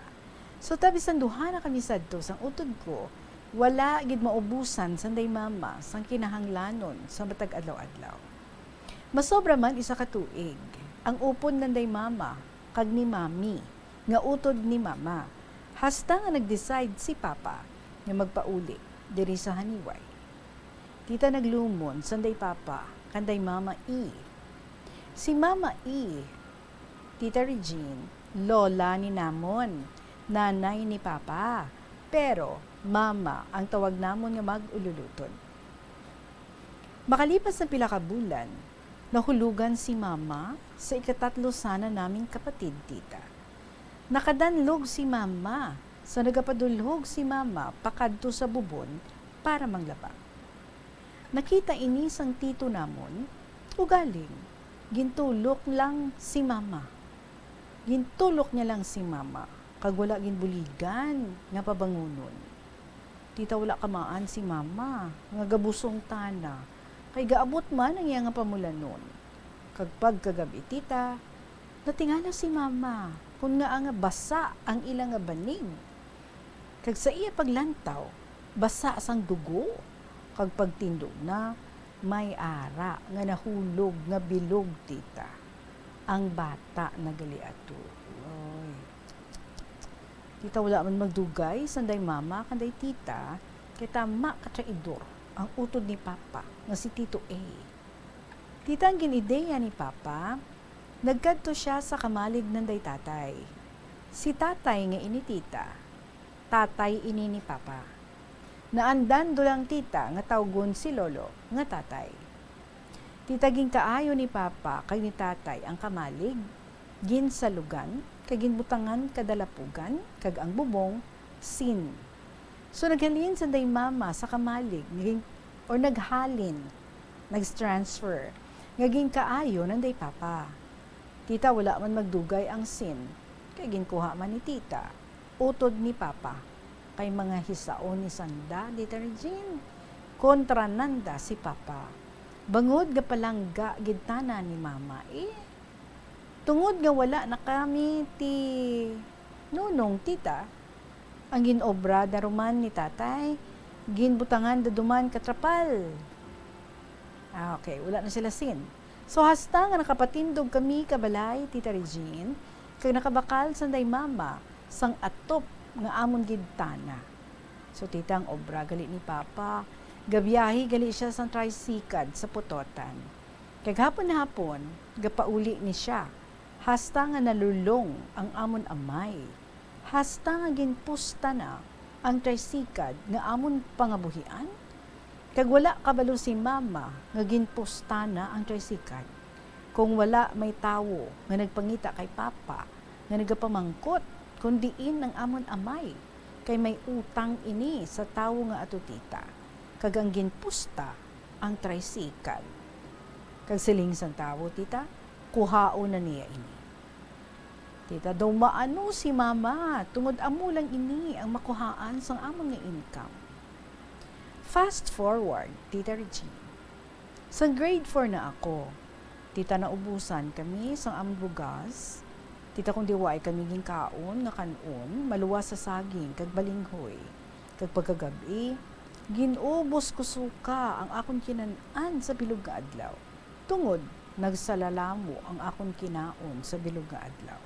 So, ta bisan duha na kami sadto sang utod ko, wala gid maubusan sanday mama sang kinahanglanon sa matag adlaw-adlaw. Masobra man isa ka tuig, ang upod nanday mama kag ni mami nga utod ni mama, hasta nga nag-decide si papa nga magpauli diri sa Haniway. Tita, naglumon sanday papa kanday mama E. Si mama E, Tita Regine, lola ni namon, nanay ni papa, pero mama ang tawag namon nga mag-ululutod. Makalipas ang pila ka bulan, nahulogan si mama sa ikatatlo sana naming kapatid, tita. Nakadanlog si mama, sa nagapadulhog si mama pakadto sa bubon para manglaba. Nakita ini sang tito namon, ugaling gintulok lang si mama. Gintulok niya lang si mama, kag wala ginbuligan nga pabangunon. Tita, wala kamaan si mama nga gabusong tana, kay gaabot man ang iya nga pamulanon. Kag pagkagab-i, tita, natingala si mama kon ngaa nga basa ang ila nga banig. Kag sa iya paglantaw, basa sang dugo, kag pagtindog na, may ara nga nahulog nga bilog, tita. Ang bata na gali ato. Oy. Tita, wala man magdugay sanday mama kanday tita, kay tama ka traidor ang utod ni papa nga si Tito A. Tita, ang gin-ideya ni papa, nagkadto sia sa kamalig nanday tatay. Si tatay nga ini, tita, tatay ini ni papa. Naandan dulang, tita, nga tawgon si lolo nga tatay. Tita, ginkaayo ni papa kag ni tatay ang kamalig, ginsalugan kag ginbutangan ka dalapugan, kag ang bubong, sin. So, naghalin sanday mama sa kamalig nga gin-, or naghalin, nag-transfer, nga ginkaayo nanday papa. Tita, wala man magdugay ang sin, kay ginkuha man ni tita, utod ni papa, kay mga hisaon ni sanda, Tita Regine, kontra nanda si papa. Bangod nga palangga gid tana ni mama, eh. Tungod nga wala na kami ti Nonong, tita, ang gin-obra daruman ni tatay, ginbutangan daduman ka trapal. Ah, okay, wala na sila sin. So, hasta nga nakapatindog kami ka balay, Tita Regine, kag nakabakal sanday mama sang atop nga amon gid tana. So, tita, ang obra gali ni papa, gabiyahe gali sia sang tricycad sa Pototan. Kag hapon-hapon, gapauli ni sia, hasta nga nalulong ang amon amay, hasta nga ginpusta na ang tricycad nga amon pangabuhian. Kag wala kabalo si mama nga ginpusta na ang tricycad, kung wala may tawo nga nagpangita kay papa nga nagapamangkot kon diin ang amon amay, kay may utang ini sa tawo nga ato, tita, kag ang ginpusta ang tricycad. Kag siling sang tawo, tita, kuhaon na niya ini. Tita, daw maano si mama, tungod amo lang ini ang makuhaan sang amon nga income. Fast forward, Tita Regine. Sa grade four na ako, tita, naubusan kami sang amon bugas. Tita, kundi waay kami ginkaon nga kan-on, maluwas sa saging kag balinghoy. Kag pagkagab-i, gin-ubos ko suka ang akon kinan-an sa bilog nga adlaw, tungod nagsalalamo ang akon kinaon sa bilog nga adlaw.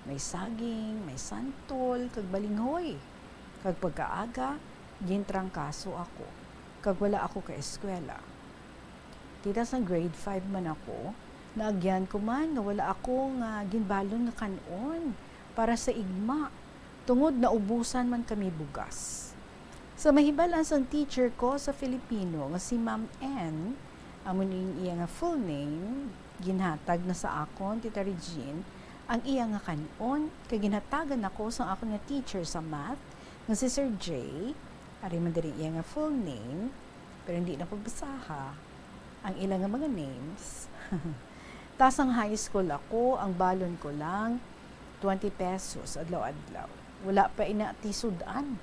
May saging, may santol, kag balinghoy. Kag pagkaaga, gintrangkaso ako, kag wala ako ka-eskwela. Tita, sa grade five man ako, naagyan ko man nga wala ako nga ginbalon nga kan-on para sa igma, tungod naubusan man kami bugas. Sa mahibal-an sang teacher ko sa Filipino nga si Ma'am N, amo ni ang iya nga full name, ginhatag na sa akon, Tita Regine, ang iya nga kan-on, kay ginhatagan ako sang akon nga teacher sa math nga si Sir J, ari man diri iya nga full name, pero hindi na pagbasaha ang ila nga mga names. Ta sang high school ako, ang balon ko lang, twenty pesos adlaw-adlaw. Wala pa ina ti sud-an.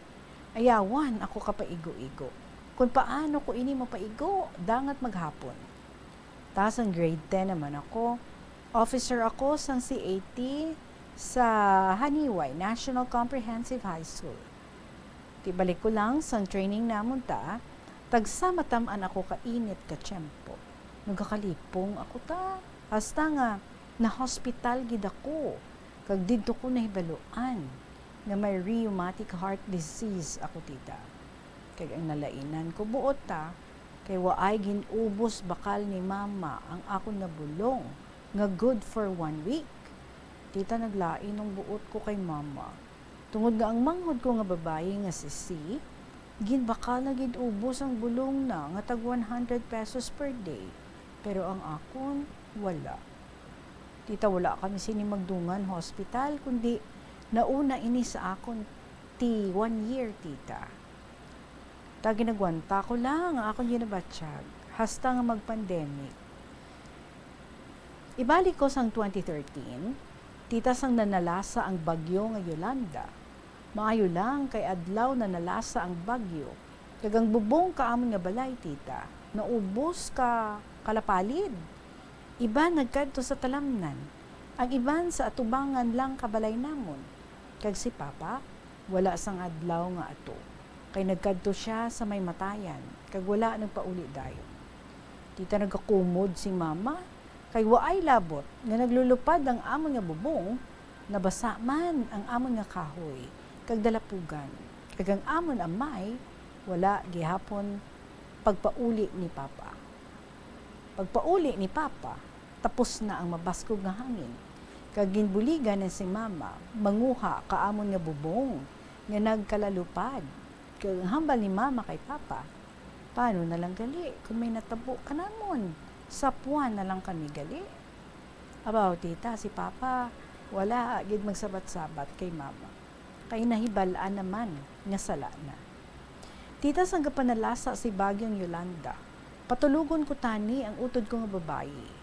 Ayawan ako kapaigo-igo. Kon paano ko ini mapaigo, dangat maghapon. Ta sang grade ten naman ako, officer ako sang C A T sa Haniway, National Comprehensive High School. Ti balik ko lang sang training namon ta, tagsa matam-an ako ka init ka tiyempo. Nagakalipong ako ta, hasta nga na-hospital gid ako, kag didto ko nahibaluan nga may rheumatic heart disease ako, tita. Kag ang nalainan ko buot ta, kay waay gin-ubos bakal ni mama ang akon nga bulong nga good for one week. Tita, naglain ang buot ko kay mama. Tungod nga ang manghod ko nga babayi nga si C, ginbakal na gid ubos ang bulong na nga tag one hundred pesos per day, pero ang akon, wala. Tita, wala kami sini magdungan hospital, kundi nauna ini sa akon ti one year, tita. Ta ginagwanta ko lang ang akon ginabatyag hasta nga mag-pandemic. Ibalik ko sang twenty thirteen, tita, sang nanalasa ang bagyo nga Yolanda. Maayo lang kay adlaw nanalasa ang bagyo, kag ang bubong ka amon nga balay, tita, naubos ka kalapalid. Iban nagkadto sa talamnan, ang iban sa atubangan lang ka balay namon. Kag si Papa, wala sang adlaw nga ato, kay nagkadto sia sa may matayan, kag wala nagpauli dayon. Tita, nagakumod si Mama, kay waay labot nga naglulupad ang amon nga bubong, nabasa man ang amon nga kahoy, kag dalapugan, kag ang amon amay wala gihapon pagpauli ni Papa. Pagpauli ni Papa, tapos na ang mabaskog nga hangin, kag ginbuligan na si Mama manguha ka amon nga bubong nga nagkalalupad. Kag ang hambal ni Mama kay Papa, "Paano na lang gali kon may natabo ka namon? Sapuan na lang kami gali." Abaw, tita, si Papa wala gid magsabat-sabat kay Mama, kay nahibal-an naman nga sala na. Tita, sang gapanalasa si Bagyong Yolanda, patulogon ko tani ang utod ko nga babayi.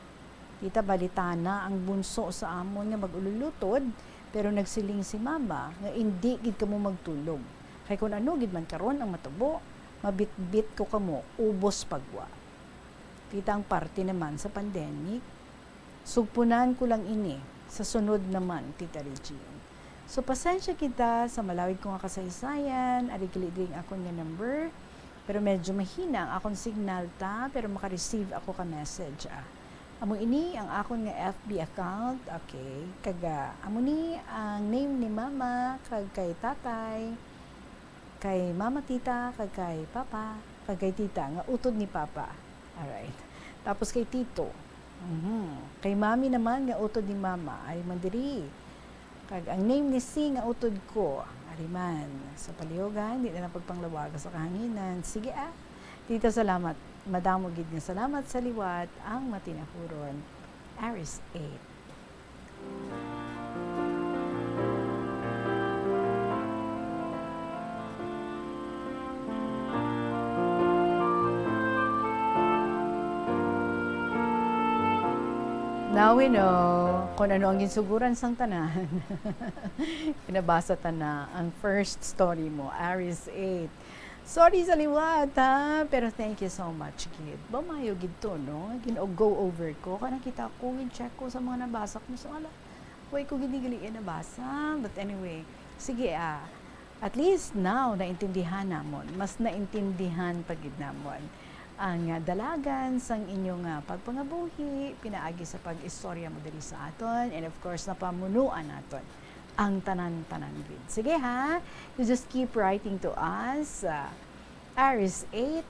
Tita, balitana ang bunso sa amon nga mag-ululutod, pero nagsiling si Mama nga indi gid kamo magtulog, kay kun ano gid man karon ang matabo, mabitbit ko kamo ubos pa gwa. Tita, ang parte naman sa pandemic, sugpunan ko lang ini sa sunod naman, Tita Regine. So, pasensya kita sa malawig ko nga kasaysayan, ari gali diri ang akon nga number, pero medyo mahina ang akon signal ta, pero maka-receive ako ka message, ah. Amo ini ang akon nga F B account, okay? Kag, ah, amo ni ang name ni Mama, kag kay Tatay, kay Mama, Tita, kag kay Papa, kag kay Tita, nga utod ni Papa. Alright. Tapos kay Tito. Mhm. Kay Mami naman, nga utod ni Mama, ari man diri. Kag ang name ni C nga utod ko, ari man. Sa palihog, ha, hindi na lang pagpanglawaga sa kahanginan. Sige, ah. Tita, salamat. Madamo gid nga salamat sa liwat ang matinahuron. Aris eight. Now we know kung ano ang ginsuguran sang tanan. Pinabasa ta na ang first story mo, Aris eight. Sorry sa liwat, ha? Pero thank you so much, gid. Ba, maayo gid to, no? Gin-go over ko. Kaya nakita ko, gin-check ko sa mga nabasa ko. So, ala, way ko gid gali nabasa. But anyway, sige, ah. At least now, naintindihan namon. Mas naintindihan pa gid namon ang, ah, dalagan sang inyong, ah, pagpangabuhi, pinaagi sa pag-istorya mo diri sa aton, and of course, napamunuan naton ang tanan-tanan gid. Sige ha, you just keep writing to us, ah, Aris eight,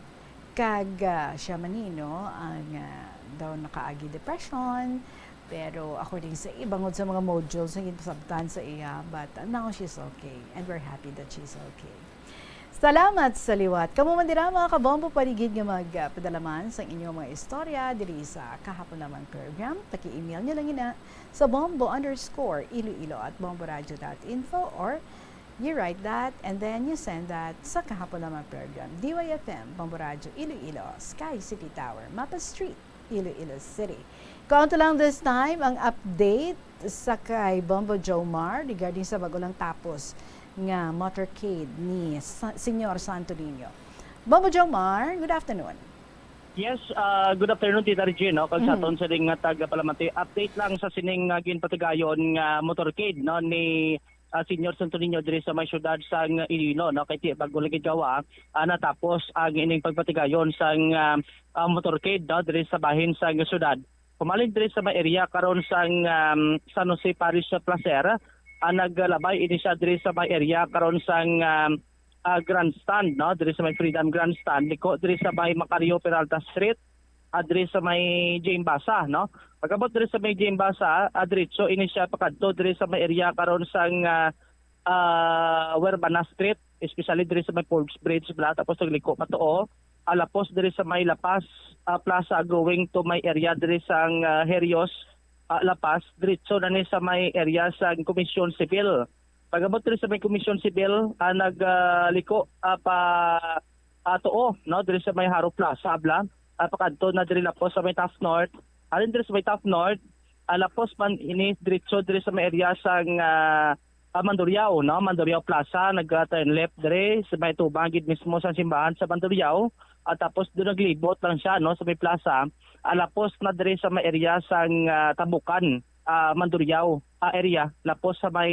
kag, ah, siya man ni, no, ang, ah, daw nakaagi depression, pero according sa iya, bangod sa mga modules nga ginpasabtan sa iya, but, ah, now she's okay, and we're happy that she's okay. Salamat sa liwat. Kamo man dira, mga kabombo, pwede gid nga magpadala man sang inyong mga istorya diri sa Kahapon Lamang Program. Paki-email nyo lang ina sa bombo underscore iloilo at bomboradio dot info, or you write that and then you send that sa Kahapon Lamang Program, D Y F M, Bombo Radio Iloilo, Sky City Tower, Mapa Street, Iloilo City. So, ato lang this time ang update sa kay Bombo Jomar regarding sa bago lang tapos nga motorcade ni Sa-, Senyor Santo Niño. Bombo Jomar, good afternoon. Yes, ah, good afternoon, Tita Regine, no? Kag sa Mhm. aton sining nga tagapalamati, update lang sa sining nga ginpatigayon nga motorcade, no, ni ah, Senyor Santo Niño diri sa may siyudad sang Iloilo, no? Kay ti-, bago lang gid gawa, ah, natapos ang ining pagpatigayon sang ah, ah, motorcade, no, diri sa bahin sang siyudad. Pumalit diri sa may area karon sang um, San Jose Parish sa Placer, ah, naglabay ini siya diri sa may area karon sang um, ah, grandstand, no, diri sa may Freedom Grandstand, liko diri sa may Macario Peralta Street, ah, diri sa may Jane Basa, no. Pag-abot diri sa may Jane Basa, ah, diretso ini siya pakadto diri sa may area karon sang ah, ah, Werbana Street, especially diri sa may Forbes Bridge bla, tapos nagliko patuo, ah, lapos diri sa may La Paz ah, Plaza, going to may area diri sang ah, Herios, ah, La Paz, diretso na ni sa may area sang Komisyon Sibil. Pag-abot diri sa may Komisyon Sibil, ah, nagliko ah, pa ah, tuo, no, diri sa may Haro Plaza bla, ah, pakadto na diri lapos sa may Taft North. Halin diri sa may Taft North, ah, lapos man ini diretso diri sa may area sang ah, ah, Mandurriao, no, Mandurriao Plaza, nag-turn left diri sa may tubang gid mismo sa simbahan sa Mandurriao. At tapos doon naglibot lang siya, no, sa may plaza. Ah, lapos na diri sa may area sang ah, Tabukan, ah, Mandurriao ah, area, lapos sa may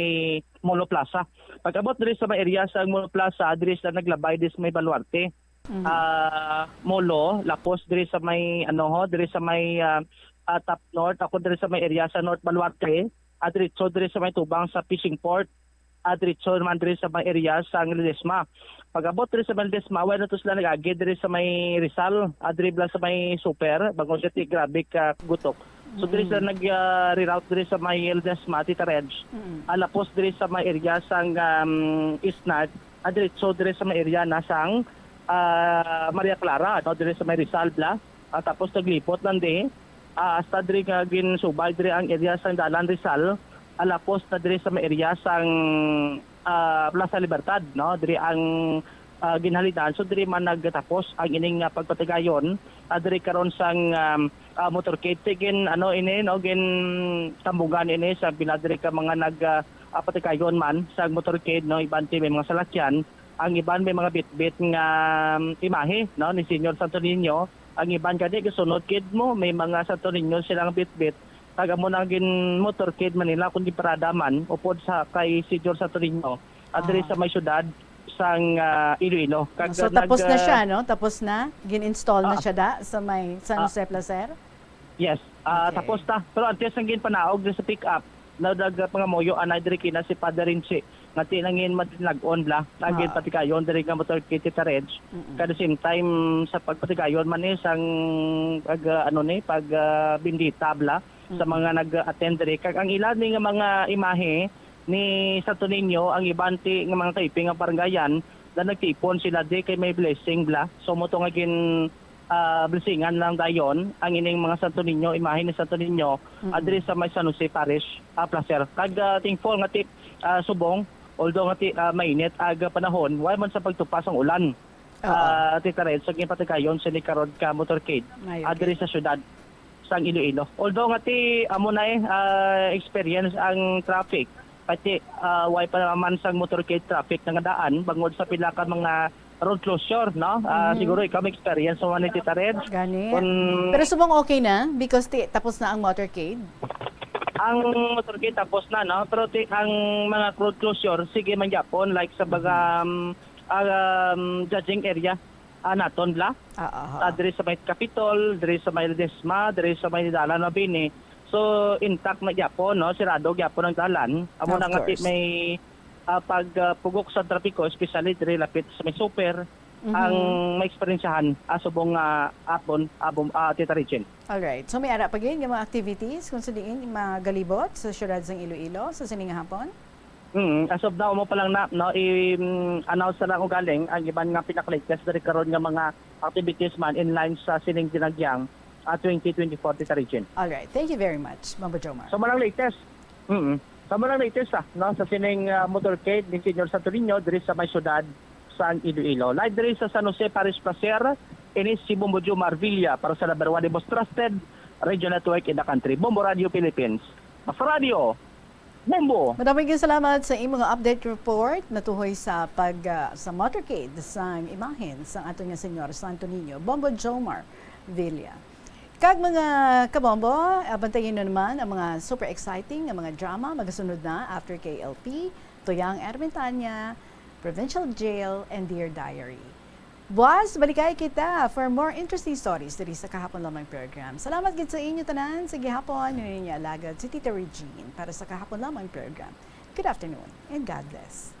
Molo Plaza. Pag-abot diri sa may area sa Molo Plaza, diri sila naglabay diri sa may Baluarte Mhm. ah, Molo, lapos diri sa may, ano ho, diri sa may ah, ah, Top North, ako diri sa may area sa North Baluarte, at diretso diri sa may tubang sa Fishing Port, at diretso naman diri sa may area sa Ledesma. Pag-abot diri sa may Ledesma, wala na to sila nag-agi diri sa may Rizal, at diri bala sa may Super, bangod sa ti grabe ka gutok. So diri sila Mm. nag-reroute diri sa may Ledesma, Tita Reg. Mm. Ah, lapos diri sa may area sang um, East North, ah, diretso diri sa may area na sang ah, Maria Clara, no, diri sa may Rizal bla. Ah, tapos naglibot lang di. Ah, hasta diri nga ginsubay diri ang area sang Dalan Rizal. Ah, lapos na diri sa may area sang ah, Plaza Libertad, no, diri ang ah, ginhalidan. So diri man nagtapos ang ining ah, pagpatigayon, ah, diri karon sang um, ah, motorcade. Tigin ano ini, no, gin tambungan ini sa pila diri ka mga nag ah, ah, patigayon man sa motorcade, no, iban ti may mga salakyan, ang iban may mga bitbit nga um, imahe, no, ni Senyor Santo Niño. Ang iban gani gasunod gid mo, may mga Santo Niño silang bitbit. Kag amo na ang gin motorcade man nila kung giparada man upod sa kay Senyor Santo Niño, at diri Ah. sa may syudad sang ah, Iloilo. Kag So nag- tapos na ah, siya, no? Tapos na, gin-install na ah, siya da sa may San ah, Jose Placer? Yes. Ah, Okay. tapos ta. Pero antes ang ginpanaog diri sa pick up, na nagpangamuyo anay diri kina si Father Rinchi, nga ti nangin madinag-on bla, ang Ah. ginpatigayon diri nga motorcade, Tita Reg. Mm-mm. At the same time, sa pagpatigayon man ni sang pag ah, ano ni, pag ah, bendita bla sa Mm-mm. mga nag-attend diri. Kag ang ila ni nga mga imahe ni Santo Niño, ang iban ti nga mga kaiping nga barangayan, na nagtipon sila di kay may blessing bla. So mo to nga gin ah, blessingan lang dayon ang ining mga Santo Niño, imahe ni Santo Niño, Mm-mm. ah, diri sa may San Jose Parish, ah, Placer. Kag ah, thankful nga ti ah, subong, although nga ti ah, mainit aga panahon, wala man sa pagtupas ang ulan. Oo. Ah, Tita Reg, sa ginpatigayon sini karon ka motorcade, Ay, ah, okay. diri sa syudad sang Iloilo. Although nga ti amo na eh, ah, experience ang traffic, pati ah, way pa naman sang motorcade traffic na nga daan bangod sa pila ka mga road closure, no? Ah, Mhm. Siguro ikaw may experience mo ni, Tita Reg. Gani. Kun Pero subong okay na because ti, tapos na ang motorcade. Ang motorcade tapos na, no? Pero ti, ang mga road closure, sige man gyapon, like sa mga um, um, judging area ah, naton bla. Ah, ah, Ah, ah. diri sa may Capitol, diri sa may Ledesma, diri sa may Dalan Mabini. So intact na gyapon, no? Sirado gyapon ang dalan. Amo Of na nga ti course. May ah, pag ah, pugok sa trapiko, especially diri lapit sa may super, Mhm. ang maeksperiensyahan ah, subong nga apon, abom, ah, Tita Regine. Alright. So may ara pa gid nga mga activities kung sa diin magalibot sa siyudad sang Iloilo sa sini nga hapon? Mm, as of now mo pa lang na, no, i-announce na lang ugaling ang iban nga pinaka-latest diri karon nga mga activities man in line sa sining dinagyang ah, twenty twenty-four, Tita Regine. Alright. Thank you very much, Bombo Jomar. Sa malang latest, mm, sa malang latest ah, no, sa sining ah, motorcade ni Senyor Santo Niño diri sa may syudad sang Iloilo. Live diri sa San Jose Parish Placer, ini si Bombo Jomar Villa para sa number one, the most trusted Radio Network in the country. Bombo Radio Philippines. Mas radio, Bombo! Madaming salamat sa imong update report natuhoy sa pag ah, sa motorcade sang imahen sang aton nga Señor Santo Niño, Bombo Jomar Villa. Kag mga kabombo, abantayin na naman ang mga super exciting nga mga drama magasunod na after K L P, Tuyang Ermitaña, Provincial Jail, and Dear Diary. Buwas, balikay kita for more interesting stories diri sa Kahapon Lamang program. Salamat gid sa inyo tanan. Sa gihapon, ninyo alagad si Tita Regine para sa Kahapon Lamang program. Good afternoon and God bless.